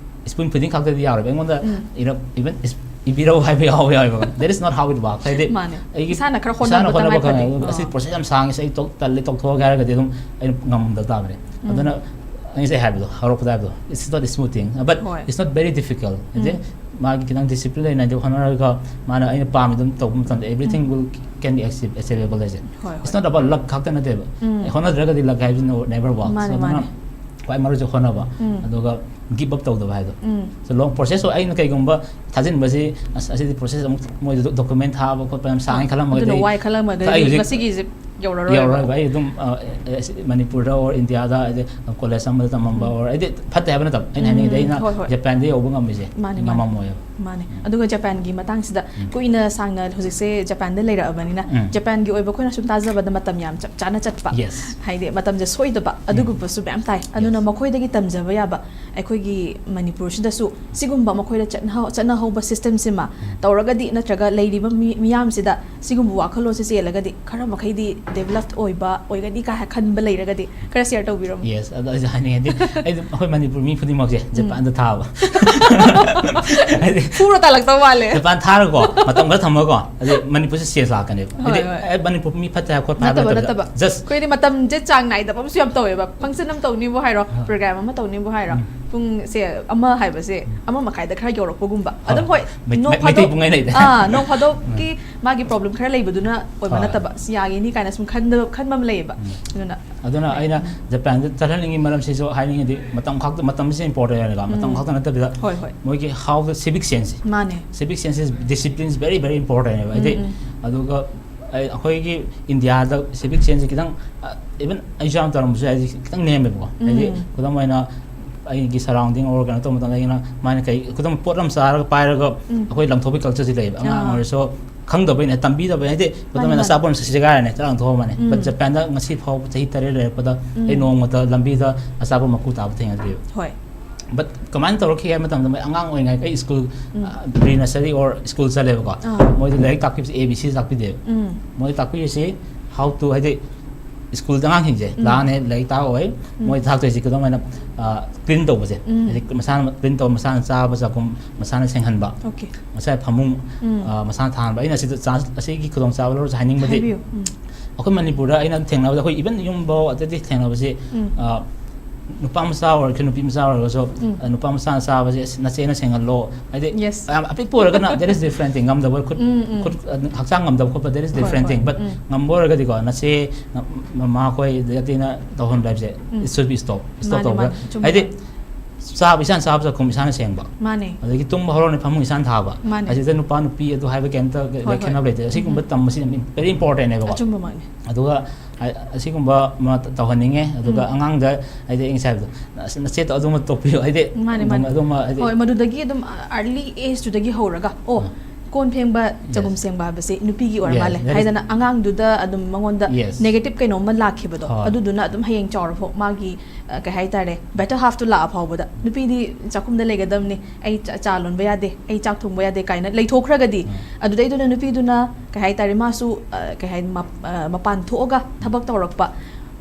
spoon feeding ꯈꯛꯇꯗꯤ ꯌꯥꯔꯣꯏꯕ, ꯑꯩꯉꯣꯟꯗ ꯎꯝ. ꯏꯔ- even is- ꯏꯕꯤꯔꯧ ꯍꯥꯏꯕ ꯌꯥꯎꯕ ꯌꯥꯎꯋꯦꯕ. That is not how it works. ꯍꯥꯏꯗꯤ ꯃꯥꯅꯦ. ꯑꯩꯒꯤ ꯏꯁꯥꯅ ꯈꯔ ꯏꯁꯥꯅ ꯍꯣꯠꯅꯕꯗ ꯍꯣꯠꯅꯕ ꯂꯦꯞꯈ꯭ꯔꯗꯤ. ꯈꯪꯉꯦ꯫ ꯑꯗꯨꯒ ꯑꯁꯤ ꯑꯥ. Process ꯌꯥꯝ ꯁꯥꯡꯉꯤ, ꯑꯁꯤ ꯑꯩ ꯇꯧ- ꯇꯜꯂꯤ, ꯇꯧꯊꯣꯛꯑꯒꯦ ꯍꯥꯏꯔꯒꯗꯤ ꯑꯗꯨꯝ ꯑꯩꯅ ꯉꯝꯗꯕ ꯇꯥꯕꯅꯦ. ꯎꯝ. ꯑꯗꯨꯅ ꯑꯩꯁꯦ ꯍꯥꯏꯕꯗꯣ, ꯍꯧꯔꯛꯄꯗ ꯍꯥꯏꯕꯗꯣ, it's not a smooth thing, but ꯍꯣꯏ. it's not very difficult. ꯍꯥꯏꯗꯤ ꯎꯝ. ꯃꯥꯒꯤ ꯈꯤꯇꯪ discipline ꯂꯩꯅ ꯍꯣꯠꯅꯔꯒ ꯃꯥꯅ ꯑꯩꯅ ꯄꯥꯝꯃꯤꯗꯨꯝ ꯇꯧꯕ ꯃꯇꯝꯗ everything um. will can be achievable ꯍꯥꯏꯁꯦ. ꯍꯣꯏ, ꯍꯣꯏ. It's not about luck ꯈꯛꯇ ꯅꯠꯇꯦꯕ. ꯎꯝ. ꯍꯣꯠꯅꯗ꯭ꯔꯒꯗꯤ luck ꯍꯥꯏꯕꯁꯤ never works. ꯃꯥꯅꯦ, So, ꯑꯗꯨꯅ ꯃꯥꯅꯦ. ꯈ꯭ꯋꯥꯏ ꯃꯔꯨꯁꯦ ꯍꯣꯠꯅꯕ, ꯎꯝ. ꯑꯗꯨꯒ give up ꯇꯧꯗꯕ ꯍꯥꯏꯗꯣ. ꯎꯝ. So, long process ꯑꯣ ꯑꯩꯅ ꯀꯩꯒꯨꯝꯕ ꯊꯥꯖꯤꯟꯕꯁꯤ ꯑꯁ, ꯑꯁꯤꯗꯤ process ꯑꯃꯨꯛ ꯃꯣꯏꯗ document ꯊꯥꯕ ꯈꯣꯠꯄ ꯌꯥꯝ ꯁꯥꯡꯉꯦ ꯑꯗꯨꯅ ꯈꯜꯂꯝꯃꯒꯗꯤ ꯋꯥꯏ ꯈꯜꯂꯝꯃꯒꯗꯤ ꯑꯩ ꯍꯧꯖꯤꯛ ꯉꯁꯤꯒꯤꯁꯦ ꯌꯧꯔꯔꯣꯏꯕ. ꯌꯧꯔꯔꯣꯏꯕ꯫ ꯑꯩ ꯑꯗꯨꯝ ꯑ, ꯑ, ꯃꯅꯤꯄꯨꯔꯗ or ꯏꯟꯗꯤꯌꯥꯗ ꯍꯥꯏꯗꯤ college ꯑꯃꯗ ꯇꯝꯃꯝꯕ ꯎꯝ. or ꯍꯥꯏꯗꯤ ꯐꯠꯇꯦ ꯍꯥꯏꯕ ꯅꯠꯇꯕ, ꯑꯩꯅ ꯍꯥꯏꯅꯤꯡꯉꯤꯗꯤ ꯎꯝ, ꯑꯩꯅ ꯍꯣꯏ, ꯍꯣꯏ. ꯖꯄꯥꯟꯗ ꯌꯧꯕ ꯉꯝꯃꯤꯁꯦ ꯃꯥꯅꯦ, ꯃꯥꯅꯦ. ꯉꯝꯃꯝꯃꯣꯏꯕ. ꯃꯥꯅꯦ. ꯑꯗꯨꯒ ꯖꯄꯥꯟꯒꯤ ꯃꯇꯥꯡꯁꯤꯗ ꯎꯝ. ꯀꯨꯏꯅ ꯁꯥꯡꯅ ꯍꯧꯖꯤꯛꯁꯦ ꯖꯄꯥꯟꯗ ꯂꯩꯔꯛꯑꯕꯅꯤꯅ ꯎꯝ. ꯖꯄꯥꯟꯒꯤ ꯑꯣꯏꯕ ꯑꯩꯈꯣꯏꯅ ꯁꯨꯝ ꯇꯥꯖꯕꯗ ꯃꯇꯝ ꯌꯥꯝ ꯆꯞ ꯆꯥꯅ ꯆꯠꯄ, Yes. ꯍꯥꯏꯗꯤ ꯃꯇꯝꯁꯦ ꯁꯣꯏꯗꯕ ꯑꯗꯨꯒꯨꯝꯕꯁꯨ ꯃꯌꯥꯝ ꯇꯥꯏ꯫ ꯑꯗꯨꯅ Yes. ꯃꯈꯣꯏꯗꯒꯤ ꯇꯝꯖꯕ ꯌꯥꯕ ꯑꯩꯈꯣꯏꯒꯤ ꯃꯅꯤꯄꯨꯔꯁꯤꯗꯁꯨ ꯁꯤꯒꯨꯝꯕ ꯃꯈꯣꯏꯗ ꯆꯠꯅꯍꯧ- ꯆꯠꯅꯍꯧꯕ system ꯁꯤꯃ ꯇꯧꯔꯒꯗꯤ ꯅꯠꯇ꯭ꯔꯒ ꯂꯩꯔꯤꯕ ꯃꯤ- ꯃꯤꯌꯥꯝꯁꯤꯗ ꯁꯤꯒꯨꯝꯕ ꯋꯥꯈꯜꯂꯣꯟꯁꯦ ꯆꯦꯜꯂꯒꯗꯤ ꯈꯔ ꯃꯈꯩꯗꯤ ꯗꯦꯕꯂꯞ ꯑꯣꯏꯕ ꯑꯣꯏꯒꯅꯤ ꯀꯥꯏ ꯈꯟꯕ ꯂꯩꯔꯒꯗꯤ ꯈꯔ ꯁꯤꯌꯔ ꯇꯧꯕꯤꯔꯝꯃꯨ꯫ ꯌꯦꯁ, ꯑꯗꯣ ꯑꯩꯁꯦ ꯍꯥꯏꯅꯤꯡꯉꯦ ꯍꯥꯏꯗꯤ ꯑꯩꯗꯤ ꯑꯩꯈꯣꯏ ꯃꯅꯤꯄꯨꯔ ꯃꯤ ꯈꯨꯗꯤꯡꯃꯛꯁꯦ ꯖꯄꯥꯟꯗ ꯊꯥꯕ ꯍꯥꯏꯗꯤ ꯐꯨꯔ ꯇꯥꯜꯂꯛꯇꯧ ꯃꯥꯜꯂꯦ꯫ ꯖꯄꯥꯟ ꯊꯥꯔꯒꯀꯣ ꯃꯇꯝ ꯈꯔ ꯊꯝꯃꯒꯀꯣ ꯑꯗꯩ ꯃꯅꯤꯄꯨꯔꯁꯦ ꯆꯦꯟꯖ ꯂꯥꯛꯀꯅꯦꯕ ꯍꯣꯏ, ꯍꯥꯏꯗꯤ ꯍꯣꯏ꯫ ꯑꯦ ꯃꯅꯤꯄꯨꯔ ꯃꯤ ꯐꯠꯇꯦ ꯍꯥꯏꯕ ꯈꯣꯠꯄ ꯍꯥꯏꯕ ꯅꯠꯇꯕ ꯅꯠꯇꯕ ꯅꯠꯇꯕ ꯖꯁ ꯑꯩꯈꯣꯏꯗꯤ ꯃꯇꯝꯁꯦ ꯆꯥꯡ ꯅꯥꯏꯗꯕ ꯑꯃꯁꯨ ꯌꯥꯝ ꯇꯧꯋꯦꯕ꯫ ꯐꯪꯁꯟ ꯑꯃ ꯇꯧꯅꯤꯕꯨ ꯍꯥꯏꯔꯣ, ꯑꯥ꯫ ꯄ꯭ꯔꯣꯒ꯭ꯔꯥꯝ ꯑꯃ ꯇꯧꯅꯤꯕꯨ ꯍꯥꯏꯔꯣ, ꯎꯝ꯫ ꯄꯨꯡꯁꯦ ꯑꯃ ꯍꯥꯏꯕꯁꯦ ꯑꯃ ꯃꯈꯥꯏꯗ ꯈꯔ ꯌꯧꯔꯛꯄꯒꯨꯝꯕ꯫ ꯑꯗꯨꯝ ꯍꯣꯏ, ꯃꯩ- ꯅꯣꯡ ꯃꯩ- ꯃꯩꯇꯩ ꯐꯥꯗꯣꯛ ꯄꯨꯡꯉꯩ ꯂꯩꯗ꯫ ꯑꯥ, ꯅꯣꯡ ꯐꯥꯗꯣꯛꯀꯤ ꯃꯥꯒꯤ ꯄ꯭ꯔꯣꯕ꯭ꯂꯦꯝ ꯈꯔ ꯂꯩꯕꯗꯨꯅ ꯑꯣꯏꯕ ꯍꯣꯏ꯫ ꯅꯠꯇꯕ, ꯁꯤ ꯌꯥꯒꯤꯅꯤ ꯀꯥꯏꯅ ꯁꯨꯝ ꯈꯟꯗ- ꯈꯟꯕ ꯑꯃ ꯂꯩꯌꯦꯕ꯫ ꯎꯝ꯫ ꯑꯗꯨꯅ ꯑꯗꯨꯅ ꯑꯩꯅ ꯖꯄꯥꯟꯗ ꯆꯠꯍꯟꯅꯤꯡꯉꯤ ꯃꯔꯝꯁꯤꯁꯨ ꯍꯥꯏꯅꯤꯡꯉꯤꯗꯤ ꯃꯇꯝ ꯈꯛꯇ ꯃꯇꯝꯁꯦ ꯏꯝꯄꯣꯔꯇꯦꯟ ꯑꯣꯏꯔꯒ ꯃꯇꯝ ꯎꯝ꯫ ꯈꯛꯇ ꯅꯠꯇꯕꯤꯗ ꯍꯣꯏ, ꯍꯣꯏ꯫ ꯃꯣꯏꯒꯤ ꯍꯥꯎꯗ ꯁꯤꯚꯤꯛ ꯁꯦꯟꯁꯁꯦ ꯃꯥꯅꯦ꯫ Civic sense is discipline is very very important ꯍꯥꯏꯕ ꯍꯥꯏꯗꯤ ꯎꯝ, ꯎꯝ꯫ ꯑꯗꯨꯒ ꯑꯩ- ꯑꯩꯈꯣꯏꯒꯤ ꯏꯟꯗꯤꯌꯥꯗ ꯁꯤꯚꯤꯛ ꯁꯦꯟꯁꯁꯦ ꯈꯤꯇꯪ ꯏꯚꯟ ꯑꯩꯁꯨ ꯌꯥꯝ ꯇꯧꯔꯝꯕꯁꯨ ꯌꯥꯏ, ꯈꯤꯇꯪ ꯅꯦꯝꯃꯦꯕꯀꯣ꯫ ꯍꯥꯏꯗꯤ ꯎꯝ꯫ ꯈꯨꯗꯝ ꯑꯣꯏꯅ ꯑꯩꯒꯤ ꯁꯔꯥꯎꯟꯗꯤꯡ ꯑꯣꯔ ꯀꯩꯅꯣ ꯇꯧꯕ ꯃꯇꯝꯗ ꯑꯩꯅ ꯃꯥꯅ ꯀꯩ ꯈꯨꯗꯝ ꯄꯣꯠ ꯑꯃ ꯆꯥꯔꯒ ꯄꯥꯏꯔꯒ ꯎꯝ꯫ ꯑꯩꯈꯣꯏ ꯂꯪꯊꯣꯛꯄꯒꯤ ꯀꯜꯆꯔꯁꯤ ꯂꯩꯌꯦꯕ꯫ ꯑꯉꯥꯡ ꯑꯥ꯫ ꯑꯣꯏꯔꯁꯨ ꯈꯪꯗꯕꯩꯅꯦ, ꯇꯝꯕꯤꯗꯕꯩ ꯍꯥꯏꯗꯤ ꯈꯨꯗꯝ ꯃꯥꯅꯤ, ꯑꯣꯏꯅ ꯃꯥꯅꯤ꯫ ꯑꯆꯥꯄꯣꯠ ꯑꯃ ꯁꯤꯒꯥꯏꯔꯅꯦ ꯆꯔꯥꯡ ꯊꯣꯛꯑꯝꯕꯅꯦ꯫ ꯎꯝ꯫ But ꯖꯄꯥꯟꯗ ꯉꯁꯤ ꯐꯥꯎꯕ ꯆꯍꯤ ꯇꯔꯦꯠ ꯂꯩꯔꯛꯄꯗ ꯎꯝ꯫ ꯑꯩ ꯅꯣꯡꯃꯇ ꯂꯝꯕꯤꯗ ꯑꯆꯥꯄꯣꯠ ꯃꯀꯨ ꯇꯥꯕ ꯊꯦꯡꯅꯗ꯭ꯔꯤꯕ꯫ ꯍꯣꯏ꯫ But ꯀꯃꯥꯏꯅ ꯇꯧꯔꯛꯈꯤ ꯍꯥꯏꯕ ꯃꯇꯝꯗ ꯃꯣꯏ ꯑꯉꯥꯡ ꯑꯣꯏꯔꯤꯉꯩ ꯑꯩ school um. Pre nursery or school ꯆꯠꯂꯦꯕꯀꯣ꯫ ꯑꯥ꯫ ꯃꯣꯏꯗ ꯂꯥꯏꯔꯤꯛ ꯇꯥꯛꯄꯤꯕꯁꯦ ꯑꯦ ꯕꯤ ꯁꯤ ꯇꯥꯛꯄꯤꯗꯦꯕ꯫ ꯎꯝ꯫ ꯃꯣꯏ ꯇꯥꯛꯄꯤꯔꯤꯁꯤ how to ꯍꯥꯏꯗꯤ ꯁ꯭ꯀꯨꯜꯗ ꯑꯉꯥꯡꯁꯤꯡꯁꯦ ꯎꯝ꯫ ꯂꯥꯛꯑꯅꯤ ꯂꯥꯏꯔꯤꯛ ꯇꯥꯛꯑꯣꯏ꯫ ꯎꯝ꯫ ꯃꯣꯏ ꯇꯥꯛꯇꯣꯏꯁꯤ ꯈꯨꯗꯝ ꯑꯣꯏꯅ ꯀ꯭ꯂꯤꯟ ꯇꯧꯕꯁꯦ꯫ ꯎꯝ꯫ ꯍꯥꯏꯗꯤ ꯃꯁꯥꯅ ꯀ꯭ꯂꯤꯟ ꯇꯧꯕ, ꯃꯁꯥꯅ ꯆꯥꯕ ꯆꯥꯛꯈꯨꯝ ꯃꯁꯥꯅ ꯁꯦꯡꯍꯟꯕ, ꯑꯣꯀꯦ꯫ ꯃꯁꯥꯒꯤ ꯐꯃꯨꯡ ꯎꯝ꯫ ꯑ, ꯃꯁꯥꯅ ꯊꯥꯍꯟꯕ꯫ ꯑꯩꯅ ꯁꯤꯗ ꯆꯥꯟꯁ ꯑꯁꯤꯒꯤ ꯈꯨꯗꯣꯡꯆꯥꯕ ꯂꯧꯔꯁꯨ ꯍꯥꯏꯅꯤꯡꯕꯗꯤ ꯍꯥꯏꯕꯤꯌꯨ꯫ ꯎꯝ꯫ ꯑꯩꯈꯣꯏ ꯃꯅꯤꯄꯨꯔꯗ ꯑꯩꯅ ꯊꯦꯡꯅꯕꯗ ꯑꯩꯈꯣꯏ ꯏꯚꯟ ꯌꯨꯝꯐꯥꯎ ꯑꯇꯩ ꯊꯦꯡꯅꯕꯁꯦ ꯎꯝ꯫ ꯑ, ꯅꯨꯄꯥ ꯃꯆꯥ ꯑꯣꯏꯔꯁꯨ ꯅꯨꯄꯤ ꯃꯆꯥ ꯑꯣꯏꯔꯒꯁꯨ ꯎꯝ꯫ ꯑ, ꯅꯨꯄꯥ ꯃꯆꯥꯅ ꯆꯥꯕꯁꯦ "ꯑꯁ, ꯅꯆꯦꯅ ꯁꯦꯡꯍꯜꯂꯣ", ꯍꯥꯏꯗꯤ Yes. ꯌꯥꯝ ꯑꯄꯤꯛꯄ ꯑꯣꯏꯔꯒꯅ there is different thing, ꯉꯝꯗꯕ ꯈꯨꯠ ꯎꯝ, ꯎꯝ꯫ ꯈꯨꯠ ꯑ, ꯍꯛꯆꯥꯡ ꯉꯝꯗꯕ ꯈꯣꯠꯄ there is ꯍꯣꯏ, different ꯍꯣꯏ꯫ ꯎꯝ꯫ ꯉꯝꯕ ꯑꯣꯏꯔꯒꯗꯤꯀꯣ ꯅꯆꯦ ꯅ- ꯃꯃꯥ ꯑꯩꯈꯣꯏ ꯑꯗꯒꯤ ꯑꯇꯩꯅ ꯇꯧꯍꯟꯕ ꯍꯥꯏꯕꯁꯦ ꯎꯝ꯫ it should be stop stop ꯃꯥꯅꯦ, ꯇꯧꯕ꯫ ꯃꯥꯅꯦ, ꯆꯨꯝꯕ ꯍꯥꯏꯗꯤ ꯃꯥꯅꯦ꯫ ꯆꯥꯕ ꯏꯁꯥꯅ ꯆꯥꯕ ꯆꯥꯛꯈꯨꯝ ꯏꯁꯥꯅ ꯁꯦꯡꯕ, ꯃꯥꯅꯦ꯫ ꯑꯗꯒꯤ ꯇꯨꯝꯕ ꯍꯧꯔꯛꯑꯅꯤ ꯐꯃꯨꯡ ꯏꯁꯥꯅ ꯊꯥꯕ꯫ ꯃꯥꯅꯦ꯫ ꯑꯁꯤꯗ ꯅꯨꯄꯥ ꯅꯨꯄꯤ ꯑꯗꯨ ꯍꯥꯏꯕ ꯀꯩꯝꯇ ꯍꯣꯏ, ꯍꯣꯏ꯫ ꯈꯦꯠꯅꯕ ꯂꯩꯇꯦ꯫ ꯑꯁꯤꯒꯨꯝꯕ ꯎꯝ꯫ ꯇꯝꯕꯁꯤ ꯌꯥꯝ very important ꯅꯦꯕꯀꯣ꯫ ꯑꯆꯨꯝꯕꯃꯛꯅꯦ꯫ ꯑꯗꯨꯒ ꯑ- ꯑꯁꯤꯒꯨꯝꯕ ꯑꯃ ꯇ- ꯇꯧꯍꯟꯅꯤꯡꯉꯦ꯫ ꯑꯗꯨꯒ ꯎꯝ꯫ ꯑꯉꯥꯡꯗ ꯍꯥꯏꯗꯤ ꯑꯩ ꯉꯁꯥꯏ ꯍꯥꯏꯕꯗꯣ "ꯅ- ꯅꯆꯦꯗꯣ ꯑꯗꯨꯃ ꯇꯣꯛꯄꯤꯌꯨ", ꯍꯥꯏꯗꯤ ꯃꯥꯅꯦ, ꯑꯗꯨꯝ- ꯃꯥꯅꯦ꯫ ꯑꯗꯨꯃ ꯍꯥꯏꯗꯤ ꯍꯣꯏ, ꯃꯗꯨꯗꯒꯤ ꯑꯗꯨꯝ early age ꯇꯨꯗꯒꯤ ꯍꯧꯔꯒ, "ꯑꯣ, ꯑꯥ꯫ ꯀꯣꯟ ꯐꯦꯡꯕ, ꯆꯒꯨꯝ ꯁꯦꯡꯕ ꯍꯥꯏꯕꯁꯤ ꯅꯨꯄꯤꯒꯤ ꯑꯣꯏꯔ Yes, ꯃꯥꯜꯂꯦ꯫ that is ꯍꯥꯏꯗꯅ ꯑꯉꯥꯡꯗꯨꯗ ꯑꯗꯨꯝ ꯃꯉꯣꯟꯗ Yes. negative ꯀꯩꯅꯣꯝꯃ ꯂꯥꯛꯈꯤꯕꯗꯣ, ꯍꯣꯏ. ꯑꯗꯨꯗꯨꯅ ꯑꯗꯨꯝ ꯍꯌꯦꯡ ꯆꯥꯎꯔꯐꯥꯎ ꯃꯥꯒꯤ, ꯑ, ꯀꯩ ꯍꯥꯏꯇꯥꯔꯦ, better half ꯇꯨ ꯂꯥꯛꯑ ꯐꯥꯎꯕꯗ ꯅꯨꯄꯤꯗꯤ ꯆꯥꯛꯈꯨꯝꯗ ꯂꯩꯒꯗꯕꯅꯤ, ꯑꯩ ꯆꯥ, ꯆꯥ ꯂꯣꯟꯕ ꯌꯥꯗꯦ, ꯑꯩ ꯆꯥꯛ ꯊꯣꯡꯕ ꯌꯥꯗꯦ ꯀꯥꯏꯅ ꯂꯩꯊꯣꯛꯈ꯭ꯔꯒꯗꯤ, ꯎꯝ. ꯑꯗꯨꯗꯩꯗꯨꯅ ꯅꯨꯄꯤꯗꯨꯅ ꯀꯩ ꯍꯥꯏꯇꯥꯔꯦ, ꯃꯥꯁꯨ, ꯑ, ꯀꯩ ꯍꯥꯏ, ꯃꯞ-, ꯑ, ꯃꯄꯥꯟ ꯊꯣꯛꯑꯒ ꯊꯕꯛ ꯇꯧꯔꯛꯄ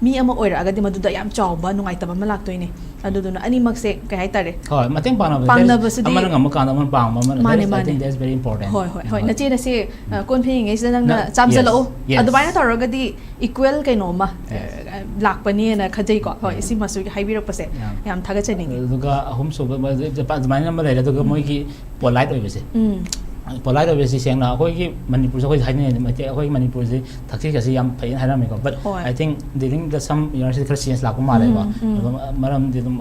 ꯃꯤ ꯑꯃ ꯑꯣꯏꯔꯛꯑꯒꯗꯤ ꯃꯗꯨꯗ ꯌꯥꯝ ꯆꯥꯎꯕ ꯅꯨꯡꯉꯥꯏꯇꯕ ꯑꯃ ꯂꯥꯛꯇꯣꯏꯅꯦ꯫ ꯑꯗꯨꯗꯨꯅ ꯑꯅꯤꯃꯛꯁꯦ ꯀꯩ ꯍꯥꯏꯇꯥꯔꯦ, ꯍꯣꯏ, ꯃꯇꯦꯡ ꯄꯥꯡꯅꯕ, ꯄꯥꯡꯅꯕꯁꯤꯗꯤ ꯑꯃꯅ ꯉꯝꯃꯀꯥꯟꯗ ꯑꯃꯅ ꯄꯥꯡꯕ ꯑꯃꯅ, ꯃꯥꯅꯦ, that is, I ꯃꯥꯅꯦ. think that's very important. ꯍꯣꯏ, ꯍꯣꯏ, ꯍꯣꯏ. ꯅꯆꯦ, ꯅꯆꯦ, ꯑ, ꯀꯣꯟ ꯐꯦꯡꯉꯤꯉꯩꯁꯤꯗ ꯅꯪꯅ ꯅ-, ꯆꯥꯝꯖꯜꯂꯛꯎ꯫ yes, yes. ꯑꯗꯨꯃꯥꯏꯅ ꯇꯧꯔꯒꯗꯤ equal ꯀꯩꯅꯣꯝꯃ, Yes. ꯑ, ꯂꯥꯛꯄꯅꯦꯅ ꯈꯟꯖꯩꯀꯣ꯫ ꯍꯣꯏ, Yeah. ꯁꯤꯃꯁꯨ ꯍꯥꯏꯕꯤꯔꯛꯄꯁꯦ Yeah. ꯌꯥꯝ ꯊꯥꯒꯠꯆꯅꯤꯡꯉꯤ꯫ ꯑꯗꯨꯒ ꯑꯍꯨꯝꯁꯨꯕ, ꯑꯗꯨꯃꯥꯏꯅ ꯑꯃ ꯂꯩꯔꯦ꯫ ꯑꯗꯨꯒ ꯃꯣꯏꯒꯤ polite ꯑꯣꯏꯕꯁꯦ꯫ ꯎꯝ. Polite ꯑꯣꯏꯕꯁꯤ ꯁꯦꯡꯅ ꯑꯩꯈꯣꯏꯒꯤ ꯃꯅꯤꯄꯨꯔꯁꯦ ꯑꯩꯈꯣꯏ ꯍꯥꯏꯅꯩ, ꯃꯩꯇꯩ, ꯑꯩꯈꯣꯏ ꯃꯅꯤꯄꯨꯔꯁꯤ ꯊꯛꯁꯤ ꯈꯥꯁꯤ ꯌꯥꯝ ꯐꯩꯅ ꯍꯥꯏꯔꯝꯃꯤꯀꯣ꯫ But ꯍꯣꯏ. I think during the some years ꯈꯔ change ꯂꯥꯛꯄ ꯃꯥꯜꯂꯦꯀꯣ꯫ ꯎꯝ, ꯎꯝ. ꯑꯗꯨꯝ ꯃꯔꯝꯗꯤ ꯑꯗꯨꯝ,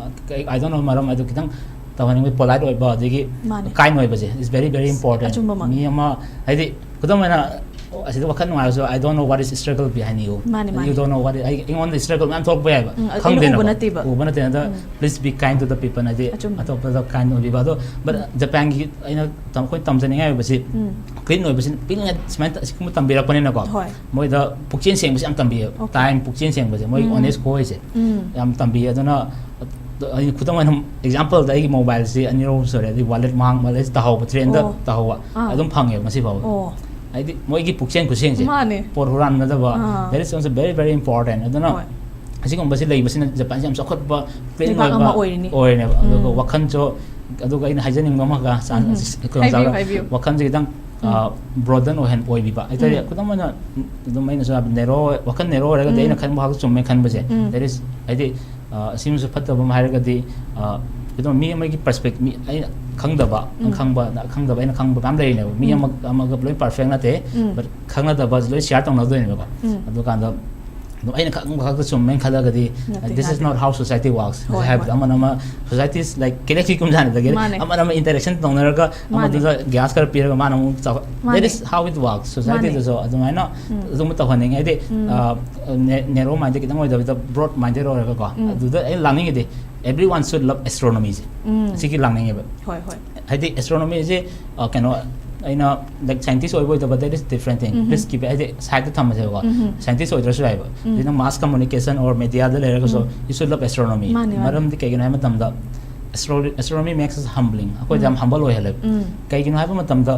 I don't know, ꯃꯔꯝ ꯑꯗꯨ ꯈꯤꯇꯪ ꯇꯧꯍꯟꯅꯤꯡꯕ, polite ꯑꯣꯏꯕ, ꯑꯗꯒꯤ ꯃꯥꯅꯦ. kind ꯑꯣꯏꯕꯁꯦ is very, very important. ꯑꯆꯨꯝꯕꯃꯛꯅꯤ. ꯃꯤ ꯑꯃ, ꯍꯥꯏꯗꯤ, ꯈꯨꯗꯝ ꯑꯣꯏꯅ, ꯑꯁꯤꯗ ꯋꯥꯈꯜ ꯅꯨꯡꯉꯥꯏꯔꯁꯨ, "I don't know what is struggle behind you." ꯃꯥꯅꯦ, ꯃꯥꯅꯦ. "You don't know what is," ꯑꯩ, ꯑꯩꯉꯣꯟꯗ struggle ꯃꯌꯥꯝ ꯊꯣꯛꯂꯛꯄ ꯌꯥꯏꯕ꯫ ꯎꯝ, ꯑꯩꯅ ꯈꯪꯗꯦꯅꯀꯣ꯫ ꯎꯕ ꯅꯠꯇꯦꯕ. ꯎꯕ ꯅꯠꯇꯦ꯫ ꯑꯗ ꯎꯝ. Please be kind to the people ꯍꯥꯏꯗꯤ ꯑꯆꯨꯝꯕ. ꯑꯇꯣꯞꯄꯗ kind ꯑꯣꯏꯕꯤꯕ꯫ ꯑꯗꯣ, but Japanꯒꯤ ꯑꯩꯅ ꯇꯝ-, ꯑꯩꯈꯣꯏ ꯇꯝꯖꯅꯤꯡꯉꯥꯏ ꯑꯣꯏꯕꯁꯤ, ꯎꯝ. clean ꯑꯣꯏꯕꯁꯤ ꯄꯤꯛꯂꯤꯉꯩ ꯁꯨꯃꯥꯏꯅ ꯇ-, ꯑꯁꯤꯒꯨꯝꯕ ꯇꯝꯕꯤꯔꯛꯄꯅꯤꯅꯀꯣ꯫ ꯍꯣꯏ. ꯃꯣꯏꯗ ꯄꯨꯛꯆꯦꯟ ꯁꯦꯡꯕꯁꯤ ꯌꯥꯝ ꯇꯝꯕꯤꯌꯦꯕ꯫ Okay. Time, ꯄꯨꯛꯆꯦꯟ ꯁꯦꯡꯕꯁꯦ, ꯃꯣꯏ ꯎꯝ. Honest ꯈꯣꯏꯁꯦ ꯎꯝ. ꯌꯥꯝ ꯇꯝꯕꯤꯌꯦ꯫ ꯑꯗꯨꯅ ꯑꯩ ꯈꯨꯗꯝ ꯑꯣꯏꯅ exampleꯗ ꯑꯩꯒꯤ mobileꯁꯤ ꯑꯅꯤꯔꯛ ꯁꯨꯔꯦ, ꯑꯗꯩ wallet ꯃꯥꯡꯕ, ꯑꯗꯩ ꯇꯥꯍꯧꯕ, trainꯗ ꯑꯣ. ꯇꯥꯍꯧꯕ꯫ ꯑꯥ. ꯑꯗꯨꯝ ꯐꯪꯉꯦꯕ ꯉꯁꯤ ꯐꯥꯎꯕ꯫ ꯑꯣ. ꯍꯥꯏꯗꯤ ꯃꯣꯏꯒꯤ ꯄꯨꯛꯆꯦꯟ ꯈꯨꯠꯁꯦꯡꯁꯦ, ꯃꯥꯅꯦ. ꯄꯣꯠ ꯍꯨꯔꯥꯟꯅꯗꯕ, ꯑꯥ. that is also very, very important. ꯑꯗꯨꯅ ꯍꯣꯏ. ꯑꯁꯤꯒꯨꯝꯕꯁꯤ ꯂꯩꯕꯁꯤꯅ ꯖꯄꯥꯟꯁꯤ ꯌꯥꯝ ꯆꯥꯎꯈꯠꯄ, clean ꯂꯩꯕꯥꯛ ꯑꯣꯏꯕ ꯑꯃ ꯑꯣꯏꯔꯤꯅꯤ. ꯑꯣꯏꯔꯤꯅꯦꯕ꯫ ꯑꯗꯨꯒ ꯎꯝ. ꯋꯥꯈꯜꯁꯨ, ꯑꯗꯨꯒ ꯑꯩꯅ ꯍꯥꯏꯖꯅꯤꯡꯕ ꯑꯃꯒ, ꯆꯥꯟ-, ꯎꯝ. ꯀꯩꯅꯣ ꯍꯥꯏꯕꯤꯌꯨ, ꯆꯥꯕ-, ꯍꯥꯏꯕꯤꯌꯨ. ꯋꯥꯈꯜꯁꯦ ꯈꯤꯇꯪ, ꯎꯝ. ꯑ, broaden ꯑꯣꯏꯍꯟ-, ꯑꯣꯏꯕꯤꯕ ꯍꯥꯏꯇꯥꯔꯦ꯫ ꯎꯝ. ꯈꯨꯗꯝ ꯑꯣꯏꯅ, ꯑꯗꯨꯝ ꯑꯩꯅꯁꯨ ꯍꯥꯏꯕ, narrow, ꯋꯥꯈꯜ narrow ꯑꯣꯏꯔꯒꯗꯤ ꯎꯝ. ꯑꯩꯅ ꯈꯟꯕ ꯋꯥꯈꯜ ꯆꯨꯝꯃꯦ ꯈꯟꯕꯁꯦ, ꯎꯝ. that is, ꯍꯥꯏꯗꯤ, ꯑ, ꯁꯤꯃꯁꯨ ꯐꯠꯇꯕ ꯑꯃ ꯍꯥꯏꯔꯒꯗꯤ, ꯑ, ꯈꯨꯗꯝ, ꯃꯤ ꯑꯃꯒꯤ perspective, ꯃꯤ ꯑꯩꯅ ꯈꯪꯗꯕ, ꯎꯝ. ꯈꯪꯕ, ꯈꯪꯗꯕ, ꯑꯩꯅ ꯈꯪꯕ ꯃꯌꯥꯝ ꯂꯩꯔꯤꯅꯦꯕ꯫ ꯃꯤ ꯎꯝ. ꯑꯃ, ꯑꯃꯒ ꯂꯣꯏ perfect ꯅꯠꯇꯦ, ꯎꯝ. but ꯈꯪꯅꯗꯕ ꯂꯣꯏ share ꯇꯧꯅꯗꯣꯏꯅꯦꯕꯀꯣ꯫ ꯎꯝ. ꯑꯗꯨꯀꯥꯟꯗ ꯑꯗꯨꯝ ꯑꯩꯅ ꯈꯪꯕ ꯈꯛꯇ ꯆꯨꯝꯃꯦꯅ ꯈꯜꯂꯒꯗꯤ, ꯅꯠꯇꯦ, this is ꯌꯥꯗꯦ. not how society works. ꯍꯣꯏ, ꯍꯥꯏꯕꯗꯤ ꯍꯣꯏ. ꯑꯃꯅ ꯑꯃ, society is like galaxy ꯀꯨꯝꯖꯥꯅꯤꯗꯒꯤ ꯃꯥꯅꯦ. ꯑꯃꯅ ꯑꯃ interaction ꯇꯧꯅꯔꯒ ꯃꯥꯅꯦ. ꯑꯃꯗꯨꯗ gas ꯈꯔ ꯄꯤꯔꯒ ꯃꯥꯅ ꯑꯃꯨꯛ ꯆꯥꯎ-, ꯃꯥꯅꯦ. that is how it works. Societyꯗꯁꯨ ꯑꯗꯨꯃꯥꯏꯅ ꯎꯝ. ꯑꯗꯨꯝ ꯇꯧꯍꯟꯅꯤꯡꯉꯦ꯫ ꯍꯥꯏꯗꯤ, ꯎꯝ. ꯑ, ne-, narrow minded ꯈꯤꯇꯪ ꯑꯣꯏꯗꯕꯤꯗ broad minded ꯑꯣꯏꯔꯒꯀꯣ꯫ ꯎꯝ. ꯑꯗꯨꯗ ꯑꯩꯅ ꯂꯥꯛꯅꯤꯡꯉꯤꯗꯤ, everyone should love astronomyꯁꯦ꯫ ꯎꯝ. ꯁꯤꯒꯤ ꯂꯥꯛꯅꯤꯡꯉꯦꯕ꯫ ꯍꯣꯏ, ꯍꯣꯏ. ꯍꯥꯏꯗꯤ astronomyꯁꯦ, ꯑ, ꯀꯩꯅꯣ, ꯑꯩꯅ, like, scientist ꯑꯣꯏꯕ ꯑꯣꯏꯗꯕ, that is different thing. Um. Please keep it. ꯍꯥꯏꯗꯤ, side ꯇ ꯊꯝꯃꯁꯦꯕꯀꯣ. ꯎꯝ. Scientist ꯑꯣꯏꯗ꯭ꯔꯁꯨ ꯌꯥꯏꯕ. ꯎꯝ. ꯑꯗꯩ ꯅꯪ mass communication or media ꯗ ꯂꯩꯔꯒꯁꯨ, ꯎꯝ. you should love astronomy. ꯃꯥꯅꯦ, ꯃꯥꯅꯦ. ꯃꯔꯝꯗꯤ ꯀꯩꯒꯤꯅꯣ ꯍꯥꯏꯕ ꯃꯇꯝꯗ, astro-, astronomy makes us humbling. ꯑꯩꯈꯣꯏꯗ ꯌꯥꯝ ꯎꯝ. humble ꯑꯣꯏꯍꯜꯂꯦꯕ. ꯎꯝ. ꯀꯩꯒꯤꯅꯣ ꯍꯥꯏꯕ ꯃꯇꯝꯗ,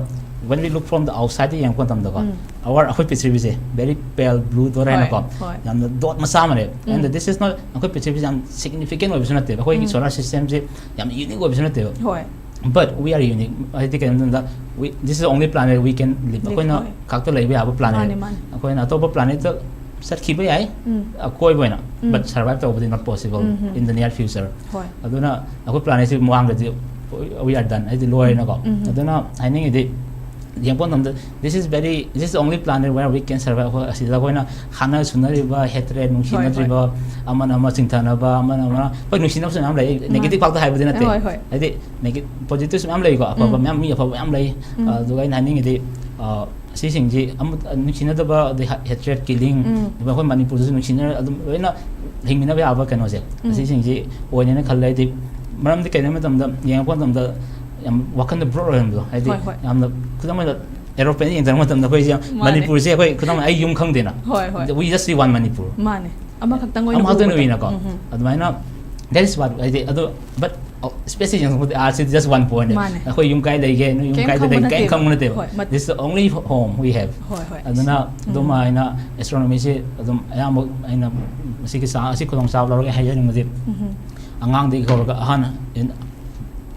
when we look from the outside ꯗ ꯌꯦꯡꯉꯛꯄ ꯃꯇꯝꯗꯀꯣ, ꯎꯝ. our, ꯑꯩꯈꯣꯏ ꯄ꯭ꯔꯤꯊꯤꯕꯤꯁꯦ very pale blue dot ꯍꯣꯏ, ꯍꯥꯏꯅꯀꯣ, ꯍꯣꯏ. ꯌꯥꯝꯅ dot ꯃꯆꯥ ꯑꯃꯅꯦꯕ. And um. This is not, ꯑꯩꯈꯣꯏ ꯄ꯭ꯔꯤꯊꯤꯕꯤꯁꯦ ꯌꯥꯝ significant ꯑꯣꯏꯕꯁꯨ ꯅꯠꯇꯦꯕ, ꯑꯩꯈꯣꯏꯒꯤ ꯎꯝ. solar system ꯁꯦ ꯌꯥꯝ unique ꯑꯣꯏꯕꯁꯨ ꯅꯠꯇꯦꯕ. ꯍꯣꯏ. But we are unique. ꯍꯥꯏꯗꯤ ꯀꯩꯅꯣ ꯍꯥꯏꯕ ꯃꯇꯝꯗ, we, this is the only planet we can live. Live, ꯑꯩꯈꯣꯏꯅ ꯍꯣꯏ. ꯈꯛꯇ ꯂꯩꯕ ꯌꯥꯕ planet. ꯃꯥꯅꯦ, ꯃꯥꯅꯦ. ꯑꯩꯈꯣꯏꯅ ꯑꯇꯣꯞꯄ planet ꯇ ꯆꯠꯈꯤꯕ ꯌꯥꯏ, ꯎꯝ. ꯑꯀꯣꯏꯕ ꯑꯣꯏꯅ, ꯎꯝ. But survive ꯇꯧꯕꯗꯤ not possible um, um. in the near future. ꯍꯣꯏ. ꯑꯗꯨꯅ ꯑꯩꯈꯣꯏ planet ꯁꯤ ꯃꯥꯡꯈ꯭ꯔꯗꯤ we are done, ꯍꯥꯏꯗꯤ ꯂꯣꯏꯔꯦꯅꯀꯣ. ꯎꯝ, ꯎꯝ. ꯑꯗꯨꯅ ꯍꯥꯏꯅꯤꯡꯉꯤꯗꯤ, ꯌꯦꯡꯕ ꯃꯇꯝꯗ, this is very, this is the only planet where we can survive. ꯑꯩꯈꯣꯏ ꯑꯁꯤꯗ ꯑꯩꯈꯣꯏꯅ ꯈꯠꯅ ꯁꯨꯅꯔꯤꯕ, hatred, ꯅꯨꯡꯁꯤꯅꯗ꯭ꯔꯤꯕ, ꯑꯃꯅ ꯑꯃ ꯆꯤꯡꯊꯅꯕ, ꯑꯃꯅ ꯑꯃ, ꯍꯣꯏ, ꯅꯨꯡꯁꯤꯅꯕꯁꯨ ꯃꯌꯥꯝ ꯂꯩ, ꯃꯥꯅꯦ. negative ꯈꯛꯇ ꯍꯥꯏꯕꯗꯤ ꯅꯠꯇꯦ. ꯍꯣꯏ, ꯍꯣꯏ. ꯍꯥꯏꯗꯤ, neg-, positive ꯁꯨ ꯃꯌꯥꯝ ꯂꯩꯀꯣ, ꯑꯐꯕ ꯎꯝ. ꯃꯌꯥꯝ, ꯃꯤ ꯑꯐꯕ ꯃꯌꯥꯝ ꯂꯩ. ꯎꯝ. ꯑꯗꯨꯒ ꯑꯩꯅ ꯍꯥꯏꯅꯤꯡꯉꯤꯗꯤ, ꯑ, ꯁꯤꯁꯤꯡꯁꯤ ꯑꯃ, ꯅꯨꯡꯁꯤꯅꯗꯕ, ꯑꯗꯩ hatred, killing, ꯎꯝ. ꯑꯗꯨꯒ ꯑꯩꯈꯣꯏ ꯃꯅꯤꯄꯨꯔꯗꯁꯨ ꯅꯨꯡꯁꯤꯅ ꯑꯗꯨꯝ ꯂꯣꯏꯅ ꯍꯤꯡꯃꯤꯟꯅꯕ ꯌꯥꯕ ꯀꯩꯅꯣꯁꯦ, ꯎꯝ. ꯑꯁꯤꯁꯤꯡꯁꯤ ꯑꯣꯏꯅꯦꯅ ꯈꯜꯂꯦ꯫ ꯍꯥꯏꯗꯤ, ꯃꯔꯝꯗꯤ ꯀꯩꯅꯣ ꯍꯥꯏꯕ ꯃꯇꯝꯗ, ꯌꯦꯡꯉꯛꯄ ꯃꯇꯝꯗ ꯌꯥꯝ ꯋꯥꯈꯜꯗ broad ꯑꯣꯏꯍꯟꯕꯗꯣ, ꯍꯥꯏꯗꯤ, ꯍꯣꯏ, ꯍꯣꯏ. ꯌꯥꯝꯅ, ꯈꯨꯗꯝ ꯑꯣꯏꯅ, aeroplane ꯌꯦꯡꯊꯔꯛꯄ ꯃꯇꯝꯗ ꯑꯩꯈꯣꯏꯁꯦ ꯌꯥꯝ, ꯃꯥꯅꯦ. ꯃꯅꯤꯄꯨꯔꯁꯦ ꯑꯩꯈꯣꯏ, ꯈꯨꯗꯝ ꯑꯣꯏꯅ, ꯑꯩ ꯌꯨꯝ ꯈꯪꯗꯦꯅ, ꯍꯣꯏ, ꯍꯣꯏ. We just see one Manipur. ꯃꯥꯅꯦ. ꯑꯃꯈꯛꯇꯪ ꯑꯣꯏꯅ ꯑꯃꯈꯛꯇꯪ ꯎꯕꯗꯣ. ꯎꯏꯅꯀꯣ. ꯎꯝ, ꯎꯝ. ꯑꯗꯨꯃꯥꯏꯅ, that is what, ꯍꯥꯏꯗꯤ, ꯑꯗꯨ, but, ꯑꯣ, space ꯁꯦ ꯌꯦꯡꯉꯛꯄꯗ, earth ꯁꯤꯗꯤ just one point. ꯃꯥꯅꯦ. ꯑꯩꯈꯣꯏ ꯌꯨꯝ ꯀꯥꯏ ꯂꯩꯒꯦ, ꯅꯣꯏ ꯌꯨꯝ ꯀꯩꯝ ꯀꯥꯏꯗ ꯈꯪꯕ ꯂꯩꯒꯦ, ꯀꯩꯝ ꯅꯠꯇꯦꯕ. ꯈꯪꯕ ꯅꯠꯇꯦꯕ. ꯍꯣꯏ, ꯃꯠ- This is the only home we have. ꯍꯣꯏ, ꯍꯣꯏ. ꯑꯗꯨꯅ, ꯎꯝ. ꯑꯗꯨꯃꯥꯏꯅ, astronomy ꯁꯦ ꯑꯗꯨꯝ ꯑꯌꯥꯝꯕ ꯑꯩꯅ ꯃꯁꯤꯒꯤ ꯆꯥ-, ꯑꯁꯤ ꯈꯨꯗꯣꯡꯆꯥꯕ ꯂꯧꯔꯒ ꯍꯥꯏꯖꯅꯤꯡꯕꯗꯤ, ꯎꯝ. ꯑꯉꯥꯡꯗꯒꯤ ꯍꯧꯔꯒ ꯑꯍꯟ,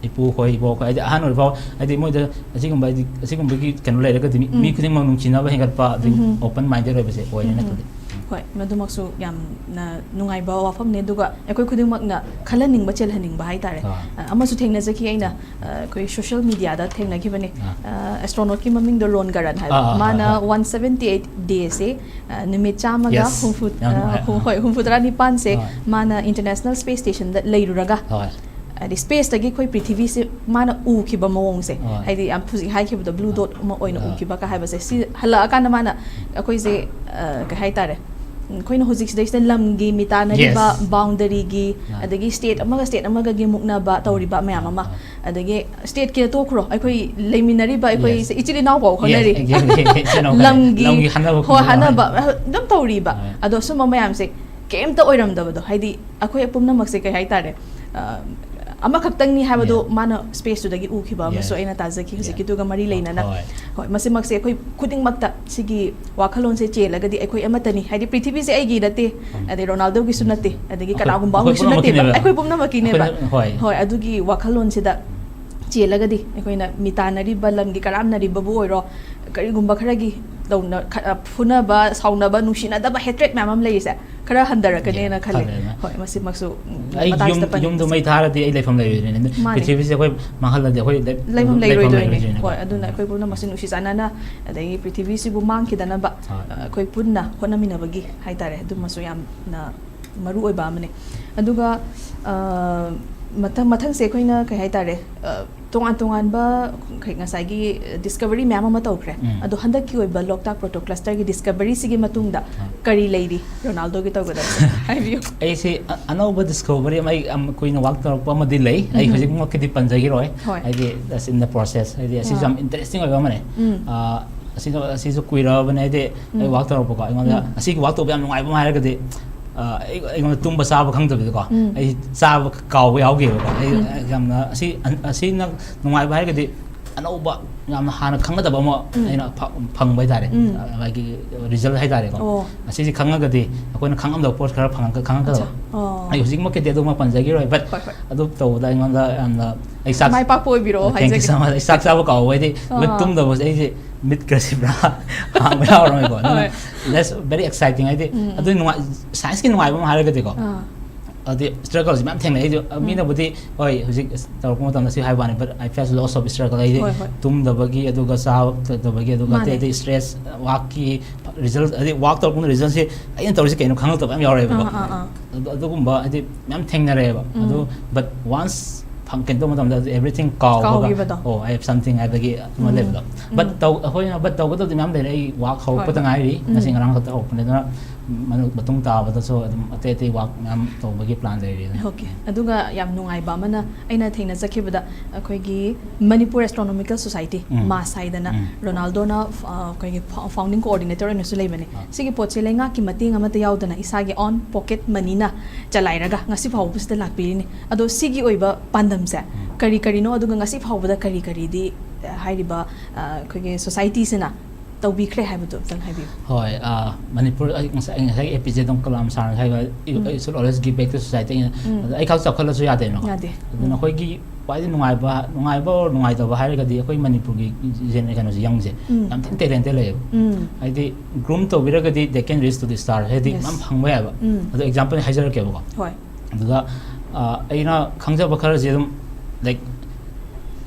ꯏꯄꯨ ꯈꯣꯏ, ꯏꯕꯣꯛ ꯈꯣꯏ, ꯍꯥꯏꯗꯤ, ꯑꯍꯟ ꯑꯣꯏꯔꯤꯐꯥꯎ, ꯍꯥꯏꯗꯤ, ꯃꯣꯏꯗ ꯑꯁꯤꯒꯨꯝꯕ, ꯍꯥꯏꯗꯤ, ꯑꯁꯤꯒꯨꯝꯕꯒꯤ ꯀꯩꯅꯣ ꯂꯩꯔꯒꯗꯤ, ꯃꯤ, ꯃꯤ ꯎꯝ. ꯈꯨꯗꯤꯡꯃꯛ ꯅꯨꯡꯁꯤꯅꯕ ꯍꯦꯟꯒꯠꯄ, ꯑꯗꯒꯤ, ꯎꯝ. open minded ꯑꯣꯏꯕꯁꯦ ꯑꯣꯏꯔꯦꯅ ꯎꯝ. ꯈꯜꯂꯤ꯫ ꯍꯣꯏ, ꯃꯗꯨꯃꯛꯁꯨ ꯌꯥꯝꯅ ꯅꯨꯡꯉꯥꯏꯕ ꯋꯥꯐꯝꯅꯤ꯫ ꯑꯗꯨꯒ ꯑꯩꯈꯣꯏ ꯈꯨꯗꯤꯡꯃꯛꯅ ꯈꯜꯍꯟꯅꯤꯡꯕ, ꯆꯦꯜꯍꯟꯅꯤꯡꯕ ꯍꯥꯏꯇꯥꯔꯦ꯫ ꯑꯥ. ꯑ, ꯑꯃꯁꯨ ꯊꯦꯡꯅꯖꯈꯤ ꯑꯩꯅ, ꯑ, ꯑꯩꯈꯣꯏ social media ꯗ ꯊꯦꯡꯅꯈꯤꯕꯅꯦ꯫ ꯑꯥ. ꯑ, astronaut ꯀꯤ ꯃꯃꯤꯡꯗꯣ ꯔꯣꯟ ꯒꯔꯟ ꯍꯥꯏꯕ꯫ ꯑꯥ, ꯑꯥ, ꯃꯥꯅ ꯑꯥ, ꯑꯥ. one seventy eight day ꯁꯦ, ꯑ, ꯅꯨꯃꯤꯠ ꯆꯥꯝꯃꯒ Yes. ꯍꯨꯝꯐꯨ, ꯌꯥꯝ ꯑ, ꯅꯨꯡꯉꯥꯏ. ꯍꯨꯝ-, ꯍꯣꯏ, ꯍꯨꯝꯐꯨꯇꯔꯥ ꯅꯤꯄꯥꯟꯁꯦ ꯍꯣꯏ. ꯃꯥꯅ International Space Station ꯗ ꯂꯩꯔꯨꯔꯒ, ꯍꯣꯏ. ꯍꯥꯏꯗꯤ, space ꯇꯒꯤ ꯑꯩꯈꯣꯏ ꯄ꯭ꯔꯤꯊꯤꯕꯤꯁꯦ ꯃꯥꯅ ꯎꯈꯤꯕ ꯃꯑꯣꯡꯁꯦ, ꯍꯣꯏ. ꯍꯥꯏꯗꯤ, ꯌꯥꯝ ꯍꯧꯖꯤꯛ ꯍꯥꯏꯈꯤꯕꯗꯣ, blue ꯑꯥ. dot ꯑꯃ ꯑꯣꯏꯅ ꯑꯥ. ꯎꯈꯤꯕ ꯀ ꯍꯥꯏꯕꯁꯦ, ꯁꯤ ꯍꯜꯂꯛꯑꯀꯥꯟꯗ ꯃꯥꯅ ꯑꯩꯈꯣꯏꯁꯦ, ꯑ, ꯀꯩ ꯍꯥꯏꯇꯥꯔꯦ, ꯑꯩꯈꯣꯏꯅ ꯍꯧꯖꯤꯛ ꯁꯤꯗꯩꯁꯤꯗ ꯂꯝꯒꯤ ꯃꯤꯇꯥꯟꯅꯔꯤꯕ, Yes. ꯕꯥꯎꯟꯗꯔꯤꯒꯤ, ꯑꯥ. ꯑꯗꯒꯤ ꯁ꯭ꯇꯦꯠ ꯑꯃꯒ ꯁ꯭ꯇꯦꯠ ꯑꯃꯒꯒꯤ ꯃꯨꯛꯅꯕ ꯇꯧꯔꯤꯕ ꯃꯌꯥꯝ ꯑꯃ, ꯑꯥ. ꯑꯗꯒꯤ ꯁ꯭ꯇꯦꯠꯀꯤꯗ ꯇꯣꯛꯈ꯭ꯔꯣ, ꯑꯩꯈꯣꯏ ꯂꯩꯃꯤꯟꯅꯔꯤꯕ ꯑꯩꯈꯣꯏ Yes. ꯏꯆꯤꯜ ꯏꯅꯥꯎ ꯐꯥꯎ ꯈꯪꯅꯔꯤ. Yes, exactly. ꯏꯆꯤꯜ ꯏꯅꯥꯎ ꯈꯪꯅꯔꯤ. ꯂꯝꯒꯤ, ꯂꯝꯒꯤ ꯈꯟꯅꯕ ꯍꯣꯏ, ꯈꯣꯠꯅꯕ ꯍꯥꯏꯅꯕ ꯍꯥꯏ. ꯑꯗꯨꯝ ꯇꯧꯔꯤꯕ꯫ ꯍꯣꯏ. ꯑꯗꯣ ꯁꯨꯝꯕ ꯃꯌꯥꯝꯁꯦ ꯀꯩꯝꯇ ꯑꯣꯏꯔꯝꯗꯕꯗꯣ, ꯍꯥꯏꯗꯤ ꯑꯩꯈꯣꯏ ꯄꯨꯝꯅꯃꯛꯁꯦ ꯀꯩ ꯍꯥꯏꯇꯥꯔꯦ, ꯑ, ꯑꯃꯈꯛꯇꯪꯅꯤ ꯍꯥꯏꯕꯗꯣ Yeah. ꯃꯥꯅ ꯁ꯭ꯄꯦꯁꯇꯨꯗꯒꯤ ꯎꯈꯤꯕ ꯑꯃꯁꯨ Yeah. ꯑꯩꯅ ꯇꯥꯖꯈꯤ Yeah. ꯍꯧꯖꯤꯛꯀꯤꯗꯨꯒ ꯃꯔꯤ ꯂꯩꯅꯅ꯫ ꯍꯣꯏ. ꯍꯣꯏ, ꯃꯁꯤꯃꯛꯁꯦ ꯑꯩꯈꯣꯏ ꯈꯨꯗꯤꯡꯃꯛꯇ ꯁꯤꯒꯤ ꯋꯥꯈꯜꯂꯣꯟꯁꯦ ꯆꯦꯜꯂꯒꯗꯤ ꯑꯩꯈꯣꯏ ꯑꯃꯠꯇꯅꯤ, ꯍꯥꯏꯗꯤ ꯄ꯭ꯔꯤꯊꯤꯕꯤꯁꯦ ꯑꯩꯒꯤ ꯅꯠꯇꯦ, ꯎꯝ. ꯑꯗꯩ ꯔꯣꯅꯥꯜꯗꯣꯒꯤꯁꯨ ꯎꯝ. ꯅꯠꯇꯦ, ꯑꯗꯒꯤ ꯑꯩꯈꯣꯏ, ꯀꯅꯥꯒꯨꯝꯕ ꯑꯩꯈꯣꯏ ꯑꯃꯒꯤꯁꯨ ꯅꯠꯇꯦꯕ, ꯄꯨꯝꯅꯃꯛꯀꯤꯅꯦꯕ. ꯑꯩꯈꯣꯏ ꯄꯨꯝꯅꯃꯛꯀꯤꯅꯦꯕ꯫ ꯑꯩꯈꯣꯏꯅ-, ꯍꯣꯏ. ꯍꯣꯏ, ꯑꯗꯨꯒꯤ ꯋꯥꯈꯜꯂꯣꯟꯁꯤꯗ ꯆꯦꯜꯂꯒꯗꯤ ꯑꯩꯈꯣꯏꯅ ꯃꯤꯇꯥꯟꯅꯔꯤꯕ ꯂꯝꯒꯤ ꯀꯔꯥꯝꯅꯔꯤꯕꯕꯨ ꯑꯣꯏꯔꯣ, ꯀꯔꯤꯒꯨꯝꯕ ꯈꯔꯒꯤ ꯇꯧꯅ-, ꯈ-, ꯑ, ꯐꯨꯅꯕ, ꯁꯥꯎꯅꯕ, ꯅꯨꯡꯁꯤꯅꯗꯕ, ꯍꯦꯇ꯭ꯔꯦꯠ ꯃꯌꯥꯝ ꯑꯃ ꯂꯩꯔꯤꯁꯦ ꯈꯔ ꯍꯟꯊꯔꯛꯀꯅꯦꯅ Yeah, ꯈꯜꯂꯦ꯫ ꯈꯜꯂꯦ, ꯃꯥ. ꯍꯣꯏ, ꯃꯁꯤꯃꯛꯁꯨ, ꯎꯝ, ꯑꯩ ꯃꯇꯥꯡꯁꯤꯗ ꯌꯨꯝ-, ꯄꯟꯅꯤꯡꯉꯤ꯫ ꯌꯨꯝꯗꯣ ꯃꯩ ꯊꯥꯔꯗꯤ ꯑꯩ ꯂꯩꯐꯝ ꯂꯩꯔꯣꯏꯗꯣꯏꯅꯦ꯫ ꯃꯥꯅꯦ. ꯄ꯭ꯔꯤꯊꯤꯕꯤꯁꯦ ꯑꯩꯈꯣꯏ ꯃꯥꯡꯍꯜꯂꯗꯤ ꯑꯩꯈꯣꯏ ꯂꯩ-, ꯂꯩꯐꯝ ꯂꯩꯐꯝ ꯂꯩꯔꯣꯏꯗꯣꯏꯅꯦ꯫ ꯂꯩꯔꯣꯏꯗꯣꯏꯅꯦꯀꯣ꯫ ꯍꯣꯏ, ꯑꯗꯨꯅ ꯑꯩꯈꯣꯏ ꯄꯨꯝꯅꯃꯛꯁꯦ ꯅꯨꯡꯁꯤ ꯆꯥꯟꯅꯅ, ꯑꯗꯒꯤ ꯄ꯭ꯔꯤꯊꯤꯕꯤꯁꯤꯕꯨ ꯃꯥꯡꯈꯤꯗꯅꯕ, ꯍꯣꯏ. ꯑ, ꯑꯩꯈꯣꯏ ꯄꯨꯟꯅ ꯍꯣꯠꯅꯃꯤꯟꯅꯕꯒꯤ ꯍꯥꯏꯇꯥꯔꯦ, ꯑꯗꯨꯃꯁꯨ ꯌꯥꯝꯅ ꯃꯔꯨ ꯑꯣꯏꯕ ꯑꯃꯅꯦ꯫ ꯑꯗꯨꯒ, ꯑ, ꯃꯊꯪ, ꯃꯊꯪꯁꯦ ꯑꯩꯈꯣꯏꯅ ꯀꯩ ꯍꯥꯏꯇꯥꯔꯦ, ꯑ, ꯇꯣꯉꯥꯟ ꯇꯣꯉꯥꯟꯕ, ꯀꯩ, ꯉꯁꯥꯏꯒꯤ ꯗꯤꯁꯀꯚꯔꯤ ꯃꯌꯥꯝ ꯑꯃ ꯇꯧꯈ꯭ꯔꯦ꯫ ꯎꯝ. ꯑꯗꯣ ꯍꯟꯗꯛꯀꯤ ꯑꯣꯏꯕ ꯂꯣꯛꯇꯥꯛ ꯄ꯭ꯔꯣꯇꯣ ꯀ꯭ꯂꯁꯇꯔꯒꯤ ꯗꯤꯁꯀꯚꯔꯤꯁꯤꯒꯤ ꯃꯇꯨꯡꯗ ꯑꯥ. ꯀꯔꯤ ꯂꯩꯔꯤ ꯔꯣꯅꯥꯜꯗꯣꯒꯤ ꯇꯧꯒꯗꯕꯁꯦ? ꯍꯥꯏꯕꯤꯌꯨ꯫ ꯑꯩꯁꯦ ꯑ-, ꯑꯅꯧꯕ ꯗꯤꯁꯀꯣꯚꯔꯤ ꯑꯃ ꯑꯩ ꯌꯥꯝ ꯀꯨꯏꯅ ꯋꯥꯛ ꯇꯧꯔꯛꯄ ꯑꯃꯗꯤ ꯂꯩ꯫ ꯑꯩ ꯎꯝ. ꯍꯧꯖꯤꯛꯃꯛꯀꯤꯗꯤ ꯄꯟꯖꯈꯤꯔꯣꯏ꯫ ꯍꯣꯏ. ꯍꯥꯏꯗꯤ, that's in the process. ꯍꯥꯏꯗꯤ, ꯑꯁꯤꯁꯨ ꯑꯥ. ꯌꯥꯝ ꯏꯟꯇꯔꯦꯁꯇꯤꯡ ꯑꯣꯏꯕ ꯑꯃꯅꯦ꯫ ꯎꯝ. ꯑꯥ, ꯑꯁꯤꯁꯨ, ꯑꯁꯤꯁꯨ ꯀꯨꯏꯔꯛꯑꯕꯅꯦ꯫ ꯍꯥꯏꯗꯤ, ꯑꯩ ꯎꯝ. ꯋꯥꯛ ꯇꯧꯔꯛꯄꯀꯣ꯫ ꯑꯩꯉꯣꯟꯗ ꯎꯝ. ꯑꯁꯤꯒꯤ ꯋꯥꯛ ꯇꯧꯕ ꯌꯥꯝ ꯅꯨꯡꯉꯥꯏꯕ ꯑꯃ ꯍꯥꯏꯔꯒꯗꯤ, ꯑꯥ, ꯑꯩ, ꯑꯩꯉꯣꯟꯗ ꯇꯨꯝꯕ ꯆꯥꯕ ꯈꯪꯗꯕꯗꯀꯣ꯫ ꯎꯝ. ꯑꯩ ꯆꯥꯕ ꯀꯥꯎꯕ ꯌꯥꯎꯈꯤꯕꯀꯣ꯫ ꯑꯩ ꯎꯝ. ꯌꯥꯝꯅ ꯑꯁꯤ, ꯑꯁꯤꯅ ꯅꯨꯡꯉꯥꯏꯕ ꯍꯥꯏꯔꯒꯗꯤ ꯑꯅꯧꯕ, ꯌꯥꯝꯅ ꯍꯥꯟꯅ ꯈꯪꯒꯗꯕ ꯑꯃ ꯎꯝ. ꯑꯩꯅ ꯐ-, ꯐꯪꯕ ꯍꯥꯏꯇꯥꯔꯦ꯫ ꯎꯝ. ꯑ, ꯃꯥꯒꯤ ꯔꯤꯖꯜ ꯍꯥꯏꯇꯥꯔꯦꯀꯣ꯫ ꯑꯣ. ꯑꯁꯤꯁꯦ ꯈꯪꯉꯒꯗꯤ ꯑꯩꯈꯣꯏꯅ ꯈꯪꯉꯝꯗꯕ ꯄꯣꯠ ꯈꯔ ꯐꯪꯉꯛ-, ꯈꯪꯉꯛꯀꯗꯕ꯫ ꯑꯠꯆꯥ. ꯑꯣ. ꯑꯩ ꯍꯧꯖꯤꯛꯃꯛꯀꯤꯗꯤ ꯑꯗꯨꯃꯛ ꯄꯟꯖꯈꯤꯔꯣꯏ, but ꯍꯣꯏ, ꯍꯣꯏ. ꯑꯗꯨ ꯇꯧꯕꯗ ꯑꯩꯉꯣꯟꯗ ꯌꯥꯝꯅ, ꯑꯩ ꯆꯥꯛ-, ꯃꯥꯏ ꯄꯥꯛꯄ ꯑꯣꯏꯕꯤꯔꯛꯑꯣ Thank you so ꯍꯥꯏꯖꯒꯦ꯫ much. ꯑꯩ ꯆꯥꯛ ꯆꯥꯕ ꯀꯥꯎꯕ ꯍꯥꯏꯗꯤ, ꯑꯥ. ꯇꯨꯝꯗꯕꯁꯦ ꯑꯩꯁꯦ ꯃꯤꯠꯀꯁꯤ ꯄꯨꯔꯥ ꯍꯥꯡꯕ ꯌꯥꯎꯔꯝꯃꯦꯀꯣ꯫ ꯑꯗꯨꯅ ꯍꯣꯏ. that's very exciting. ꯍꯥꯏꯗꯤ, ꯎꯝ. ꯑꯗꯨ ꯅꯨꯡꯉꯥꯏ-, ꯁꯥꯏꯟꯁꯀꯤ ꯅꯨꯡꯉꯥꯏꯕ ꯑꯃ ꯍꯥꯏꯔꯒꯗꯤꯀꯣ꯫ ꯑꯥ. ꯑꯗꯨꯗꯤ ꯁ꯭ꯇ꯭ꯔꯒꯜꯁꯦ ꯃꯌꯥꯝ ꯊꯦꯡꯅꯩ꯫ ꯑꯩꯁꯨ, ꯎꯝ. ꯃꯤꯅꯕꯨꯗꯤ, ꯍꯣꯏ, ꯍꯧꯖꯤꯛ ꯇꯧꯔꯛꯄ ꯃꯇꯝꯗ ꯁꯤ ꯍꯥꯏꯕ ꯋꯥꯅꯤ, but I face lots of struggle. ꯑꯩꯗꯤ ꯍꯣꯏ, ꯍꯣꯏ. ꯇꯨꯝꯗꯕꯒꯤ, ꯑꯗꯨꯒ ꯆꯥꯕ ꯊꯛꯇꯕꯒꯤ, ꯑꯗꯨꯒ ꯃꯥꯅꯦ. ꯑꯇꯩ ꯑꯇꯩ ꯁ꯭ꯇ꯭ꯔꯦꯁ, ꯋꯥꯛꯀꯤ ꯔꯤꯖꯜ, ꯍꯥꯏꯗꯤ ꯋꯥꯛ ꯇꯧꯔꯛꯄ ꯃꯇꯝꯗ ꯔꯤꯖꯜꯁꯦ ꯑꯩꯅ ꯇꯧꯔꯤꯁꯦ ꯀꯩꯅꯣ ꯈꯪꯉꯛꯇꯕ ꯌꯥꯝ ꯌꯥꯎꯔꯦꯕꯀꯣ꯫ ꯑꯥ, ꯑꯥ, ꯑꯥ. ꯑꯗꯨ, ꯑꯗꯨꯒꯨꯝꯕ ꯍꯥꯏꯗꯤ ꯃꯌꯥꯝ ꯊꯦꯡꯅꯔꯦꯕ꯫ ꯎꯝ. ꯑꯗꯨ, but once ꯐꯪ ꯀꯩꯅꯣ ꯇꯧꯕ ꯃꯇꯝꯗ everything ꯀꯥꯎꯕꯒ ꯀꯥꯎꯈꯤꯕꯗꯣ꯫ ꯑꯣ, I have something ꯍꯥꯏꯕꯒꯤ ꯑꯃ ꯎꯝ, ꯂꯩꯕꯗꯣ꯫ ꯎꯝ꯫ But ꯇꯧ ꯑꯩꯈꯣꯏꯅ but ꯇꯧꯒꯗꯕꯗꯤ ꯃꯌꯥꯝ ꯂꯩꯔꯦ꯫ ꯑꯩ ꯋꯥꯛ ꯍꯧꯔꯛꯄꯗ ꯍꯣꯏ꯫ ꯉꯥꯏꯔꯤ, ꯎꯝ꯫ ꯉꯁꯤ ꯉꯔꯥꯡ ꯈꯛꯇ ꯍꯧꯔꯛꯄꯅꯤ꯫ ꯑꯗꯨꯅ ꯃꯅꯨꯡ- ꯃꯇꯨꯡ ꯇꯥꯕꯗꯁꯨ ꯑꯗꯨꯝ ꯑꯇꯩ ꯑꯇꯩ ꯋꯥꯛ ꯃꯌꯥꯝ ꯇꯧꯕꯒꯤ ꯄ꯭ꯂꯥꯟ ꯂꯩꯔꯤ꯫ ꯑꯣꯀꯦ꯫ ꯑꯗꯨꯒ ꯌꯥꯝ ꯅꯨꯡꯉꯥꯏꯕ ꯑꯃꯅ, ꯑꯩꯅ ꯊꯦꯡꯅꯖꯈꯤꯕꯗ ꯑꯩꯈꯣꯏꯒꯤ ꯃꯅꯤꯄꯨꯔ ꯑꯦꯁꯇ꯭ꯔꯣꯅꯣꯃꯤꯀꯦꯜ ꯁꯣꯁꯥꯏꯇꯤ, ꯎꯝ꯫ ꯃꯥꯁ ꯍꯥꯏꯗꯅ, ꯎꯝ꯫ ꯔꯣꯅꯥꯜꯗꯣꯅ ꯑ, ꯑꯩꯈꯣꯏꯒꯤ ꯐꯥꯎꯟꯗꯤꯡ ꯀꯣꯑꯣꯔꯗꯤꯅꯦꯇꯔ ꯑꯣꯏꯅꯁꯨ ꯂꯩꯕꯅꯦ꯫ ꯑꯥ꯫ ꯁꯤꯒꯤ ꯄꯣꯠꯁꯦ ꯂꯩꯉꯥꯛꯀꯤ ꯃꯇꯦꯡ ꯑꯃꯠꯇ ꯌꯥꯎꯗꯅ ꯏꯁꯥꯒꯤ ꯑꯣꯟ ꯄꯣꯀꯦꯠ ꯃꯅꯤꯅ ꯆꯂꯥꯏꯔꯒ ꯉꯁꯤ ꯐꯥꯎꯕꯁꯤꯗ ꯂꯥꯛꯄꯤꯔꯤꯅꯤ꯫ ꯑꯗꯣ ꯁꯤꯒꯤ ꯑꯣꯏꯕ ꯄꯥꯟꯗꯝꯁꯦ ꯎꯝ꯫ ꯀꯔꯤ ꯀꯔꯤꯅꯣ, ꯑꯗꯨꯒ ꯉꯁꯤ ꯐꯥꯎꯕꯗ ꯀꯔꯤ ꯀꯔꯤꯗꯤ, ꯑ, ꯍꯥꯏꯔꯤꯕ, ꯑ, ꯑꯩꯈꯣꯏꯒꯤ ꯁꯣꯁꯥꯏꯇꯤꯁꯤꯅ ꯇꯧꯕꯤꯈ꯭ꯔꯦ ꯍꯥꯏꯕꯗꯣ ꯑꯝꯇꯪ ꯍꯥꯏꯕꯤꯌꯨ꯫ ꯍꯣꯏ, ꯑ, ꯃꯅꯤꯄꯨꯔ, ꯑꯩ ꯉꯁꯥꯏ, ꯑꯩ ꯉꯁꯥꯏ ꯑꯦꯄꯤꯖꯦ ꯑꯗꯨꯝ ꯀꯂꯥꯝ ꯁꯥꯔꯅ ꯍꯥꯏꯕ, "You- um. You should always give back to society" ꯑꯩꯅ꯫ ꯎꯝ꯫ ꯑꯗꯣ ꯑꯩ ꯈꯛ ꯆꯥꯎꯈꯠꯂꯁꯨ ꯌꯥꯗꯦꯅꯀꯣ꯫ ꯌꯥꯗꯦ꯫ ꯑꯗꯨꯅ ꯎꯝ꯫ ꯑꯩꯈꯣꯏꯒꯤ ꯈ꯭ꯋꯥꯏꯗꯒꯤ ꯅꯨꯡꯉꯥꯏꯕ, ꯅꯨꯡꯉꯥꯏꯕ or ꯅꯨꯡꯉꯥꯏꯇꯕ ꯍꯥꯏꯔꯒꯗꯤ ꯑꯩꯈꯣꯏ ꯃꯅꯤꯄꯨꯔꯒꯤ ꯖꯦꯅꯦ-, ꯀꯩꯅꯣꯁꯦ, ꯌꯪꯁꯦ ꯎꯝ꯫ ꯌꯥꯝ ꯊꯤꯅ ꯇꯦꯂꯦꯟꯇꯦꯠ ꯂꯩꯌꯦꯕ꯫ ꯎꯝ꯫ ꯍꯥꯏꯗꯤ groom ꯇꯧꯕꯤꯔꯒꯗꯤ they can reach to the star, ꯍꯥꯏꯗꯤ Yes. ꯌꯥꯝ ꯐꯪꯕ ꯌꯥꯏꯕ꯫ ꯎꯝ꯫ ꯑꯗꯣ ꯑꯦꯛꯖꯥꯝꯄꯜ ꯍꯥꯏꯖꯔꯛꯀꯦꯕꯀꯣ꯫ ꯍꯣꯏ꯫ ꯑꯗꯨꯗ, ꯑ, ꯑꯩꯅ ꯈꯪꯖꯕ ꯈꯔꯁꯦ ꯑꯗꯨꯝ, like,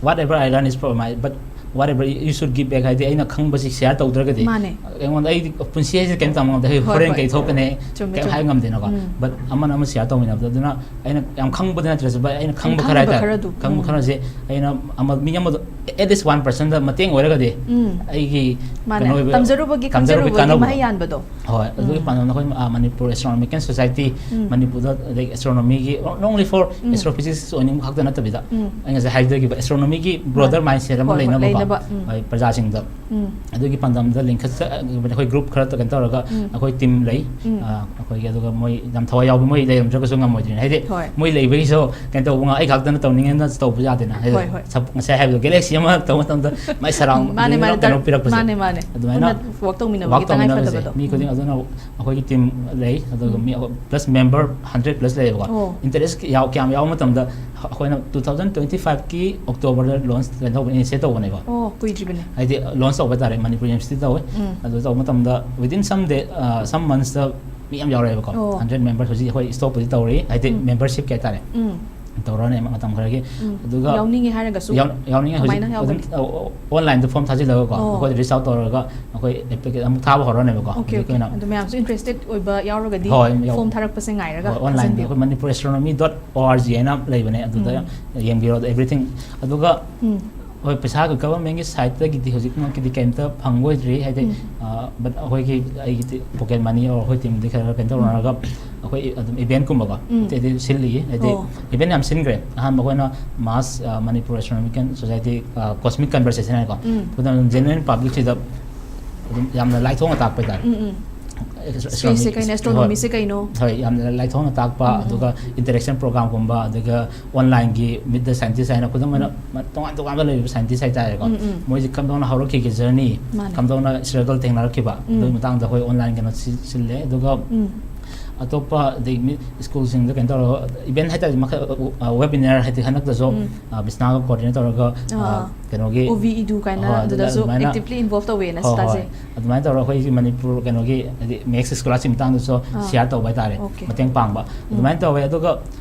"Whatever I learn is for my, but whatever you should give back" ꯍꯥꯏꯗꯤ ꯑꯩꯅ ꯈꯪꯕꯁꯤ ꯁꯤꯌꯥꯔ ꯇꯧꯗ꯭ꯔꯒꯗꯤ ꯃꯥꯅꯦ꯫ ꯑꯩꯉꯣꯟꯗ, ꯑꯩꯗꯤ ꯄꯨꯟꯁꯤ ꯍꯥꯏꯁꯦ ꯀꯩꯝ ꯇꯝꯕ ꯉꯝꯗꯦ꯫ ꯑꯩ ꯍꯣꯏ, ꯍꯣꯔꯦꯟ ꯍꯣꯏ꯫ ꯀꯩ ꯊꯣꯛꯀꯅꯤ, ꯆꯨꯝꯃꯦ, ꯀꯩꯝ ꯆꯨꯝꯃꯦ꯫ ꯍꯥꯏ ꯉꯝꯗꯦꯅꯀꯣ꯫ ꯎꯝ꯫ But ꯑꯃꯅ ꯑꯃ ꯁꯤꯌꯥꯔ ꯇꯧꯃꯤꯟꯅꯕꯗ, ꯑꯗꯨꯅ ꯑꯩꯅ ꯌꯥꯝ ꯈꯪꯕꯗꯤ ꯅꯠꯇ꯭ꯔꯁꯨ, but ꯑꯩꯅ ꯈꯪꯕ ꯈꯪꯕ ꯈꯔ ꯍꯥꯏꯇꯥꯔꯦ꯫ ꯈꯔꯗꯨ꯫ ꯈꯪꯕ ꯎꯝ꯫ ꯈꯔꯁꯦ ꯑꯩꯅ ꯑꯃ, ꯃꯤ ꯑꯃꯗꯣ at least one percent ꯗ ꯃꯇꯦꯡ ꯑꯣꯏꯔꯒꯗꯤ ꯎꯝ꯫ ꯑꯩꯒꯤ ꯃꯥꯅꯦ꯫ ꯀꯩꯅꯣ ꯑꯣꯏꯕ, ꯇꯝꯖꯔꯨꯕꯒꯤ, ꯇꯝꯖꯔꯨꯕꯒꯤ ꯈꯪꯖꯔꯨꯕꯒꯤ ꯀꯥꯟꯅꯕꯗꯣ꯫ ꯃꯍꯩ ꯌꯥꯟꯕꯗꯣ꯫ ꯍꯣꯏ, ꯑꯗꯨꯒꯤ ꯎꯝ꯫ ꯄꯥꯟꯗꯝꯗ ꯑꯩꯈꯣꯏ, ꯑ, ꯃꯅꯤꯄꯨꯔ ꯑꯦꯁꯇ꯭ꯔꯣꯅꯣꯃꯤꯀꯦꯜ ꯁꯣꯁꯥꯏꯇꯤ, ꯎꯝ꯫ ꯃꯅꯤꯄꯨꯔꯗ, like, ꯑꯦꯁꯇ꯭ꯔꯣꯅꯣꯃꯤꯒꯤ, not only for ꯎꯝ꯫ ꯑꯦꯁꯇ꯭ꯔꯣꯐꯤꯖꯤꯛꯁ ꯑꯣꯏꯅꯤꯡꯕ ꯈꯛꯇ ꯅꯠꯇꯕꯤꯗ, ꯎꯝ꯫ ꯑꯩ ꯉꯁꯥꯏ ꯍꯥꯏꯖꯈꯤꯕ ꯑꯦꯁꯇ꯭ꯔꯣꯅꯣꯃꯤꯒꯤ ꯕ꯭ꯔꯣꯗꯔ ꯃꯥꯅꯦ꯫ ꯃꯥꯏꯟꯁꯦꯠ ꯑꯃ ꯍꯣꯏ, ꯍꯣꯏ, ꯂꯩꯅꯕꯀꯣ꯫ ꯂꯩꯅꯕ, ꯎꯝ꯫ ꯍꯣꯏ, ꯄ꯭ꯔꯖꯥꯁꯤꯡꯗ꯫ ꯎꯝ꯫ ꯑꯗꯨꯒꯤ ꯄꯥꯟꯗꯝꯗ ꯂꯤꯡꯈꯠꯆ-, ꯑꯩꯈꯣꯏ ꯒ꯭ꯔꯨꯞ ꯈꯔ ꯀꯩꯅꯣ ꯇꯧꯔꯒ, ꯎꯝ꯫ ꯑꯩꯈꯣꯏ ꯇꯤꯝ ꯂꯩ꯫ ꯎꯝ꯫ ꯑ, ꯑꯩꯈꯣꯏꯒꯤ, ꯑꯗꯨꯒ ꯃꯣꯏ ꯌꯥꯝ ꯊꯋꯥꯏ ꯌꯥꯎꯕ, ꯃꯣꯏ ꯂꯩꯔꯝꯗ꯭ꯔꯒꯁꯨ ꯉꯝꯃꯣꯏꯗ꯭ꯔꯤꯅꯦ꯫ ꯍꯥꯏꯗꯤ ꯍꯣꯏ꯫ ꯃꯣꯏ ꯂꯩꯕꯒꯤꯁꯨ ꯀꯩꯅꯣ ꯇꯧꯕ ꯉ-, ꯑꯩ ꯈꯛꯇꯅ ꯇꯧꯅꯤꯡꯉꯦꯅ ꯇꯧꯕ ꯌꯥꯗꯦꯅ꯫ ꯍꯥꯏꯗꯤ ꯍꯣꯏ, ꯍꯣꯏ꯫ ꯁꯞ-, ꯉꯁꯥꯏ ꯍꯥꯏꯕꯗꯣ, ꯒꯦꯂꯦꯛꯁꯤ ꯑꯃ ꯇꯧꯕ ꯃꯇꯝꯗ ꯃꯥꯏ ꯁꯔꯥꯎꯟ ꯃꯥꯅꯦ, ꯃꯥꯅꯦ, ꯀꯩꯅꯣ ꯇꯧ-, ꯄꯤꯔꯛꯄꯁꯦ꯫ ꯃꯥꯅꯦ, ꯃꯥꯅꯦ꯫ ꯑꯗꯨꯃꯥꯏꯅ ꯄꯨꯟꯅ ꯋꯥꯛ ꯇꯧꯃꯤꯟꯅꯕꯒꯤ ꯋꯥꯛ ꯇꯧꯃꯤꯟꯅꯕꯁꯦ ꯇꯉꯥꯏꯐꯗꯕꯗꯣ꯫ ꯃꯤ ꯈꯨꯗꯤꯡ꯫ ꯎꯝ꯫ ꯑꯗꯨꯅ ꯑꯩꯈꯣꯏꯒꯤ ꯇꯤꯝ ꯂꯩ, ꯑꯗꯨꯒ ꯎꯝ꯫ ꯃꯤ plus member hundred plus ꯂꯩꯌꯦꯕꯀꯣ꯫ ꯑꯣ꯫ Interest ꯌꯥꯎ-, ꯀꯌꯥꯝ ꯌꯥꯎꯕ ꯃꯇꯝꯗ, ꯑꯩꯈꯣꯏꯅ two thousand twenty five ꯀꯤ October ꯗ ꯂꯣꯟꯁ ꯀꯩꯅꯣ ꯇꯧꯕ, ꯏꯅꯤꯁꯤꯌꯦꯠ ꯇꯧꯕꯅꯦꯕꯣ꯫ ꯑꯣ, ꯀꯨꯏꯗ꯭ꯔꯤꯕꯅꯦ꯫ ꯍꯥꯏꯗꯤ ꯂꯣꯟꯁ ꯇꯧꯕ ꯍꯥꯏꯇꯥꯔꯦ, ꯃꯅꯤꯄꯨꯔ ꯌꯨꯅꯤꯚꯔꯁꯤꯇꯤ ꯇꯧꯋꯦ꯫ ꯎꯝ꯫ ꯑꯗꯨ ꯇꯧꯕ ꯃꯇꯝꯗ within some day, ꯑ, some months ꯇ ꯃꯤ ꯌꯥꯝ ꯌꯥꯎꯔꯛꯑꯦꯕꯀꯣ꯫ ꯑꯣ꯫ Hundred members ꯍꯧꯖꯤꯛ ꯑꯩꯈꯣꯏ ꯁ꯭ꯇꯣꯛꯄꯨꯗꯤ ꯇꯧꯔꯤ, ꯍꯥꯏꯗꯤ ꯎꯝ꯫ ꯃꯦꯝꯕꯔꯁꯤꯞꯀꯤ ꯍꯥꯏꯇꯥꯔꯦ꯫ ꯎꯝ꯫ ꯇꯧꯔꯅꯤ ꯃꯇꯝ ꯈꯔꯒꯤ꯫ ꯎꯝ꯫ ꯑꯗꯨꯒ ꯌꯥꯎꯅꯤꯡꯉꯦ ꯍꯥꯏꯔꯒꯁꯨ ꯌꯥꯎ- ꯌꯥꯎꯅꯤꯡꯉꯦ꯫ ꯍꯧꯖꯤꯛ ꯀꯃꯥꯏꯅ ꯑꯗꯨꯝ ꯌꯥꯎꯒꯅꯤ? ꯑꯣꯟꯂꯥꯏꯟꯗ ꯐꯣꯝ ꯊꯥꯖꯤꯜꯂꯒꯀꯣ, ꯑꯣ꯫ ꯑꯩꯈꯣꯏꯗ ꯔꯤꯆ ꯑꯥꯎꯠ ꯇꯧꯔꯒ ꯑꯩꯈꯣꯏ applica- ꯑꯃꯨꯛ ꯊꯥꯕ ꯍꯧꯔꯅꯦꯕꯀꯣ꯫ ꯑꯣꯀꯦ, ꯍꯧꯖꯤꯛꯀꯤ ꯑꯣꯀꯦ꯫ ꯑꯣꯏꯅ ꯑꯗꯨ ꯃꯌꯥꯝꯁꯨ ꯏꯟꯇꯔꯦꯁꯇꯦꯠ ꯑꯣꯏꯕ ꯌꯥꯎꯔꯒꯗꯤ ꯍꯣꯏ, ꯌꯥꯎ- ꯐꯣꯝ ꯊꯥꯔꯛꯄꯁꯦ ꯉꯥꯏꯔꯒ ꯍꯣꯏ, ꯑꯣꯟꯂꯥꯏꯟꯗ ꯊꯥꯖꯤꯟꯕꯤꯌꯨ꯫ ꯑꯩꯈꯣꯏ Manipur Astronomy dot org ꯍꯥꯏꯅ ꯂꯩꯕꯅꯦ, ꯑꯗꯨꯗ ꯎꯝ꯫ ꯌꯦꯡꯕꯤꯔꯣ, ꯑꯗꯣ everything꯫ ꯑꯗꯨꯒ ꯎꯝ꯫ ꯍꯣꯏ, ꯄꯩꯁꯥ ꯒꯚꯔꯟꯃꯦꯟꯒꯤ ꯁꯥꯏꯠꯇꯒꯤꯗꯤ ꯍꯧꯖꯤꯛꯃꯛꯀꯤꯗꯤ ꯀꯩꯝꯇ ꯐꯪꯕ ꯑꯣꯏꯗ꯭ꯔꯤ, ꯍꯥꯏꯗꯤ꯫ ꯎꯝ꯫ ꯑ, but ꯑꯩꯈꯣꯏꯒꯤ, ꯑꯩꯒꯤ pocket money or ꯑꯩꯈꯣꯏ ꯇꯤꯝꯗꯤ ꯈꯔ ꯀꯩꯅꯣ ꯇꯧꯅꯔꯒ ꯑꯩꯈꯣꯏ ꯑꯗꯨꯝ ꯏꯚꯦꯟꯠꯀꯨꯝꯕꯀꯣ ꯎꯝ꯫ ꯑꯇꯩ ꯑꯇꯩ ꯁꯤꯜꯂꯤ, ꯍꯥꯏꯗꯤ꯫ ꯑꯣ꯫ ꯏꯚꯦꯟꯠ ꯌꯥꯝ ꯁꯤꯟꯈ꯭ꯔꯦ꯫ ꯑꯍꯥꯟꯕ ꯑꯩꯈꯣꯏꯅ ꯃꯥꯁ, ꯑ, Manipur Astronomical Society, ꯑ, Cosmic Conversation ꯍꯥꯏꯅꯀꯣ꯫ ꯎꯝ꯫ ꯑꯗꯨꯅ general publicꯁꯤꯗ ꯑꯗꯨꯝ ꯌꯥꯝꯅ ꯂꯥꯏꯊꯣꯛꯅ ꯇꯥꯛꯄ ꯍꯥꯏꯇꯥꯔꯦ꯫ ꯎꯝ, ꯎꯝ꯫ Astro- Spaceꯁꯦ astronomy- ꯀꯩꯅꯣ, astronomyꯁꯦ ꯀꯩꯅꯣ? ꯍꯣꯏ, ꯌꯥꯝꯅ ꯂꯥꯏꯊꯣꯛꯅ ꯇꯥꯛꯄ, ꯎꯝ, ꯎꯝ꯫ ꯑꯗꯨꯒ interaction programꯒꯨꯝꯕ, ꯑꯗꯨꯒ onlineꯒꯤ Meet the Scientist ꯍꯥꯏꯅ ꯈꯨꯗꯝ ꯑꯣꯏꯅ ꯃ- ꯇꯣꯉꯥꯟ ꯇꯣꯉꯥꯟꯕ ꯂꯩꯔꯤꯕ scientist ꯍꯥꯏꯇꯥꯔꯦꯀꯣ꯫ ꯎꯝ, ꯎꯝ꯫ ꯃꯣꯏꯁꯦ ꯀꯝꯗꯧꯅ ꯍꯧꯔꯛꯈꯤꯒꯦ journey, ꯃꯥꯅꯦ꯫ ꯀꯝꯗꯧꯅ struggle ꯊꯦꯡꯅꯔꯛꯈꯤꯕ, ꯎꯝ꯫ ꯑꯗꯨꯒꯤ ꯃꯇꯥꯡꯗ ꯑꯩꯈꯣꯏ online ꯀꯩꯅꯣ ꯁꯤ- ꯁꯤꯜꯂꯦ꯫ ꯑꯗꯨꯒ ꯎꯝ꯫ ꯑꯇꯣꯞꯄ ꯑꯗꯩ ꯃꯤ- schoolꯁꯤꯡꯗ ꯀꯩꯅꯣ ꯇꯧꯔꯒ event ꯍꯥꯏꯇꯥꯔꯦ, ꯃꯈꯜ, ꯑ, webinar ꯍꯥꯏꯗꯤ ꯍꯟꯗꯛꯇꯁꯨ, ꯎꯝ꯫ ꯑ, ꯕꯤꯁꯅꯥꯒ coordinate ꯇꯧꯔꯒ, ꯑ, ꯑꯥ꯫ ꯀꯩꯅꯣꯒꯤ OVEdu ꯀꯥꯏꯅ ꯍꯣꯏ, ꯑꯗꯨꯗ ꯑꯗꯨꯗꯁꯨ ꯑꯗꯨꯃꯥꯏꯅ actively involve ꯇꯧꯋꯦꯅ ꯍꯣꯏ, ꯍꯣꯏ꯫ ꯇꯥꯖꯩ꯫ ꯑꯗꯨꯃꯥꯏꯅ ꯇꯧꯔꯒ ꯑꯩꯈꯣꯏꯒꯤ ꯃꯅꯤꯄꯨꯔ ꯀꯩꯅꯣꯒꯤ ꯍꯥꯏꯗꯤ maths scholarship ꯃꯇꯥꯡꯗꯁꯨ ꯑꯥ꯫ share ꯇꯧꯕ ꯍꯥꯏꯇꯥꯔꯦ, Okay. ꯃꯇꯦꯡ ꯄꯥꯡꯕ ꯎꯝ꯫ ꯑꯗꯨꯃꯥꯏꯅ ꯇꯧꯋꯦ꯫ ꯑꯗꯨꯒ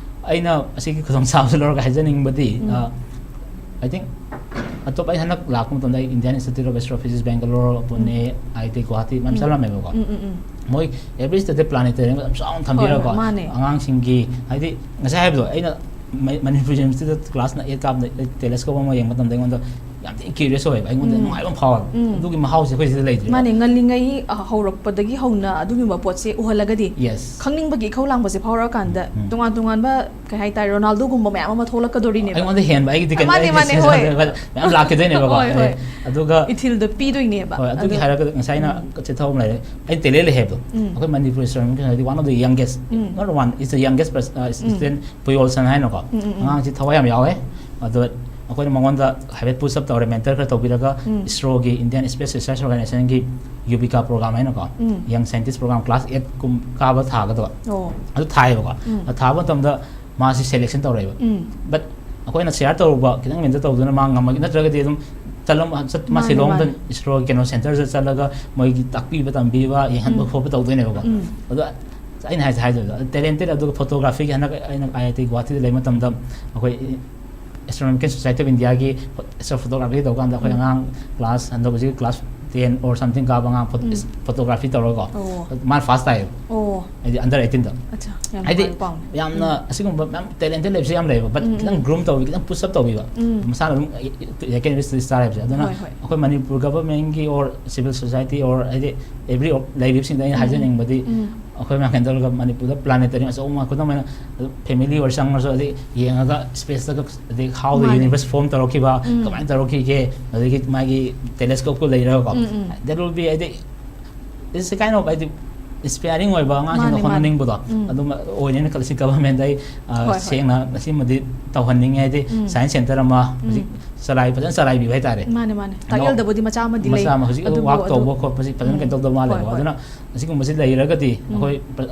ꯑꯩꯅ ꯑꯁꯤꯒꯤ ꯈꯨꯗꯣꯡꯆꯥꯕꯁꯤ ꯂꯧꯔꯒ ꯍꯥꯏꯖꯅꯤꯡꯕꯗꯤ, ꯎꯝ꯫ ꯑ, I think ꯑꯇꯣꯞꯄ ꯑꯩ ꯍꯟꯗꯛ ꯂꯥꯛꯄ ꯃꯇꯝꯗ ꯑꯩ Indian Institute of Astrophysics Bangalore, Pune, um. IIT Guwahati ꯃꯌꯥꯝ ꯎꯝ꯫ ꯆꯠꯂꯝꯃꯦꯕꯀꯣ꯫ ꯎꯝ, ꯎꯝ, ꯎꯝ꯫ ꯃꯣꯏ every stateꯇ planetarium ꯌꯥꯝ ꯆꯥꯎꯅ ꯊꯝꯕꯤꯔꯒꯀꯣ, ꯍꯣꯏ, ꯃꯥꯅꯦ꯫ ꯑꯉꯥꯡꯁꯤꯡꯒꯤ ꯍꯥꯏꯗꯤ ꯉꯁꯥꯏ ꯍꯥꯏꯕꯗꯣ ꯑꯩꯅ ꯃ- Manipur Universityꯗ classꯅ eight ꯀꯥꯕꯗ telescope ꯑꯃ ꯌꯦꯡꯕ ꯃꯇꯝꯗ ꯑꯩꯉꯣꯟꯗ ꯌꯥꯝ ꯊꯤꯅ curious ꯑꯣꯏꯌꯦꯕ, ꯑꯩꯉꯣꯟꯗ ꯎꯝ꯫ ꯅꯨꯡꯉꯥꯏꯕ ꯑꯃ ꯐꯥꯎꯋꯦꯕ꯫ ꯎꯝ꯫ ꯑꯗꯨꯒꯤ ꯃꯍꯥꯎꯁꯦ ꯑꯩꯈꯣꯏ ꯁꯤꯗ ꯂꯩꯇ꯭ꯔꯦ꯫ ꯃꯥꯅꯦ, ꯉꯜꯂꯤꯉꯩ, ꯑ, ꯍꯧꯔꯛꯄꯗꯒꯤ ꯍꯧꯅ ꯑꯗꯨꯒꯨꯝꯕ ꯄꯣꯠꯁꯦ ꯎꯍꯜꯂꯒꯗꯤ Yes. ꯈꯪꯅꯤꯡꯕꯒꯤ ꯏꯈꯧ ꯂꯥꯡꯕꯁꯦ ꯐꯥꯎꯔꯛꯑꯀꯥꯟꯗ ꯎꯝ꯫ ꯇꯣꯉꯥꯟ ꯇꯣꯉꯥꯟꯕ, ꯀꯩ ꯍꯥꯏꯇꯥꯔꯦ, Ronaldoꯒꯨꯝꯕ ꯃꯌꯥꯝ ꯑꯃ ꯊꯣꯛꯂꯛꯀꯗꯣꯔꯤꯅꯦꯕ꯫ ꯑꯩꯉꯣꯟꯗ ꯍꯦꯟꯕ ꯑꯩꯒꯤꯗꯤ ꯀꯩꯅꯣ ꯃꯥꯅꯦ, ꯑꯩꯒꯤ ꯃꯥꯅꯦ, ꯁꯤꯖꯟ ꯍꯣꯏ꯫ ꯃꯌꯥꯝ ꯂꯥꯛꯈꯤꯗꯣꯏꯅꯦꯕꯀꯣ꯫ ꯍꯣꯏ, ꯍꯣꯏ꯫ ꯑꯦ, ꯑꯗꯨꯒ ꯏꯊꯤꯜꯗꯣ ꯄꯤꯗꯣꯏꯅꯦꯕ꯫ ꯍꯣꯏ, ꯑꯗꯨꯒꯤ ꯑꯗꯨ ꯍꯥꯏꯔꯒ ꯉꯁꯥꯏ ꯑꯩꯅ ꯆꯤꯊꯕ ꯑꯃ ꯂꯩꯔꯦ, ꯑꯩꯅ talent ꯂꯩ ꯍꯥꯏꯕꯗꯣ꯫ ꯎꯝ꯫ ꯑꯩꯈꯣꯏ Manipur Astronomical Society one of the youngest, um. not one, is the youngest pers- uh, um. student, ꯄꯨꯌꯣꯜꯁꯟ ꯍꯥꯏꯅꯀꯣ꯫ ꯎꯝ, ꯎꯝ, ꯎꯝ꯫ ꯑꯉꯥꯡꯁꯤ ꯊꯋꯥꯏ ꯌꯥꯝ ꯌꯥꯎꯋꯦ꯫ ꯑꯗꯣ ꯑꯩꯈꯣꯏꯅ ꯃꯉꯣꯟꯗ ꯍꯥꯏꯐꯦꯠ push up ꯇꯧꯔꯦ, mentor ꯈꯔ ꯇꯧꯕꯤꯔꯒ, ꯎꯝ꯫ ISROꯒꯤ, Indian Space Research Organizationꯒꯤ Yuvika program ꯍꯥꯏꯅꯀꯣ, ꯎꯝ꯫ Young Scientist program, class eight ꯀꯨꯝ ꯀꯥꯕ ꯊꯥꯒꯗꯕ꯫ ꯑꯣ꯫ ꯑꯗꯨ ꯊꯥꯏꯌꯦꯕꯀꯣ꯫ ꯎꯝ꯫ ꯑꯗꯨ ꯊꯥꯕ ꯃꯇꯝꯗ ꯃꯥꯁꯤ selection ꯇꯧꯔꯛꯑꯦꯕ꯫ ꯎꯝ꯫ But ꯑꯩꯈꯣꯏꯅ share ꯇꯧꯔꯨꯕ ꯈꯤꯇꯪ mentor ꯇꯧꯗꯨꯅ ꯃꯥ ꯉꯝꯃꯒ, ꯅꯠꯇ꯭ꯔꯒꯗꯤ ꯑꯗꯨꯝ ꯆꯠꯂꯝ-, ꯆꯠ-, ꯃꯥ ꯃꯥꯅꯦ, ꯁꯤꯂꯣꯡꯗ ꯃꯥꯅꯦ꯫ ISROꯒꯤ ꯀꯩꯅꯣ centreꯗ ꯆꯠꯂꯒ ꯃꯣꯏꯒꯤ ꯇꯥꯛꯄꯤꯕ ꯇꯝꯕꯤꯕ, ꯌꯦꯡꯍꯟꯕ ꯎꯝ꯫ ꯈꯣꯠꯄ ꯇꯧꯗꯣꯏꯅꯦꯕꯀꯣ꯫ ꯎꯝ꯫ ꯑꯗꯣ ꯑꯩꯅ ꯍꯥꯏꯁꯦ ꯍꯥꯏꯗꯣꯏꯗꯣ ꯇꯦꯂꯦꯟꯇꯦꯠ, ꯑꯗꯨꯒ ꯐꯣꯇꯣꯒ꯭ꯔꯥꯐꯤꯒꯤ ꯍꯟꯗꯛ ꯑꯩꯅ ꯑꯥꯏ ꯑꯥꯏ ꯇꯤ ꯒꯨꯋꯥꯍꯥꯇꯤꯗ ꯂꯩꯕ ꯃꯇꯝꯗ ꯑꯩꯈꯣꯏ Astronomical Society of Indiaꯒꯤ ꯐꯣꯇꯣꯒ꯭ꯔꯥꯐꯤ ꯇꯧꯕ ꯀꯥꯟꯗ ꯑꯩꯈꯣꯏ ꯑꯉꯥꯡ ꯀ꯭ꯂꯥꯁ ꯍꯟꯗꯛ ꯍꯧꯖꯤꯛ ꯀ꯭ꯂꯥꯁ ꯇꯦꯟ ꯑꯣꯔ ꯁꯝꯊꯤꯡ ꯀꯥꯕ ꯑꯉꯥꯡ ꯐꯣꯇꯣꯒ꯭ꯔꯥꯐꯤ ꯇꯧꯔꯒꯀꯣ, ꯃꯥꯅ ꯐꯥꯁ ꯇꯥꯏꯌꯦꯕ꯫ ꯍꯥꯏꯗꯤ ꯑꯟꯗꯔ ꯑꯩꯠꯇꯤꯟꯗ꯫ ꯍꯥꯏꯗꯤ ꯌꯥꯝꯅ ꯑꯁꯤꯒꯨꯝꯕ ꯃꯌꯥꯝ ꯇꯦꯂꯦꯟꯇꯦꯠ ꯂꯩꯕꯁꯦ ꯌꯥꯝ ꯂꯩꯌꯦꯕ, ꯕꯠ ꯈꯤꯇꯪ ꯒ꯭ꯔꯨꯝ ꯇꯧꯕꯤ, ꯈꯤꯇꯪ ꯄꯨꯁ ꯑꯞ ꯇꯧꯕꯤꯕ, ꯃꯁꯥꯅ ꯑꯗꯨꯝ ꯁ꯭ꯇꯥꯔ ꯍꯥꯏꯕꯁꯦ꯫ ꯑꯗꯨꯅ ꯑꯩꯈꯣꯏ ꯃꯅꯤꯄꯨꯔ ꯒꯚꯔꯟꯃꯦꯟꯒꯤ ꯑꯣꯔ ꯁꯤꯚꯤꯜ ꯁꯣꯁꯥꯏꯇꯤ ꯑꯣꯔ ꯍꯥꯏꯗꯤ ꯑꯦꯕ꯭ꯔꯤ ꯂꯩꯔꯤꯕꯁꯤꯡꯗ ꯑꯩꯅ ꯍꯥꯏꯖꯅꯤꯡꯕꯗꯤ, ꯑꯩꯈꯣꯏ ꯃꯌꯥꯝ ꯀꯩꯅꯣ ꯇꯧꯔꯒ ꯃꯅꯤꯄꯨꯔꯗ ꯄ꯭ꯂꯥꯅꯦꯇꯔꯤꯌꯝ ꯑꯆꯧꯕ ꯑꯃ, ꯈꯨꯗꯝ ꯑꯣꯏꯅ ꯐꯦꯃꯤꯂꯤ ꯑꯣꯏꯔ ꯆꯪꯉꯁꯨ, ꯑꯗꯩ ꯌꯦꯡꯉꯒ ꯁ꯭ꯄꯦꯁꯇꯒ, ꯑꯗꯩ how the universe form ꯇꯧꯔꯛꯈꯤꯕ, ꯀꯃꯥꯏꯅ ꯇꯧꯔꯛꯈꯤꯒꯦ, ꯑꯗꯒꯤ ꯃꯥꯒꯤ ꯇꯦꯂꯦꯁꯀꯣꯞꯀ ꯂꯩꯔꯒꯀꯣ꯫ That will be, ꯍꯥꯏꯗꯤ, it's a kind of, ꯍꯥꯏꯗꯤ, ꯏꯟꯁꯄꯤꯌꯥꯔꯤꯡ ꯑꯣꯏꯕ, ꯑꯉꯥꯡꯁꯤꯡꯗ ꯃꯥꯅꯦ, ꯃꯥꯅꯦ꯫ ꯍꯣꯠꯅꯅꯤꯡꯕꯗꯣ ꯑꯗꯨꯝ ꯑꯣꯏꯅꯦꯅ ꯈꯜꯂꯤ꯫ ꯁꯤ ꯒꯚꯔꯟꯃꯦꯟꯗ ꯑꯩ, ꯑ, ꯍꯣꯏ, ꯍꯣꯏ꯫ ꯁꯦꯡꯅ ꯑꯁꯤꯃꯗꯤ ꯇꯧꯍꯟꯅꯤꯡꯉꯦ, ꯍꯥꯏꯗꯤ ꯁꯥꯏꯟꯁ ꯁꯦꯟꯇꯔ ꯑꯃ ꯍꯧꯖꯤꯛ ꯆꯂꯥꯏ, ꯐꯖꯅ ꯆꯂꯥꯏꯕꯤꯕ ꯍꯥꯏꯇꯥꯔꯦ꯫ ꯃꯥꯅꯦ, ꯃꯥꯅꯦ꯫ ꯑꯗꯣ ꯇꯥꯛꯌꯦꯜꯗꯕꯨꯗꯤ ꯃꯆꯥ ꯑꯃꯗꯤ ꯃꯆꯥ ꯂꯩ꯫ ꯑꯃ ꯍꯧꯖꯤꯛ ꯑꯗꯨꯕꯨ ꯋꯥꯛ ꯑꯗꯨ ꯇꯧꯕ ꯈꯣꯠꯄꯁꯤ ꯐꯖꯅ ꯀꯩꯅꯣ ꯇꯧꯗꯕ ꯃꯥꯜꯂꯦꯕ꯫ ꯍꯣꯏ, ꯍꯣꯏ꯫ ꯑꯗꯨꯅ ꯑꯁꯤꯒꯨꯝꯕꯁꯤ ꯂꯩꯔꯒꯗꯤ ꯑꯩꯈꯣꯏ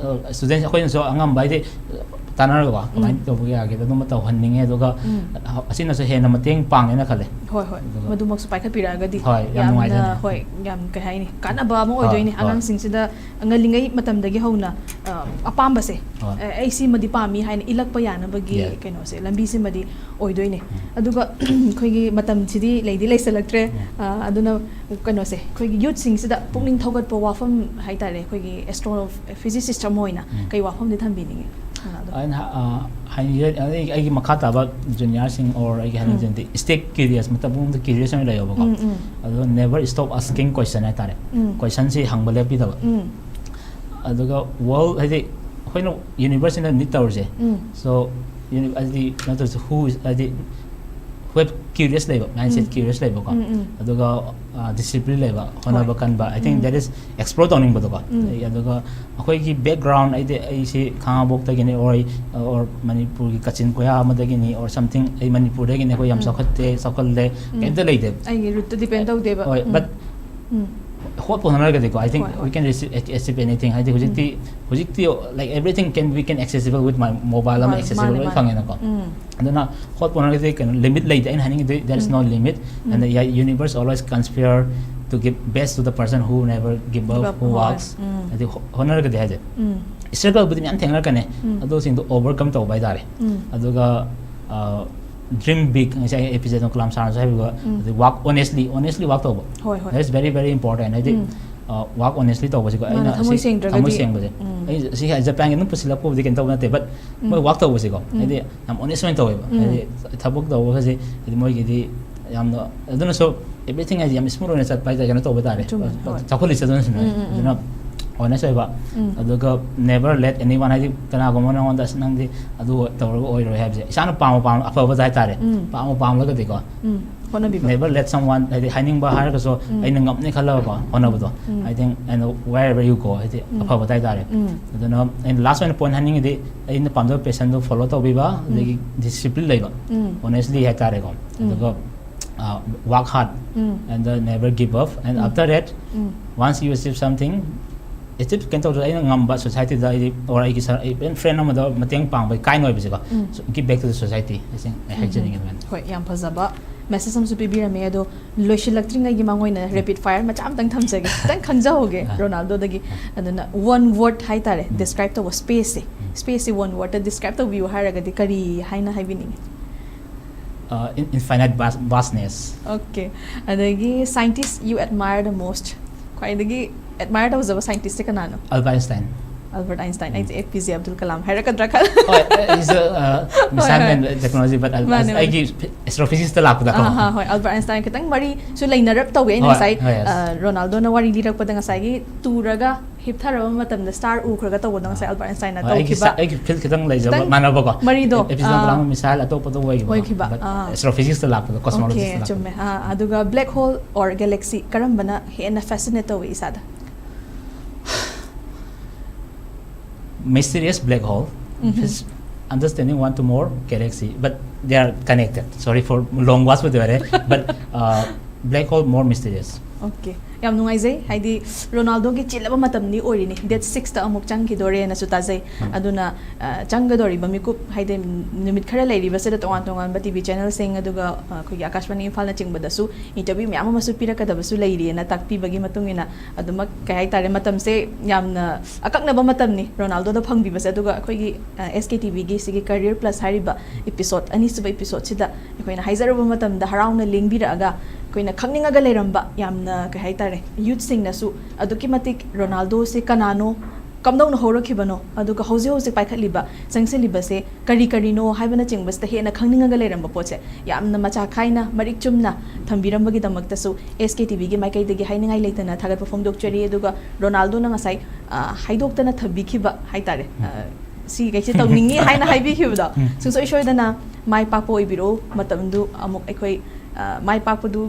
ꯁ꯭ꯇꯨꯗꯦꯟ ꯑꯩꯈꯣꯏꯅꯁꯨ ꯑꯉꯝꯕ, ꯍꯥꯏꯗꯤ, ꯇꯥꯟꯅꯔꯒꯀꯣ, ꯀꯃꯥꯏꯅ ꯇꯧꯕ ꯌꯥꯒꯦꯗꯣ ꯑꯗꯨꯝꯕ ꯇꯧꯍꯟꯅꯤꯡꯉꯦ꯫ ꯑꯗꯨꯒ ꯑꯁꯤꯅꯁꯨ ꯍꯦꯟꯅ ꯃꯇꯦꯡ ꯄꯥꯡꯉꯦꯅ ꯈꯜꯂꯦ꯫ ꯍꯣꯏ, ꯍꯣꯏ꯫ ꯑꯗꯨꯒ ꯃꯗꯨꯃꯛꯁꯨ ꯄꯥꯏꯈꯠꯄꯤꯔꯛꯑꯒꯗꯤ ꯍꯣꯏ, ꯌꯥꯝ ꯌꯥꯝꯅ, ꯅꯨꯡꯉꯥꯏꯖꯔꯦ꯫ ꯍꯣꯏ, ꯌꯥꯝ, ꯀꯩ ꯍꯥꯏꯅꯤ, ꯀꯥꯟꯅꯕ ꯑꯃ ꯍꯣꯏ, ꯑꯣꯏꯗꯣꯏꯅꯦ꯫ ꯍꯣꯏ꯫ ꯑꯉꯥꯡꯁꯤꯡꯁꯤꯗ ꯉꯜꯂꯤꯉꯩ ꯃꯇꯝꯗꯒꯤ ꯍꯧꯅ, ꯑ, ꯑꯄꯥꯝꯕꯁꯦ, ꯍꯣꯏ꯫ ꯑ, ꯑꯩ ꯁꯤꯃꯗꯤ ꯄꯥꯝꯃꯤ ꯍꯥꯏꯅ ꯏꯜꯂꯛꯄ ꯌꯥꯅꯕꯒꯤ ꯌꯦꯁ꯫ ꯀꯩꯅꯣꯁꯦ ꯂꯝꯕꯤꯁꯤꯃꯗꯤ ꯑꯣꯏꯗꯣꯏꯅꯦ꯫ ꯑꯗꯨꯒ ꯑꯩꯈꯣꯏꯒꯤ ꯃꯇꯝꯁꯤꯗꯤ ꯂꯩꯗꯤ ꯂꯩꯁꯜꯂꯛꯇ꯭ꯔꯦ꯫ ꯑ, ꯑꯗꯨꯅ ꯀꯩꯅꯣꯁꯦ, ꯑꯩꯈꯣꯏꯒꯤ ꯌꯨꯠꯁꯤꯡꯁꯤꯗ ꯄꯨꯛꯅꯤꯡ ꯊꯧꯒꯠꯄ ꯋꯥꯐꯝ ꯍꯥꯏꯇꯥꯔꯦ, ꯑꯩꯈꯣꯏꯒꯤ ꯑꯦꯁꯇ꯭ꯔꯣ ꯐꯤꯖꯤꯁꯤꯁ ꯑꯃ ꯑꯣꯏꯅ ꯀꯩ ꯋꯥꯐꯝꯗꯤ ꯊꯝꯕꯤꯅꯤꯡꯉꯤ? ꯑꯩꯅ ꯍꯥ-, ꯑ, ꯍꯥꯏꯅꯤꯡꯉꯤ, ꯑꯩꯒꯤ ꯃꯈꯥ ꯇꯥꯕ ꯖꯨꯅꯤꯌꯔꯁꯤꯡ ꯑꯣꯔ ꯑꯩꯒꯤ ꯍꯥꯏꯅꯤꯡꯖꯕꯗꯤ stay curious, ꯃꯇꯝ ꯄꯨꯝꯕꯗ curious ꯑꯣꯏꯅ ꯂꯩꯌꯣꯕꯀꯣ꯫ ꯑꯗꯣ never stop asking question ꯍꯥꯏꯇꯥꯔꯦ꯫ Questionꯁꯤ ꯍꯪꯕ ꯂꯦꯞꯄꯤꯗꯕ꯫ ꯑꯗꯨꯒ world, ꯍꯥꯏꯗꯤ, ꯑꯩꯈꯣꯏꯅ ꯌꯨꯅꯤꯚꯔꯁꯁꯤꯅ ꯅꯤꯠ ꯇꯧꯔꯤꯁꯦ꯫ So, uni-, ꯍꯥꯏꯗꯤ, ꯀꯩꯅꯣ ꯇꯧꯔꯤꯁꯦ, who is, ꯍꯥꯏꯗꯤ, who have curious ꯂꯩꯕ, ꯃꯥꯏꯟꯁꯦꯠ curious ꯂꯩꯕꯀꯣ꯫ ꯑꯗꯨꯒ, ꯑ, ꯗꯤꯁꯤꯄ꯭ꯂꯤꯟ ꯂꯩꯕ, ꯍꯣꯠꯅꯕ ꯀꯟꯕ, I think that is explore ꯇꯧꯅꯤꯡꯕꯗꯣꯀꯣ꯫ ꯑꯗꯩ ꯑꯗꯨꯒ ꯑꯩꯈꯣꯏꯒꯤ ꯕꯦꯛꯒ꯭ꯔꯥꯎꯟ, ꯑꯩꯗꯤ, ꯑꯩꯁꯤ ꯈꯥꯉꯕꯣꯛꯇꯒꯤꯅꯤ, or, or ꯃꯅꯤꯄꯨꯔꯒꯤ ꯀꯥꯆꯤꯟ ꯀꯣꯌꯥ ꯑꯃꯗꯒꯤꯅꯤ, or something, ꯑꯩ ꯃꯅꯤꯄꯨꯔꯗꯒꯤꯅꯤ, ꯑꯩꯈꯣꯏ ꯌꯥꯝ ꯆꯥꯎꯈꯠꯇꯦ, ꯆꯥꯎꯈꯠꯂꯦ, ꯀꯩꯝꯇ ꯂꯩꯇꯦꯕ꯫ ꯑꯩꯒꯤ ꯔꯨꯠꯇ ꯗꯤꯄꯦꯟ ꯇꯧꯗꯦꯕ꯫ ꯍꯣꯏ, but ꯍꯣꯠꯄꯨ ꯍꯣꯠꯅꯔꯒꯗꯤꯀꯣ, I think we can achieve, achieve anything. ꯍꯥꯏꯗꯤ ꯍꯧꯖꯤꯛꯇꯤ, ꯍꯧꯖꯤꯛꯇꯤ, like, everything can, we can accessible with my mobile ꯑꯃ ꯃꯥꯅꯦ, accessible ꯃꯥꯅꯦ, ꯂꯣꯏ ꯃꯥꯅꯦ꯫ ꯐꯪꯉꯦꯅꯀꯣ꯫ ꯑꯗꯨꯅ ꯍꯣꯠꯄꯨ ꯍꯣꯠꯅꯔꯒꯗꯤ ꯀꯩꯅꯣ limit ꯂꯩꯇꯦ꯫ ꯑꯩꯅ ꯍꯥꯏꯅꯤꯡꯉꯤꯗꯤ there is no limit, and the universe always conspire to give best to the person who never give up, who works. ꯍꯥꯏꯗꯤ ꯍꯣ-, ꯍꯣꯠꯅꯔꯒꯗꯤ ꯍꯥꯏꯁꯦ꯫ Struggleꯕꯨꯗꯤ ꯃꯌꯥꯝ ꯊꯦꯡꯅꯔꯛꯀꯅꯤ, ꯎꯝ. ꯑꯗꯨꯁꯤꯡꯗꯣ overcome ꯇꯧꯕ ꯍꯥꯏꯇꯥꯔꯦ. ꯎꯝ. ꯑꯗꯨꯒ dream big, ꯉꯁꯥꯏ ꯑꯦ ꯄꯤ ꯖꯦ ꯑꯕꯗꯨꯜ ꯀꯂꯥꯝ ꯁꯥꯔꯅꯁꯨ ꯍꯥꯏꯕꯤꯕ, ꯎꯝ. ꯑꯗꯩ work honestly, honestly work ꯇꯧꯕ. ꯍꯣꯏ, ꯍꯣꯏ. That is very very important. ꯍꯥꯏꯗꯤ ꯎꯝ. ꯋꯥꯛ ꯑꯣꯅꯦꯁꯂꯤ ꯇꯧꯕꯁꯤꯀꯣ, ꯃꯥꯅꯦ, ꯑꯩꯅ ꯊꯃꯣꯏ ꯁꯤ ꯁꯦꯡꯗ꯭ꯔꯒꯗꯤ. ꯊꯃꯣꯏ ꯁꯦꯡꯕꯁꯦ, ꯎꯝ. ꯑꯩ ꯁꯤ ꯖꯄꯥꯟꯒꯤ ꯑꯗꯨꯝ ꯄꯨꯁꯤꯜꯂꯛꯄꯕꯨꯗꯤ ꯀꯩꯅꯣ ꯇꯧꯕ ꯅꯠꯇꯦ, but ꯃꯣꯏ ꯎꯝ. ꯋꯥꯛ ꯇꯧꯕꯁꯤꯀꯣ, ꯎꯝ. ꯍꯥꯏꯗꯤ ꯌꯥꯝ ꯑꯣꯅꯦꯁ ꯑꯣꯏꯅ ꯇꯧꯋꯦꯕ. ꯎꯝ. ꯍꯥꯏꯗꯤ ꯊꯕꯛ ꯇꯧꯕꯒꯁꯦ, ꯍꯥꯏꯗꯤ ꯃꯣꯏꯒꯤꯗꯤ ꯌꯥꯝꯅ, ꯑꯗꯨꯅꯁꯨ everything ꯍꯥꯏꯗꯤ ꯌꯥꯝ ꯁ꯭ꯃꯨꯠ ꯑꯣꯏꯅ ꯆꯠꯄ ꯍꯥꯏꯇꯥꯔꯦ, ꯀꯩꯅꯣ ꯇꯧꯕ ꯍꯥꯏꯇꯥꯔꯦ. ꯆꯨꯝꯃꯦ, ꯍꯣꯏ. ꯆꯥꯎꯈꯠꯂꯤꯁꯦ ꯑꯗꯨꯅꯁꯨꯅꯦ. ꯎꯝ, ꯎꯝ, ꯎꯝ. ꯑꯗꯨꯅ ꯑꯣꯅꯦꯁ ꯑꯣꯏꯕ. ꯎꯝ. ꯑꯗꯨꯒ never let anyone, ꯍꯥꯏꯗꯤ ꯀꯅꯥꯒꯨꯝꯕ ꯅꯉꯣꯟꯗ "ꯑꯁ, ꯅꯪꯗꯤ ꯑꯗꯨ ꯇꯧꯔꯒ ꯑꯣꯏꯔꯣꯏ" ꯍꯥꯏꯕꯁꯦ, ꯏꯁꯥꯅ ꯄꯥꯝꯕ ꯄꯥꯝꯕ ꯑꯐꯕꯗ ꯍꯥꯏꯇꯥꯔꯦ, ꯎꯝ. ꯄꯥꯝꯕ ꯄꯥꯝꯂꯒꯗꯤꯀꯣ, ꯎꯝ. ꯍꯣꯠꯅꯕꯤꯕ. Never let someone, ꯍꯥꯏꯗꯤ ꯍꯥꯏꯅꯤꯡꯕ ꯍꯥꯏꯔꯒꯁꯨ, ꯎꯝ. ꯑꯩꯅ ꯉꯝꯅꯤ ꯈꯜꯂꯒꯀꯣ ꯍꯣꯠꯅꯕꯗꯣ. ꯎꯝ. I think, and wherever you go, ꯍꯥꯏꯗꯤ ꯎꯝ. ꯑꯐꯕꯗ ꯍꯥꯏꯇꯥꯔꯦ. ꯎꯝ. ꯑꯗꯨꯅ ꯑꯩꯅ ꯂꯥꯁ ꯑꯣꯏꯅ ꯄꯣꯏꯟ ꯍꯥꯏꯅꯤꯡꯉꯤꯗꯤ, ꯑꯩꯅ ꯄꯥꯝꯖꯕ ꯄꯦꯁꯟꯗꯣ ꯐꯣꯂꯣ ꯇꯧꯕꯤꯕ, ꯑꯗꯒꯤ ꯗꯤꯁꯤꯄ꯭ꯂꯤꯟ ꯂꯩꯕ, ꯎꯝ. ꯑꯣꯅꯦꯁꯂꯤ ꯍꯥꯏꯇꯥꯔꯦꯀꯣ. ꯎꯝ. ꯑꯗꯨꯒ work hard, um. and never give up, and um. After that, um. Once you achieve something, achieve ꯀꯩꯅꯣ ꯇꯧꯗ꯭ꯔꯁꯨ, ꯑꯩꯅ ꯉꯝꯕ ꯁꯣꯁꯥꯏꯇꯤꯗ ꯑꯩꯗꯤ, or ꯑꯩꯒꯤ ꯁꯔ-, even friend ꯑꯃꯗ ꯃꯇꯦꯡ ꯄꯥꯡꯕ, kind ꯑꯣꯏꯕꯁꯤꯀꯣ, um. So, give back to the society, I think, ꯑꯩ ꯍꯥꯏꯖꯅꯤꯡꯉꯤ ꯑꯗꯨꯃꯥꯏꯅ. ꯍꯣꯏ, ꯌꯥꯝ ꯐꯖꯕ ꯃꯦꯁꯦꯖ ꯑꯃꯁꯨ ꯄꯤꯕꯤꯔꯝꯃꯦ꯫ ꯑꯗꯣ ꯂꯣꯏꯁꯤꯜꯂꯛꯇ꯭ꯔꯤꯉꯩꯒꯤ ꯃꯉꯣꯏꯅ ꯔꯦꯄꯤꯠ ꯐꯥꯌꯔ ꯃꯆꯥ ꯑꯃꯇꯪ ꯊꯝꯖꯒꯦ, ꯈꯤꯇꯪ ꯈꯟꯖꯍꯧꯒꯦ ꯑꯥ. ꯔꯣꯅꯥꯜꯗꯣꯗꯒꯤ꯫ ꯑꯗꯨꯅ ꯋꯥꯟ ꯋꯥꯔꯗ ꯍꯥꯏꯇꯥꯔꯦ, ꯎꯝ. ꯗꯤꯁꯀ꯭ꯔꯥꯏꯕ ꯇꯧꯕ, ꯁ꯭ꯄꯦꯁꯁꯦ, ꯎꯝ. ꯁ꯭ꯄꯦꯁꯁꯦ ꯋꯥꯟ ꯋꯥꯔꯗꯇ ꯗꯤꯁꯀ꯭ꯔꯥꯏꯕ ꯇꯧꯕꯤꯌꯨ ꯍꯥꯏꯔꯒꯗꯤ ꯀꯔꯤ ꯍꯥꯏꯅ ꯍꯥꯏꯕꯤꯅꯤꯡꯉꯤ? Uh, in-, infinite vast-, vastness. Okay. ꯑꯗꯒꯤ scientist you admire the most, ꯈ꯭ꯋꯥꯏꯗꯒꯤ ꯑꯦꯗꯃꯥꯌꯔ ꯇꯧꯖꯕ ꯁꯥꯏꯟꯇꯤꯁꯁꯦ ꯀꯅꯥꯅꯣ? Albert Einstein. Albert Einstein. ꯎꯝ. ꯑꯩꯁꯦ A P J Abdul Kalam ꯍꯥꯏꯔꯛꯀꯗ꯭ꯔꯥ ꯈꯜ ꯍꯣꯏ, he's a, uh, ꯍꯣꯏ, science ꯍꯣꯏ. and technology, but Al-, ꯃꯥꯅꯦ, ꯃꯥꯅꯦ. ꯑꯩꯒꯤ ꯑꯦꯁꯇ꯭ꯔꯣꯐꯤꯖꯤꯛꯁꯇ ꯂꯥꯛꯄꯗꯀꯣ. ꯑꯥ, ꯍꯥ, ꯍꯣꯏ, ꯑꯜꯕꯔꯠ ꯑꯥꯏꯟꯁꯇꯥꯏꯟ ꯈꯤꯇꯪ ꯃꯔꯤꯁꯨ ꯂꯩꯅꯔꯞ ꯇꯧꯋꯦ ꯑꯩꯅ ꯍꯣꯏ, ꯉꯁꯥꯏ, ꯍꯣꯏ, yes. ꯑ, ꯔꯣꯅꯥꯜꯗꯣꯅ ꯋꯥꯔꯤ ꯂꯤꯔꯛꯄꯗ ꯉꯁꯥꯏꯒꯤ ꯇꯨꯔꯒ ꯍꯤꯞꯊꯔꯕ ꯃꯇꯝꯗ ꯁ꯭ꯇꯥꯔ ꯎꯈ꯭ꯔꯒ ꯇꯧꯕꯗꯣ ꯉꯁꯥꯏ ꯑꯜꯕꯔꯠ ꯑꯥꯏꯟꯁꯇꯥꯏꯟꯅ ꯍꯣꯏ, ꯑꯩꯒꯤ ꯇꯧꯈꯤꯕ꯫ ꯁ-, ꯑꯩꯒꯤ ꯐꯤꯜ ꯈꯤꯇꯪ ꯂꯩꯖꯕ ꯈꯤꯇꯪ ꯃꯥꯟꯅꯕꯀꯣ. ꯃꯔꯤꯗꯣ, ꯑꯦ ꯄꯤ ꯖꯦ ꯑꯕꯗꯨꯜ ꯑꯥ. ꯀꯂꯥꯝ ꯃꯤꯁꯥꯏꯜ ꯑꯇꯣꯞꯄꯗ ꯑꯣꯏꯈꯤꯕꯀꯣ. ꯑꯣꯏꯈꯤꯕ, But ꯑꯥ. ꯑꯦꯁꯇ꯭ꯔꯣꯐꯤꯖꯤꯛꯁꯇ ꯂꯥꯛꯄꯗ, ꯑꯣꯀꯦ, ꯀꯣꯁꯃꯣꯂꯣꯖꯤꯁꯇ ꯂꯥꯛꯄꯗ. ꯆꯨꯝꯃꯦ꯫ ꯑꯥ, ꯑꯗꯨꯒ black hole or galaxy ꯀꯔꯝꯕꯅ ꯍꯦꯟꯅ ꯐꯦꯁꯤꯅꯦꯠ ꯇꯧꯏ ꯏꯁꯥꯗ? Mysterious black hole. Mm-hmm. Is understanding one to more galaxy, but they are connected. Sorry for long words with the, but, uh, Black Hole More Mysterious. Okay, ꯌꯥꯝ ꯅꯨꯡꯉꯥꯏꯖꯩ꯫ ꯍꯥꯏꯗꯤ ꯔꯣꯅꯥꯜꯗꯣꯒꯤ ꯆꯤꯜꯂꯕ ꯃꯇꯝꯗꯤ ꯑꯣꯏꯔꯤꯅꯤ, date ꯁꯤꯛꯁꯇ ꯑꯃꯨꯛ ꯆꯪꯈꯤꯗꯣꯔꯦꯅꯁꯨ ꯇꯥꯖꯩ꯫ ꯑꯗꯨꯅ ꯑ, ꯆꯪꯒꯗꯧꯔꯤꯕ ꯃꯤꯀꯨꯞ, ꯍꯥꯏꯗꯤ ꯅꯨꯃꯤꯠ ꯈꯔ ꯂꯩꯔꯤꯕꯁꯤꯗ ꯇꯣꯉꯥꯟ ꯇꯣꯉꯥꯟꯕ ꯇꯤ ꯚꯤ ꯆꯦꯅꯦꯜꯁꯤꯡ, ꯑꯗꯨꯒ ꯑ, ꯑꯩꯈꯣꯏꯒꯤ ꯑꯥꯀꯥꯁꯕꯥꯅꯤ ꯏꯝꯐꯥꯜꯅꯆꯤꯡꯕꯗꯁꯨ ꯏꯟꯇꯔꯚ꯭ꯌꯨ ꯃꯌꯥꯝ ꯑꯃꯁꯨ ꯄꯤꯔꯛꯀꯗꯕꯁꯨ ꯂꯩꯔꯤꯑꯅ ꯇꯥꯛꯄꯤꯕꯒꯤ ꯃꯇꯨꯡ ꯏꯟꯅ ꯑꯗꯨꯃꯛ, ꯀꯩ ꯍꯥꯏꯇꯥꯔꯦ, ꯃꯇꯝꯁꯦ ꯌꯥꯝꯅ ꯑꯀꯛꯅꯕ ꯃꯇꯝꯅꯤ ꯔꯣꯅꯥꯜꯗꯣꯗ ꯐꯪꯕꯤꯕꯁꯦ꯫ ꯑꯗꯨꯒ ꯑꯩꯈꯣꯏꯒꯤ ꯑꯦꯁ ꯀꯦ ꯇꯤ ꯚꯤꯒꯤ ꯁꯤꯒꯤ ꯀꯔꯤꯌꯔ ꯄ꯭ꯂꯁ ꯍꯥꯏꯔꯤꯕ ꯏꯄꯤꯁꯣꯠ, ꯑꯅꯤꯁꯨꯕ ꯏꯄꯤꯁꯣꯠꯁꯤꯗ ꯑꯩꯈꯣꯏꯅ ꯍꯥꯏꯖꯔꯨꯕ ꯃꯇꯝꯗ ꯍꯔꯥꯎꯅ ꯂꯦꯡꯕꯤꯔꯛꯑꯒ ꯑꯩꯈꯣꯏꯅ ꯈꯪꯅꯤꯡꯉꯒ ꯂꯩꯔꯝꯕ ꯌꯥꯝꯅ, ꯀꯩ ꯍꯥꯏꯇꯥꯔꯦ, ꯌꯨꯠꯁꯤꯡꯅꯁꯨ ꯑꯗꯨꯛꯀꯤ ꯃꯇꯤꯛ ꯔꯣꯅꯥꯜꯗꯣꯁꯦ ꯀꯅꯥꯅꯣ, ꯀꯝꯗꯧꯅ ꯍꯧꯔꯛꯈꯤꯕꯅꯣ, ꯑꯗꯨꯒ ꯍꯧꯖꯤꯛ ꯍꯧꯖꯤꯛ ꯄꯥꯏꯈꯠꯂꯤꯕ, ꯆꯪꯁꯤꯜꯂꯤꯕꯁꯦ ꯀꯔꯤ ꯀꯔꯤꯅꯣ ꯍꯥꯏꯕꯅꯆꯤꯡꯕꯁꯤꯗ ꯍꯦꯟꯅ ꯈꯪꯅꯤꯡꯉꯒ ꯂꯩꯔꯝꯕ ꯄꯣꯠꯁꯦ ꯌꯥꯝꯅ ꯃꯆꯥ ꯈꯥꯏꯅ ꯃꯔꯤꯛ ꯆꯨꯝꯅ ꯊꯝꯕꯤꯔꯝꯕꯒꯤꯗꯃꯛꯇꯁꯨ ꯑꯦꯁ ꯀꯦ ꯇꯤ ꯚꯤꯒꯤ ꯃꯥꯏꯀꯩꯗꯒꯤ ꯍꯥꯏꯅꯤꯡꯉꯥꯏ ꯂꯩꯇꯅ ꯊꯥꯒꯠꯄ ꯐꯣꯡꯗꯣꯛꯆꯔꯤ꯫ ꯑꯗꯨꯒ ꯔꯣꯅꯥꯜꯗꯣꯅ ꯉꯁꯥꯏ ꯑ, ꯍꯥꯏꯗꯣꯛꯇꯅ ꯊꯝꯕꯤꯈꯤꯕ ꯍꯥꯏꯇꯥꯔꯦ, ꯑ, ꯁꯤꯈꯩꯁꯦ ꯇꯧꯅꯤꯡꯉꯤ ꯍꯥꯏꯅ ꯍꯥꯏꯕꯤꯈꯤꯕꯗꯣ, ꯁꯨꯡꯁꯣꯏ ꯁꯣꯏꯗꯅ ꯃꯥꯏ ꯄꯥꯛꯄ ꯑꯣꯏꯕꯤꯔꯣ꯫ ꯃꯇꯝꯗꯨ ꯑꯃꯨꯛ ꯑꯩꯈꯣꯏ ꯑ, ꯃꯥꯏ ꯄꯥꯛꯄꯗꯨ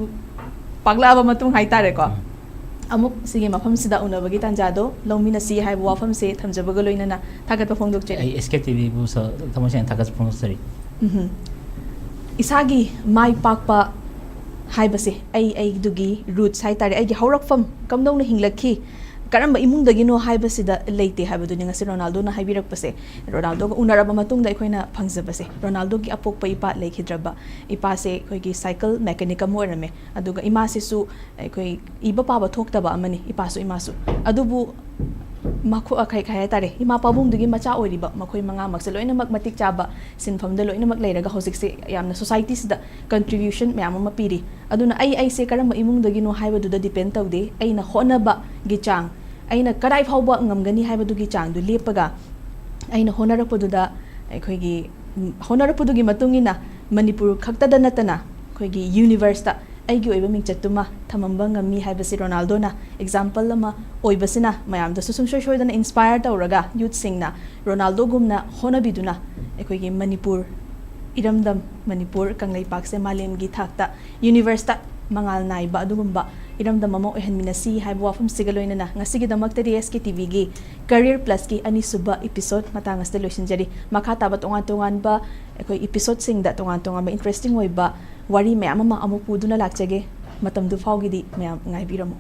ꯄꯥꯛꯂꯛꯑꯕ ꯃꯇꯨꯡ ꯍꯥꯏꯇꯥꯔꯦꯀꯣ, ꯑꯃꯨꯛ ꯁꯤꯒꯤ ꯃꯐꯝꯁꯤꯗ ꯎꯅꯕꯒꯤ ꯇꯥꯟꯖꯥꯗꯣ ꯂꯧꯃꯤꯟꯅꯁꯤ ꯍꯥꯏꯕ ꯋꯥꯐꯝꯁꯦ ꯊꯝꯖꯕꯒ ꯂꯣꯏꯅꯅ ꯊꯥꯒꯠꯄ ꯐꯣꯡꯗꯣꯛꯆꯔꯤ꯫ ꯑꯩ ꯑꯦꯁ ꯀꯦ ꯇꯤ ꯚꯤꯕꯨ ꯊꯃꯣꯏ ꯁꯦꯡꯅ ꯊꯥꯒꯠꯆ ꯐꯣꯡꯗꯣꯛꯆꯔꯤ꯫ ꯎꯝꯍꯨꯝ꯫ ꯏꯁꯥꯒꯤ ꯃꯥꯏ ꯄꯥꯛꯄ ꯍꯥꯏꯕꯁꯦ ꯑꯩ ꯑꯩꯗꯨꯒꯤ ꯔꯨꯠꯁ ꯍꯥꯏꯇꯥꯔꯦ, ꯑꯩꯒꯤ ꯍꯧꯔꯛꯐꯝ ꯀꯝꯗꯧꯅ ꯍꯤꯡꯂꯛꯈꯤ, ꯀꯔꯝꯕ ꯏꯃꯨꯡꯗꯒꯤꯅꯣ ꯍꯥꯏꯕꯁꯤꯗ ꯂꯩꯇꯦ ꯍꯥꯏꯕꯗꯨꯅꯤ ꯉꯁꯤ ꯔꯣꯅꯥꯜꯗꯣꯅ ꯍꯥꯏꯕꯤꯔꯛꯄꯁꯦ꯫ ꯔꯣꯅꯥꯜꯗꯣꯒ ꯎꯅꯔꯕ ꯃꯇꯨꯡꯗ ꯑꯩꯈꯣꯏꯅ ꯐꯪꯖꯕꯁꯦ, ꯔꯣꯅꯥꯜꯗꯣꯒꯤ ꯑꯄꯣꯛꯄ ꯏꯄꯥ ꯂꯩꯈꯤꯗ꯭ꯔꯕ꯫ ꯏꯄꯥꯁꯦ ꯑꯩꯈꯣꯏꯒꯤ ꯁꯥꯏꯀꯜ ꯃꯦꯀꯥꯅꯤꯛ ꯑꯃ ꯑꯣꯏꯔꯝꯃꯦ, ꯑꯗꯨꯒ ꯏꯃꯥꯁꯤꯁꯨ ꯑꯩꯈꯣꯏ ꯏꯕ ꯄꯥꯕ ꯊꯣꯛꯇꯕ ꯑꯃꯅꯤ, ꯏꯄꯥꯁꯨ ꯏꯃꯥꯁꯨ꯫ ꯑꯗꯨꯕꯨ ꯃꯈꯣ-, ꯑ, ꯀꯩ, ꯀꯩ ꯍꯥꯏꯇꯥꯔꯦ, ꯏꯃꯥ ꯄꯥꯕꯨꯡꯗꯨꯒꯤ ꯃꯆꯥ ꯑꯣꯏꯔꯤꯕ ꯃꯈꯣꯏ ꯃꯉꯥꯃꯛꯁꯦ ꯂꯣꯏꯅꯃꯛ ꯃꯇꯤꯛ ꯆꯥꯕ, ꯁꯤꯟꯐꯝꯗ ꯂꯣꯏꯅꯃꯛ ꯂꯩꯔꯒ ꯍꯧꯖꯤꯛꯁꯦ ꯌꯥꯝꯅ ꯁꯣꯁꯥꯏꯇꯤꯁꯤꯗ ꯀꯟꯇ꯭ꯔꯤꯕ꯭ꯌꯨꯁꯟ ꯃꯌꯥꯝ ꯑꯃ ꯄꯤꯔꯤ꯫ ꯑꯗꯨꯅ ꯑꯩ ꯑꯩꯁꯦ ꯀꯔꯝꯕ ꯏꯃꯨꯡꯗꯒꯤꯅꯣ ꯍꯥꯏꯕꯗꯨꯗ ꯗꯤꯄꯦꯟ ꯇꯧꯗꯦ꯫ ꯑꯩꯅ ꯍꯣꯠꯅꯕꯒꯤ ꯆꯥꯡ, ꯑꯩꯅ ꯀꯗꯥꯏ ꯐꯥꯎꯕ ꯉꯝꯒꯅꯤ ꯍꯥꯏꯕꯗꯨꯒꯤ ꯆꯥꯡꯗꯨ ꯂꯦꯞꯄꯒ ꯑꯩꯅ ꯍꯣꯠꯅꯔꯛꯄꯗꯨꯗ ꯑꯩꯈꯣꯏꯒꯤ, ꯎꯝ, ꯍꯣꯠꯅꯔꯛꯄꯗꯨꯒꯤ ꯃꯇꯨꯡ ꯏꯟꯅ ꯃꯅꯤꯄꯨꯔ ꯈꯛꯇꯗ ꯅꯠꯇꯅ ꯑꯩꯈꯣꯏꯒꯤ ꯌꯨꯅꯤꯚꯔꯁꯇ ꯑꯩꯒꯤ ꯑꯣꯏꯕ ꯃꯤꯡꯆꯠꯇꯨꯃ ꯊꯝꯃꯝꯕ ꯉꯝꯃꯤ ꯍꯥꯏꯕꯁꯤ ꯔꯣꯅꯥꯜꯗꯣꯅ ꯑꯦꯛꯖꯥꯝꯄꯜ ꯑꯃ ꯑꯣꯏꯕꯁꯤꯅ ꯃꯌꯥꯝꯗꯁꯨ ꯁꯨꯡꯁꯣꯏ ꯁꯣꯏꯗꯅ ꯏꯟꯁꯄꯥꯌꯔ ꯇꯧꯔꯒ ꯌꯨꯠꯁꯤꯡꯅ ꯔꯣꯅꯥꯜꯗꯣꯒꯨꯝꯅ ꯍꯣꯠꯅꯕꯤꯗꯨꯅ ꯑꯩꯈꯣꯏꯒꯤ ꯃꯅꯤꯄꯨꯔ ꯏꯔꯝꯗꯝ, ꯃꯅꯤꯄꯨꯔ ꯀꯪꯂꯩꯄꯥꯛꯁꯦ ꯃꯥꯂꯦꯝꯒꯤ ꯊꯥꯛꯇ, ꯌꯨꯅꯤꯚꯔꯁꯇ ꯃꯉꯥꯜ ꯅꯥꯏꯕ ꯑꯗꯨꯒꯨꯝꯕ ꯏꯔꯝꯗꯝ ꯑꯃ ꯑꯣꯏꯍꯟꯃꯤꯟꯅꯁꯤ ꯍꯥꯏꯕ ꯋꯥꯐꯝꯁꯤꯒ ꯂꯣꯏꯅꯅ ꯉꯁꯤꯒꯤꯗꯃꯛꯇꯗꯤ ꯑꯦꯁ ꯀꯦ ꯇꯤ ꯚꯤꯒꯤ ꯀꯔꯤꯌꯔ ꯄ꯭ꯂꯁꯀꯤ ꯑꯅꯤꯁꯨꯕ ꯏꯄꯤꯁꯣꯠ ꯃꯇꯥꯡ ꯑꯁꯤꯗ ꯂꯣꯏꯁꯤꯟꯖꯔꯤ꯫ ꯃꯈꯥ ꯇꯥꯕ ꯇꯣꯉꯥꯟ ꯇꯣꯉꯥꯟꯕ ꯑꯩꯈꯣꯏ ꯏꯄꯤꯁꯣꯠꯁꯤꯡꯗ ꯇꯣꯉꯥꯟ ꯇꯣꯉꯥꯟꯕ ꯏꯟꯇꯔꯦꯁꯇꯤꯡ ꯑꯣꯏꯕ ꯋꯥꯔꯤ ꯃꯌꯥꯝ ꯑꯃ ꯑꯃꯨꯛ ꯄꯨꯗꯨꯅ ꯂꯥꯛꯆꯒꯦ꯫ ꯃꯇꯝꯗꯨ ꯐꯥꯎꯒꯤꯗꯤ ꯃꯌꯥꯝ ꯉꯥꯏꯕꯤꯔꯝꯃꯨ꯫